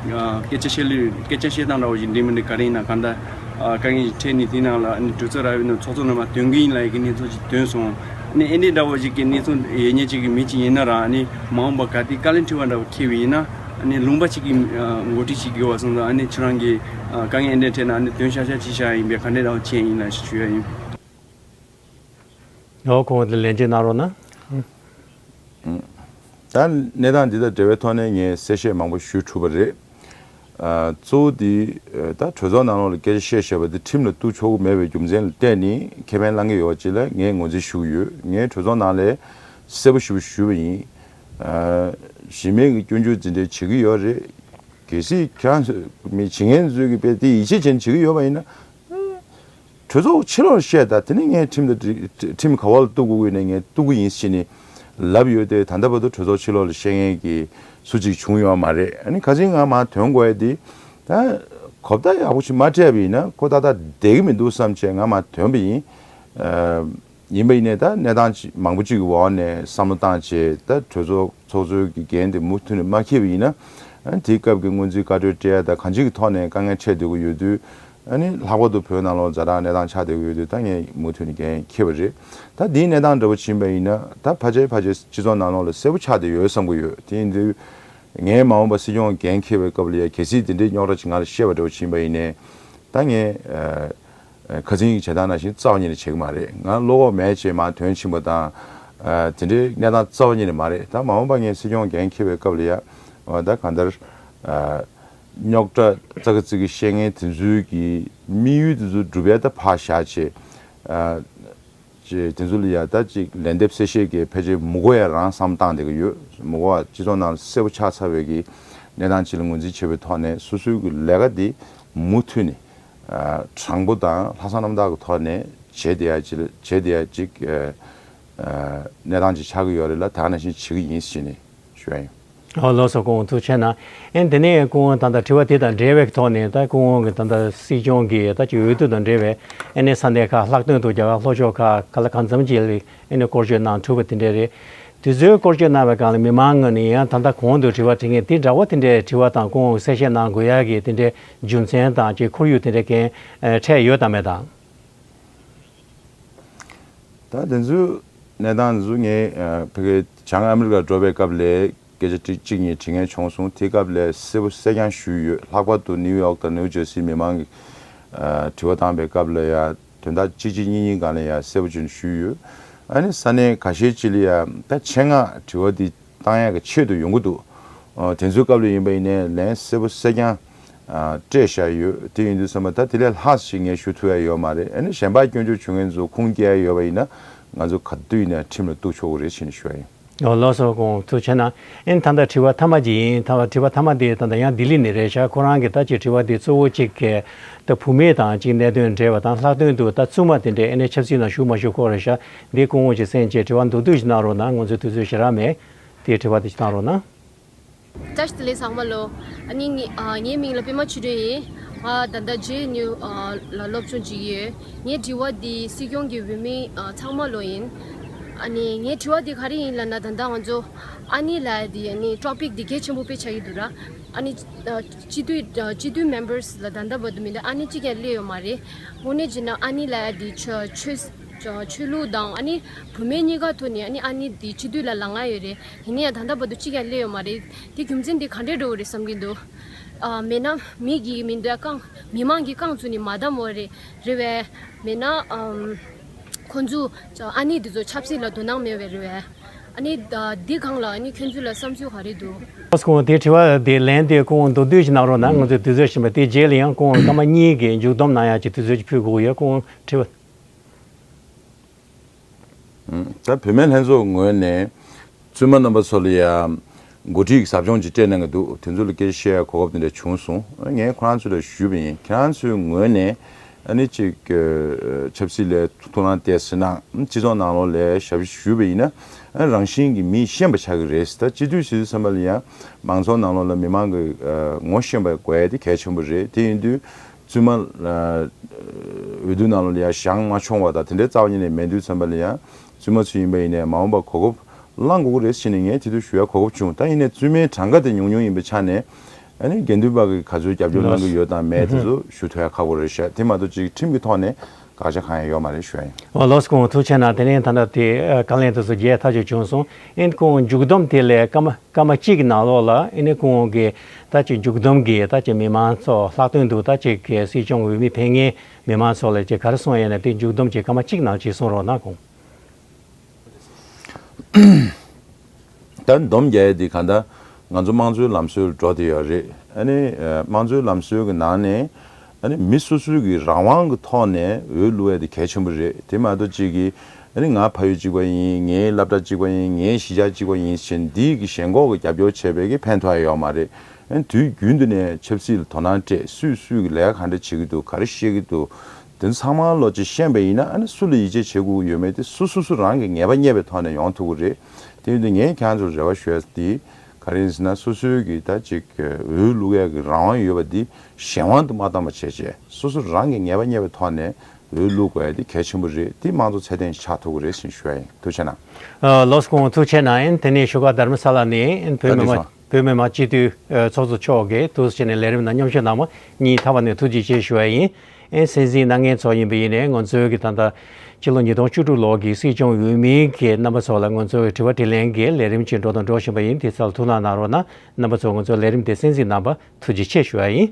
སྐད་ཆ་བཤད་ལུགས་སྐད་ཆ་བཤད་སྟངས་འདྲ་བོ་ཞིག་འགྲིག་མི་འགྲིག་ག་རེ་ཡིན་ན་གང་ལྟར་དཀའ་ངལ་ཞིག་འཕྲད་ནས་དེ་ནང་ལ་ཨ་ནི་གྲོས་ཚོགས་ར་བའི་ནང་ཚོགས་གཙོ་རྣམ་པ་འདོན་གྱི་ཡིན་ལབ་ཡ་གི་གནས་ཚུལ་ཞིག་ཐོན་སོང་། ཨ་ནི་ཨེ་འདྲའི་འདྲ་བོ་ཞིག་གི་གནས་ཚུལ་ཡོད་མཁན་ཅིག་གི་མི་ཅིག་ཡིན་ན་རང་ཨ་ནི་མ་འོངས་པ་ག་དེ་དཀའ་ལས་འཕྲད་པ་འདྲ་བོ་ཁེལ་བས་ཡིན་ན། ཨ་ནི་ལུང་པ་གཅིག་གི་ཨ་འགོ་ཁྲིད་ཅིག་དགོས་པ་སོང་ཙང་ཨ་ནི་ཁྱེད་རང་གིས་ཨ་དཀའ་ངལ་འདི་འདྲ་འཕྲད་ན་ཨ་ནི་དོན་ཤ་ཤ་ཅིག་བཞག་ཡིན་པས་ག་འདྲ་འདྲ་བོ་བྱས་ཡིན་ལ་ཞུ་ཡ་ཡིན། ཨོ་ཁོང་དེ་ལན་འདེབས་གནང་རོགས་གནང་། ད་གནས་སྟངས་འདི་དང་འབྲེལ་བའི་ཐོག་ནས་ངས་གསལ་བཤད་མང་པོ་ཞུ་ཐུབ་པ་རེད། ཨ་གཙོ་བོ་དེ་ཨ་ད་གྲོས་ཚོགས་ནང་ལོགས་ལ་སྐད་ཆ་བཤད་བཤད་པ་དེ་ཁྲིམས་ལ་གཏུག་ཆོག་གི་མེད་པའི་རྒྱུ་མཚན་ལ་བརྟེན་ནས་ཁེ་ཕན་བླང་གི་ཡོད་ཅེས་ལ་ངས་ངོས་འཛིན་ཞུ་གི་ཡོད། ངས་གྲོས་ཚོགས་ནང་ལ་གསལ་པོ་ཞེ་པོ་ཞུས་པ་ཡིན། ཨ་གཞི་མེད་ཀྱི་སྐྱོན་བརྗོད་འདི་འདྲ་བྱེད་ཀྱི་ཡོད་རེད། གལ་སྲིད་ཁྱེད་རང་ཚོ་མི་བྱེད་མཁན་ཚོས་ཀྱི་དཔེ་དེ་ཡིད་ཆེས་བྱས་ནས་བྱེད་ཀྱི་ཡོད་པ་ཡིན་ན། གྲོས་ཚོགས་ཕྱི་ལོགས་ལ་བཤད་ད་དེ་ནི་ངས་ཁྲིམས་དང་འགྲིག་ཁྲིམས་ག་བ་ལ་གཏུག་དགོས་ཀྱི་ནས་ངས་གཏུག་གི་ཡིན་ཟེར་ནས་ལབ་ཡོད་དེ། ད་ལྟ་བར་དུ་གྲོས་ཚོགས་ཕྱི་ལོགས་ལ་བཤད་མཁན་གྱི་སུ་གཅིག་བྱུང་ཡོད་མ་རེད། ཨ་ནི་ཁ་སང་ང་མར་ཐོན་དགོས་ཡ་དེ་ད་གོ་བརྡ་ཡག་པོ་ཞིག་མ་སྤྲད་པ་ཡིན་ན་ཁོ་ཏག་ཏག་བསྡད་ཀྱི་མི་འདུག་བསམ་བྱས་ང་མར་ཐོན་པ་ཡིན། ཨ་ཡིན་པ་ཡིན་ནའི་ད་གནས་སྟངས་ཅིག་མང་པོ་ཅིག་གི་འོག་ནས་བསམ་བློ་བཏང་བྱས་ད་གྲོས་ཚོགས་ཚོགས་གཙོའི་གི་འགན་དེ་མུ་མཐུད་ནས་མ་འཁྱེར་བ་ཡིན་ན། ཨ་ནི་དེའི་སྐབས་ཀྱི་སྔོན་རྩིས་བཀའ་འཁྲོལ་སྤྲད་ཡ་ད་གང་ཅིའི་ཐོག་ནས་དཀའ་ངལ་འཕྲད་སྡོད་ཀྱི་ཡོད་དུས། ཨ་ནི་ལྷག་པར་དུ་བོད་ནང་ལོགས་ཛ་དྲག་གནས་སྟངས་ཆགས་བསྡད་ཀྱི་ཡོད་དུས་ད་ངས་མུ་མཐུད་ནས་འགན་འཁྱེར་བ་རེད། ད་འདིའི་གནས་སྟངས་འདྲ་པོ་ཕྱིན་པ་ཡིན་ན་ད་ཕལ་ཆེར་ཕལ་ཆེར་སྤྱི་ཚོགས་ནང་ལོགས་ལ་གསལ་པོ་ཆགས་བསྡད་ཡོད་བསམ་གྱི་ཡོད། དེ་ཡིན་དུས་ངས་མ་འོངས་པ་སྲིད་སྐྱོང་འགན་འཁྱེར་བའི་སྐབས་ལ་ཡ་གལ་སྲིད་དེ་འདྲའི་རྙོག་དྲ་ཅིག་ང་ལ་བཤད་པ་འདྲ་པོ་ཕྱིན་པ་ཡིན་ནའི་ད་ངས་ཁ་སང་གི་བྱེད་སྟངས་ནང་བཞིན་རྩ་བ་ཉིད་ནས་བྱེད་ཀྱི་མ་རེད། ང་བློ་ཁོག་མེད་ཅེས་མར་དོན་ཕྱིན་པ་དང་དེ་འདྲའི་གནས་སྟངས་རྩ་བ་ཉིད་ནས་མ་རེད། ད་མ་འོངས་པ་ངས་སྲིད་སྐྱོང་འགན་འཁྱེར་བའི་སྐབས་ལ་ཡ་ད་གང་ལྟར། རྙོག་དྲ་ཙག་གི་ཙིག་གི་བཤད་མཁན་དེ་ཚོའི་གི་དམིགས་ཡུལ་དེ་ཚོ་སྒྲུབ་ཡ་ད་ཕར་བཞག་བྱས། ཨ་ཅེ་དེ་ཚོ་ལ་ཡ་ད་ཅིག་ལན་འདེབས་གསལ་བཤད་གི་ཕལ་ཆེར་མུ་གོ་ཡ་རང་བསམ་བཏང་བསྡད་ཀྱི་ཡོད། མུ་གོ་བ་སྤྱི་ཚོགས་ནང་གསལ་པོ་ཆགས་ཚར་བའི་གི་གནས་སྟངས་ཅིག་ལ་ངོས་འཛིན་བྱེད་པའི་ཐོག་ནས་སོ་སོའི་གི་ལས་ཀ་དེ་མུ་མཐུད་ནས་ཨ་དྲང་པོ་དང་ལྷག་བསམ་རྣམ་དག་གི་ཐོག་ནས་བྱེད་བསྡད་ཡ་ཅིག་བྱེད་བསྡད་ཡ་ཅིག་ཨ་ཨ་གནས་སྟངས་ཅིག་ཆགས་ཀྱི་ཡོད་རེད་ལ་ད་ག་ནང་བཞིན་བྱེད་ཀྱི་ཡིན་ཞེས་ནས་ཞུ་ཡ་ཡིན། ཨོ་ལགས་སོ། སྐུ་ངོ་ཐུགས་རྗེ་གནང་། ཨེ་འདི་ནས་སྐུ་ངོ་ད་ལྟ་དྲི་བ་དེ་དང་འབྲེལ་བའི་ཐོག་ནས་ད་སྐུ་ངོ་གི་ད་ལྟ་སྲིད་སྐྱོང་གི་ད་ཅིག་འོས་བསྡུ་དང་འབྲེལ་བའི་ཨེ་ནས་ས་གནས་ཁག་ལྷག་དོན་དུ་རྒྱ་གར་ལྷོ་ཕྱོགས་ཁག་ག་ལ་གང་འཚམ་ཅིག་ལ་ཨེ་ནས་སྐོར་སྐྱོད་གནང་ཐུབ་པ་དེ་འདྲ་རེད། དུས་ཚོད་སྐོར་སྐྱོད་གནང་བའི་སྒང་ལ་མི་མང་ངོས་ནས་ཡང་ད་ལྟ་གོང་དུ་དྲི་བ་དྲི་མཁན་དེ་འདྲ་བོ་དེ་འདྲའི་དྲི་བ་དང་སྐུ་ངོ་གི་གསལ་བཤད་གནང་དགོས་ཡ་གི་དེ་འདྲའི་རྒྱུ་མཚན་དང་ཅིག་ཁོར་ཡུག་དེ་འདྲ་གན་འཕྲད་ཡོད་དམ་མེད་དང་། ད་དེ་ཚོའི་གནས་སྟངས་དེ་ཚོ་ངས་ཨ་ཕ་གི་བྱང་ཨ་མི་རི་ཀར་འགྲོ་བའི་སྐབས་ལ་སྐད་ཆ་ཅིག་གཅིག་གཉིས་དྲི་མཁན་བྱུང་སོང་། དེའི་སྐབས་ལ་གསལ་པོ་གསལ་རྐྱང་ཞུས་ཡོད། ལྷག་པར་དུ་ནིའུ་ཡོག་དང་ནིའུ་ཇར་སིའི་མི་མང་གི་ཨ་དྲི་བ་བཏང་བའི་སྐབས་ལ་ཡ་དོན་དག་གཅིག་གཅིག་གཉིས་གཉིས་སྒང་ལ་ཡ་གསལ་པོ་བྱས་ནས་ཞུས་ཡོད། ཨ་ནི་ས་གནས་ཁ་ཤས་ཅིག་ལ་ཡ་ད་ཆེད་མངགས་དྲི་བ་འདི་བཏང་ཡག་གི་ཆེད་དུ་ཡོང་གི་འདུག་ཨ་དེ་ཚོའི་སྐབས་ལ་ཡིན་པ་ཡིན་ནའི་ལན་གསལ་པོ་གསལ་རྐྱང་ཨ་སྤྲད་བཞག་ཡོད། དེ་ཡིན་དུས་ཙམ་པ་ད་དེ་ལས་ལྷག་ཞིག་ངས་ཞུ་ཐུབ་ཡ་ཡོད་མ་རེད། ཨ་ནི་གཞན་པ་སྐྱོན་བརྗོད་བྱུང་མཁན་ཚོ་ཁུངས་སྐྱེལ་ཡ་ཡོད་པ་ཡིན་ན་ང་ཚོ་ག་དུས་ཡིན་ན་ཁྲིམས་ལ་གཏུག་ཆོག་གི་རེད་ཞེས་ནས་ཞུ་ཡ་ཡིན། ཨོ་ལགས་སོ། སྐུ་ངོ་ཐུགས་རྗེ་གནང་། ཨེ་ད་ལྟ་དྲི་བ་མཐའ་མ་ཅིག་ཡིན། ད་དྲི་བ་མཐའ་མ་དེ་ད་ལྟ་ཡང་ལྡི་ལི་ནས་རེད་ཤག་ཁོ་རང་གི་ད་ཅིག་དྲི་བ་དེ་གཙོ་བོ་གཅིག་གི་ད་བུད་མེད་དང་ཅིག་གནད་དོན་འབྲེལ་བ་དང་ལྷག་དོན་དུ་ད་བཙུན་མ་དེ་འདྲས་ཨེ་ནས་ཆབ་སྲིད་ནང་ཞུགས་མ་ཞུགས་སྐོར་རེད་ཤག་འདི་སྐུ་ངོ་ཅིག་གསན་བྱས་དྲི་བ་མདོར་བསྡུས་ཤིག་གནང་རོགས་གནང་། ང་ཚོའི་དུས་ཚོད་ཞེ་དྲག་མེད། དེའི་དྲི་བ་དེ་ཅིག་གནང་རོགས་གནང་། བཀྲ་ཤིས་བདེ་ལེགས་ཚང་མ་ལོ། ཨ་ནི་ངའི་ཨ་ངའི་མིང་ལ་པད་མ་ཆོས་སྒྲོན་ཡིན། ང་ད་ལྟ་ཇེ་ཨེན་ཡུ་ཨ་ལ་སློབ་སྦྱོང་བྱེད་ཀྱི་ཡོད། ངའི་དྲི་བ་འདི་སྲིད་སྐྱོང་གི་འོས་མི་ཨ་ཚང་མ་ལོ་ཡིན། ཨ་ནི་ངའི་དྲི་བ་འདི་ག་རེ་ཡིན་ལབ་ན་ད་ལྟ་ང་ཚོ་ཨ་ནི་ལབ་ཡ་འདི་ཨ་ནི་ཊོ་པིག་འདི་གལ་ཆེན་པོ་དཔེ་ཆགས་ཀྱི་འདུག་ར། ཨ་ནི་ཨ་སྤྱི་འཐུས་ཨ་སྤྱི་འཐུས་མེམ་བར་སི་ལ་ད་ལྟ་བར་དུ་མི་འདུག་ཨ་ནི་གཅིག་ཀྱང་སླེབས་ཡོད་མ་རེད། དངོས་གནས་བྱས་ན་ཨ་ནི་ལབ་ཡ་འདི་ཆོས་ཆོས་ཆོས་ལུགས་དང་ཨ་ནི་བུད་མེད་གཉིས་ཀ་ཐོག་ནས་ཨ་ནི་ཨ་ནི་འདི་སྤྱི་འཐུས་ལ་ལངས་ཡ་ཡོད་རེད། ཡིན་ན་ཡང་ད་ལྟ་བར་དུ་གཅིག་ཀྱང་སླེབས་ཡོད་མ་རེད། དེ་རྒྱུ་མཚན་དེ་ག་འདྲས་འགྲོ་གི་རེད་བསམ་གྱི་འདུག་ཨ་མེད་ན་མི་གིས་མི་འདོད་རྐང་མི་མང་གིས་རྐང་བཙུགས་ནས་མ་བསྡམས་པ་རེད་རེད་བས། མེད་ན་ཨམ་ཁོང་ཚོ་ཨ་ནི་འདི་ཚོ་ཆབ་སྲིད་ལ་དོ་སྣང་མེད་པས་རེད་བས། ཨ་ནི་ད་འདི་སྒང་ལ་ཨ་ནི་ཁྱོད་ཚོ་ལ་བསམ་ཚུལ་ག་རེ་འདུག་ཨོ་སྐུ་ངོ་དེ་དྲི་བ་དེ་ལན་དེ་སྐུ་ངོ་མདོར་བསྡུས་ཤིག་གནང་རོགས་གནང་། ང་ཚོའི་དུས་ཚོད་ཞན་པ་དེ་རྗེས་ལ་ཡང་སྐུ་ངོ་སྐར་མ་གཉིས་ཀྱི་མཇུག་བསྡོམས་གནང་ཡག་ཅིག་དུས་ཚོད་ཅིག་ཕུལ་དགོས་ཀྱི་ཡོད། སྐུ་ངོ་དྲི་བ། ད་བུད་མེད་ལྷན་ཚོགས་ངོས་ནས་བཙུན་མ་རྣམ་པ་ཚོ་ལ་ཡང་འགོ་ཁྲིད་ཀྱི་ཟབ་སྦྱོང་ཅིག་སྤྲད་གནང་གི་འདུག་དེ་ཚོ་ལ་སྐད་ཆ་བཤད་ཡ་གོ་སྐབས་དེ་འདྲ་བྱུང་སོང་། ངས་ཁོ་རང་ཚོ་ལ་ཞུས་པ་ཡིན། ཁྱེད་རང་ཚོའི་ངོས་ནས་ཨ་ནི་ཅིག་ཆབ་སྲིད་ལ་ཐུགས་སྣང་གཏད་ཟེར་ན་སྤྱི་ཚོགས་ནང་ལོགས་ལ་ཞབས་ཞུ་ཞུས་པ་ཡིན་ན་རང་བཞིན་གྱིས་མི་ཤེས་པ་ཆགས་ཀྱི་རེད། ད་སྤྱི་འཐུས་ཟེར་དུས་ཙམ་པ་ལ་ཡང་མང་ཚོགས་ནང་ལོགས་ལ་མི་མང་གི་ངོ་ཤེས་པ་དགོས་ཡ་དེ་གལ་ཆེན་པོ་རེད། དེ་ཡིན་དུས། བཙུན་མ་ལ་འོས་བསྡུ་ནང་ལོགས་ལ་ཡང་བཞེངས་མ་བྱུང་བ་དང་དེ་འདྲའི་རྩ་བ་ཉིད་ནས་མེད་དུས་ཙམ་པ་ལ་ཡང་བཙུན་མ་ཚོ་ཡིན་པ་ཡིན་ནའི་མ་འོངས་པ་གོ་སྐབས་བླང་དགོས་ཀྱི་རེད་ཟེར་ནས་ངས་དེ་དུས་ཞུ་ཡ་གོ་སྐབས་བྱུང་། ད་ཡིན་ནའི་བཙུན་མའི་གྲངས་ཀ་དེ་ཉུང་ཉུང་ཡིན་པའི་ཆ་ནས་ཨ་ནི་དགེ་འདུན་པ་གིས་ག་ཚོད་རྒྱབ་སྐྱོར་གནང་གི་ཡོད་དང་མེད་དེ་ཚོ་ཞུ་ཐུབ་ཡ་ཁག་པོ་རེད་ཤག་དེ་མ་གཏོགས་ཅིག་ཁྲིམས་ཀྱི་ཐོག་ནས་དགག་བྱ་གང་ཡང་ཡོད་མ་རེད་ཞུ་ཡ་ཡིན། ཨོ་ལགས་སོ། སྐུ་ངོ་ཐུགས་རྗེ་གནང་། དེ་ནས་ད་ལྟ་དེ་བཀའ་ལན་དེ་ཚོ་རྒྱས་ཐག་ཆོད་བྱུང་སོང་། ཨེ་སྐུ་ངོ་མཇུག་བསྡོམས་དེ་ལས་སྐར་མ། སྐར་མ་གཅིག་གི་ནང་ལོགས་ལ་ཨེ་ནི་ཁོང་གིས་ད་ཅིག་མཇུག་བསྡོམས་ཀྱིས་ད་ཅིག་མི་མང་ཚོ་ལྷག་དོན་དུ་ད་ཅིག་གི་སྲིད་སྐྱོང་འོས་མི་ཕེབས་མཁན་མི་མང་ཚོ་ལ་ཅིག་ག་རེ་གསུང་ཡས་ན་དེ་མཇུག་བསྡོམས་ཅིག་སྐར་མ་གཅིག་ནང་ཅིག་གསུང་རོགས་གནང་། ཁོང་ད་འདོམས་རྒྱག་ཡས་དེ་གང་ལྟར་ང་ཚོ་དམངས་གཙོའི་ལམ་སྲོལ་འགྲོ་བསྡད་ཡོད་རེད། ཨ་ནི་དམངས་གཙོའི་ལམ་སྲོལ་གྱི་ནང་ནས། ཨ་ནི་མི་སོ་སོའི་གི་རང་དབང་གི་ཐོག་ནས་འོས་བླུག་ཡ་དེ་གལ་ཆེན་པོ་རེད། དེ་མ་གཏོགས་གཅིག་གིས་ཨ་ནི་ང་ཕ་ཡུལ་གཅིག་པ་ཡིན། ངའི་སློབ་གྲྭ་གཅིག་པ་ཡིན། ངའི་གཞིས་ཆགས་གཅིག་པ་ཡིན་ཟེར་འདིའི་གི་ཞེན་ཁོག་གི་རྒྱབ་སྐྱོར་བྱས་པའི་གི་ཕན་ཐོགས་ཡ་ཡོད་མ་རེད། ཨ་ནི་དུས་རྒྱུན་དུ་ནས་ཆབ་སྲིད་ལ་དོ་སྣང་སྤྲད། སུས་སུས་གི་ལས་ཀ་ག་འདྲ་བྱེད་ཀྱི་འདུག་ག་རེ་བཤད་ཀྱི་འདུག་དེ་ཚང་མ་ལོ་ཅིག་ཤེས་པ་ཡིན་ན་ཨ་ནི་སུ་ལ་ཡིད་ཆེས་བྱེད་དགོས་ཀྱི་ཡོད་མེད་དེ་སུ་སུ་སུ་རང་གི་ངེས་པ་རྙེད་པའི་ཐོག་ནས་ཡོང་ཐུབ་ཀྱི་རེད། དེ་ཡིན་དུས་ངས་ཁྱེད་རང་ཚོར་རེ་བ་ཞུ་ཡ་དེ། ག་རེ་ཡིན་ཟེར་ན་སོ་སོའི་གི་ད་ཅིག་འོས་བླུག་ཡ་གི་རང་དབང་ཡོད་པ་འདི་གཞན་དབང་དུ་མ་བཏང་བ་བྱས་བྱས་སོ་སོ་རང་གི་ངེས་པ་རྙེད་པའི་ཐོག་ནས་འོས་བླུག་དགོས་ཡ་འདི་གལ་ཆེན་པོ་རེད། འདི་དམངས་གཙོ་ཚད་ལྡན་ཞིག་ཆགས་ཐུབ་ཀྱི་རེད་ཟེར་ཞུ་ཡ་ཡིན། ཐུགས་རྗེ་གནང་། ལགས་སོ། སྐུ་ངོ་ཐུགས་རྗེ་གནང་། དེ་ནས་བཞུགས་སྒར་དྷ་རམ་ས་ལ་ནས་བོད་མི་མང་། བོད་མི་མང་སྤྱི་འཐུས་ཚོགས་གཙོ་མཆོག་གིས་འདུག་སེ་བྱས་ནས་ལས་རིམ་ནང་མཉམ་ཞུགས་གནང་བ་གཉིས་ཐག་པ་ནས་ཐུགས་རྗེ་ཆེ་ཞུ་བ་ཡིན། ཨེ་གསན་གཟིགས་གནང་མཁན་ཚོ་ཡིན་པ་ཡིན་ནའི་ང་ཚོའི་གི་ད་ལྟ་ཕྱི་ལོ་ཉིས་སྟོང་བཅུ་དྲུག་ལོ་གི་སྲིད་སྐྱོང་འོས་མིའི་གི་རྣམ་པ་ཚོ་ལ་ང་ཚོའི་དྲི་བ་དྲིས་ལན་གྱི་ལས་རིམ་ཅིག་འགྲོ་དང་འགྲོ་བཞིན་པ་ཡིན། དེ་ཚོ་ལ་ཐུགས་སྣང་གནང་རོགས་གནང་། རྣམ་པ་ཚོ་ང་ཚོའི་ལས་རིམ་དེ་གསན་གཟིགས་གནང་བར་ཐུགས་རྗེ་ཆེ་ཞུ་བ་ཡིན།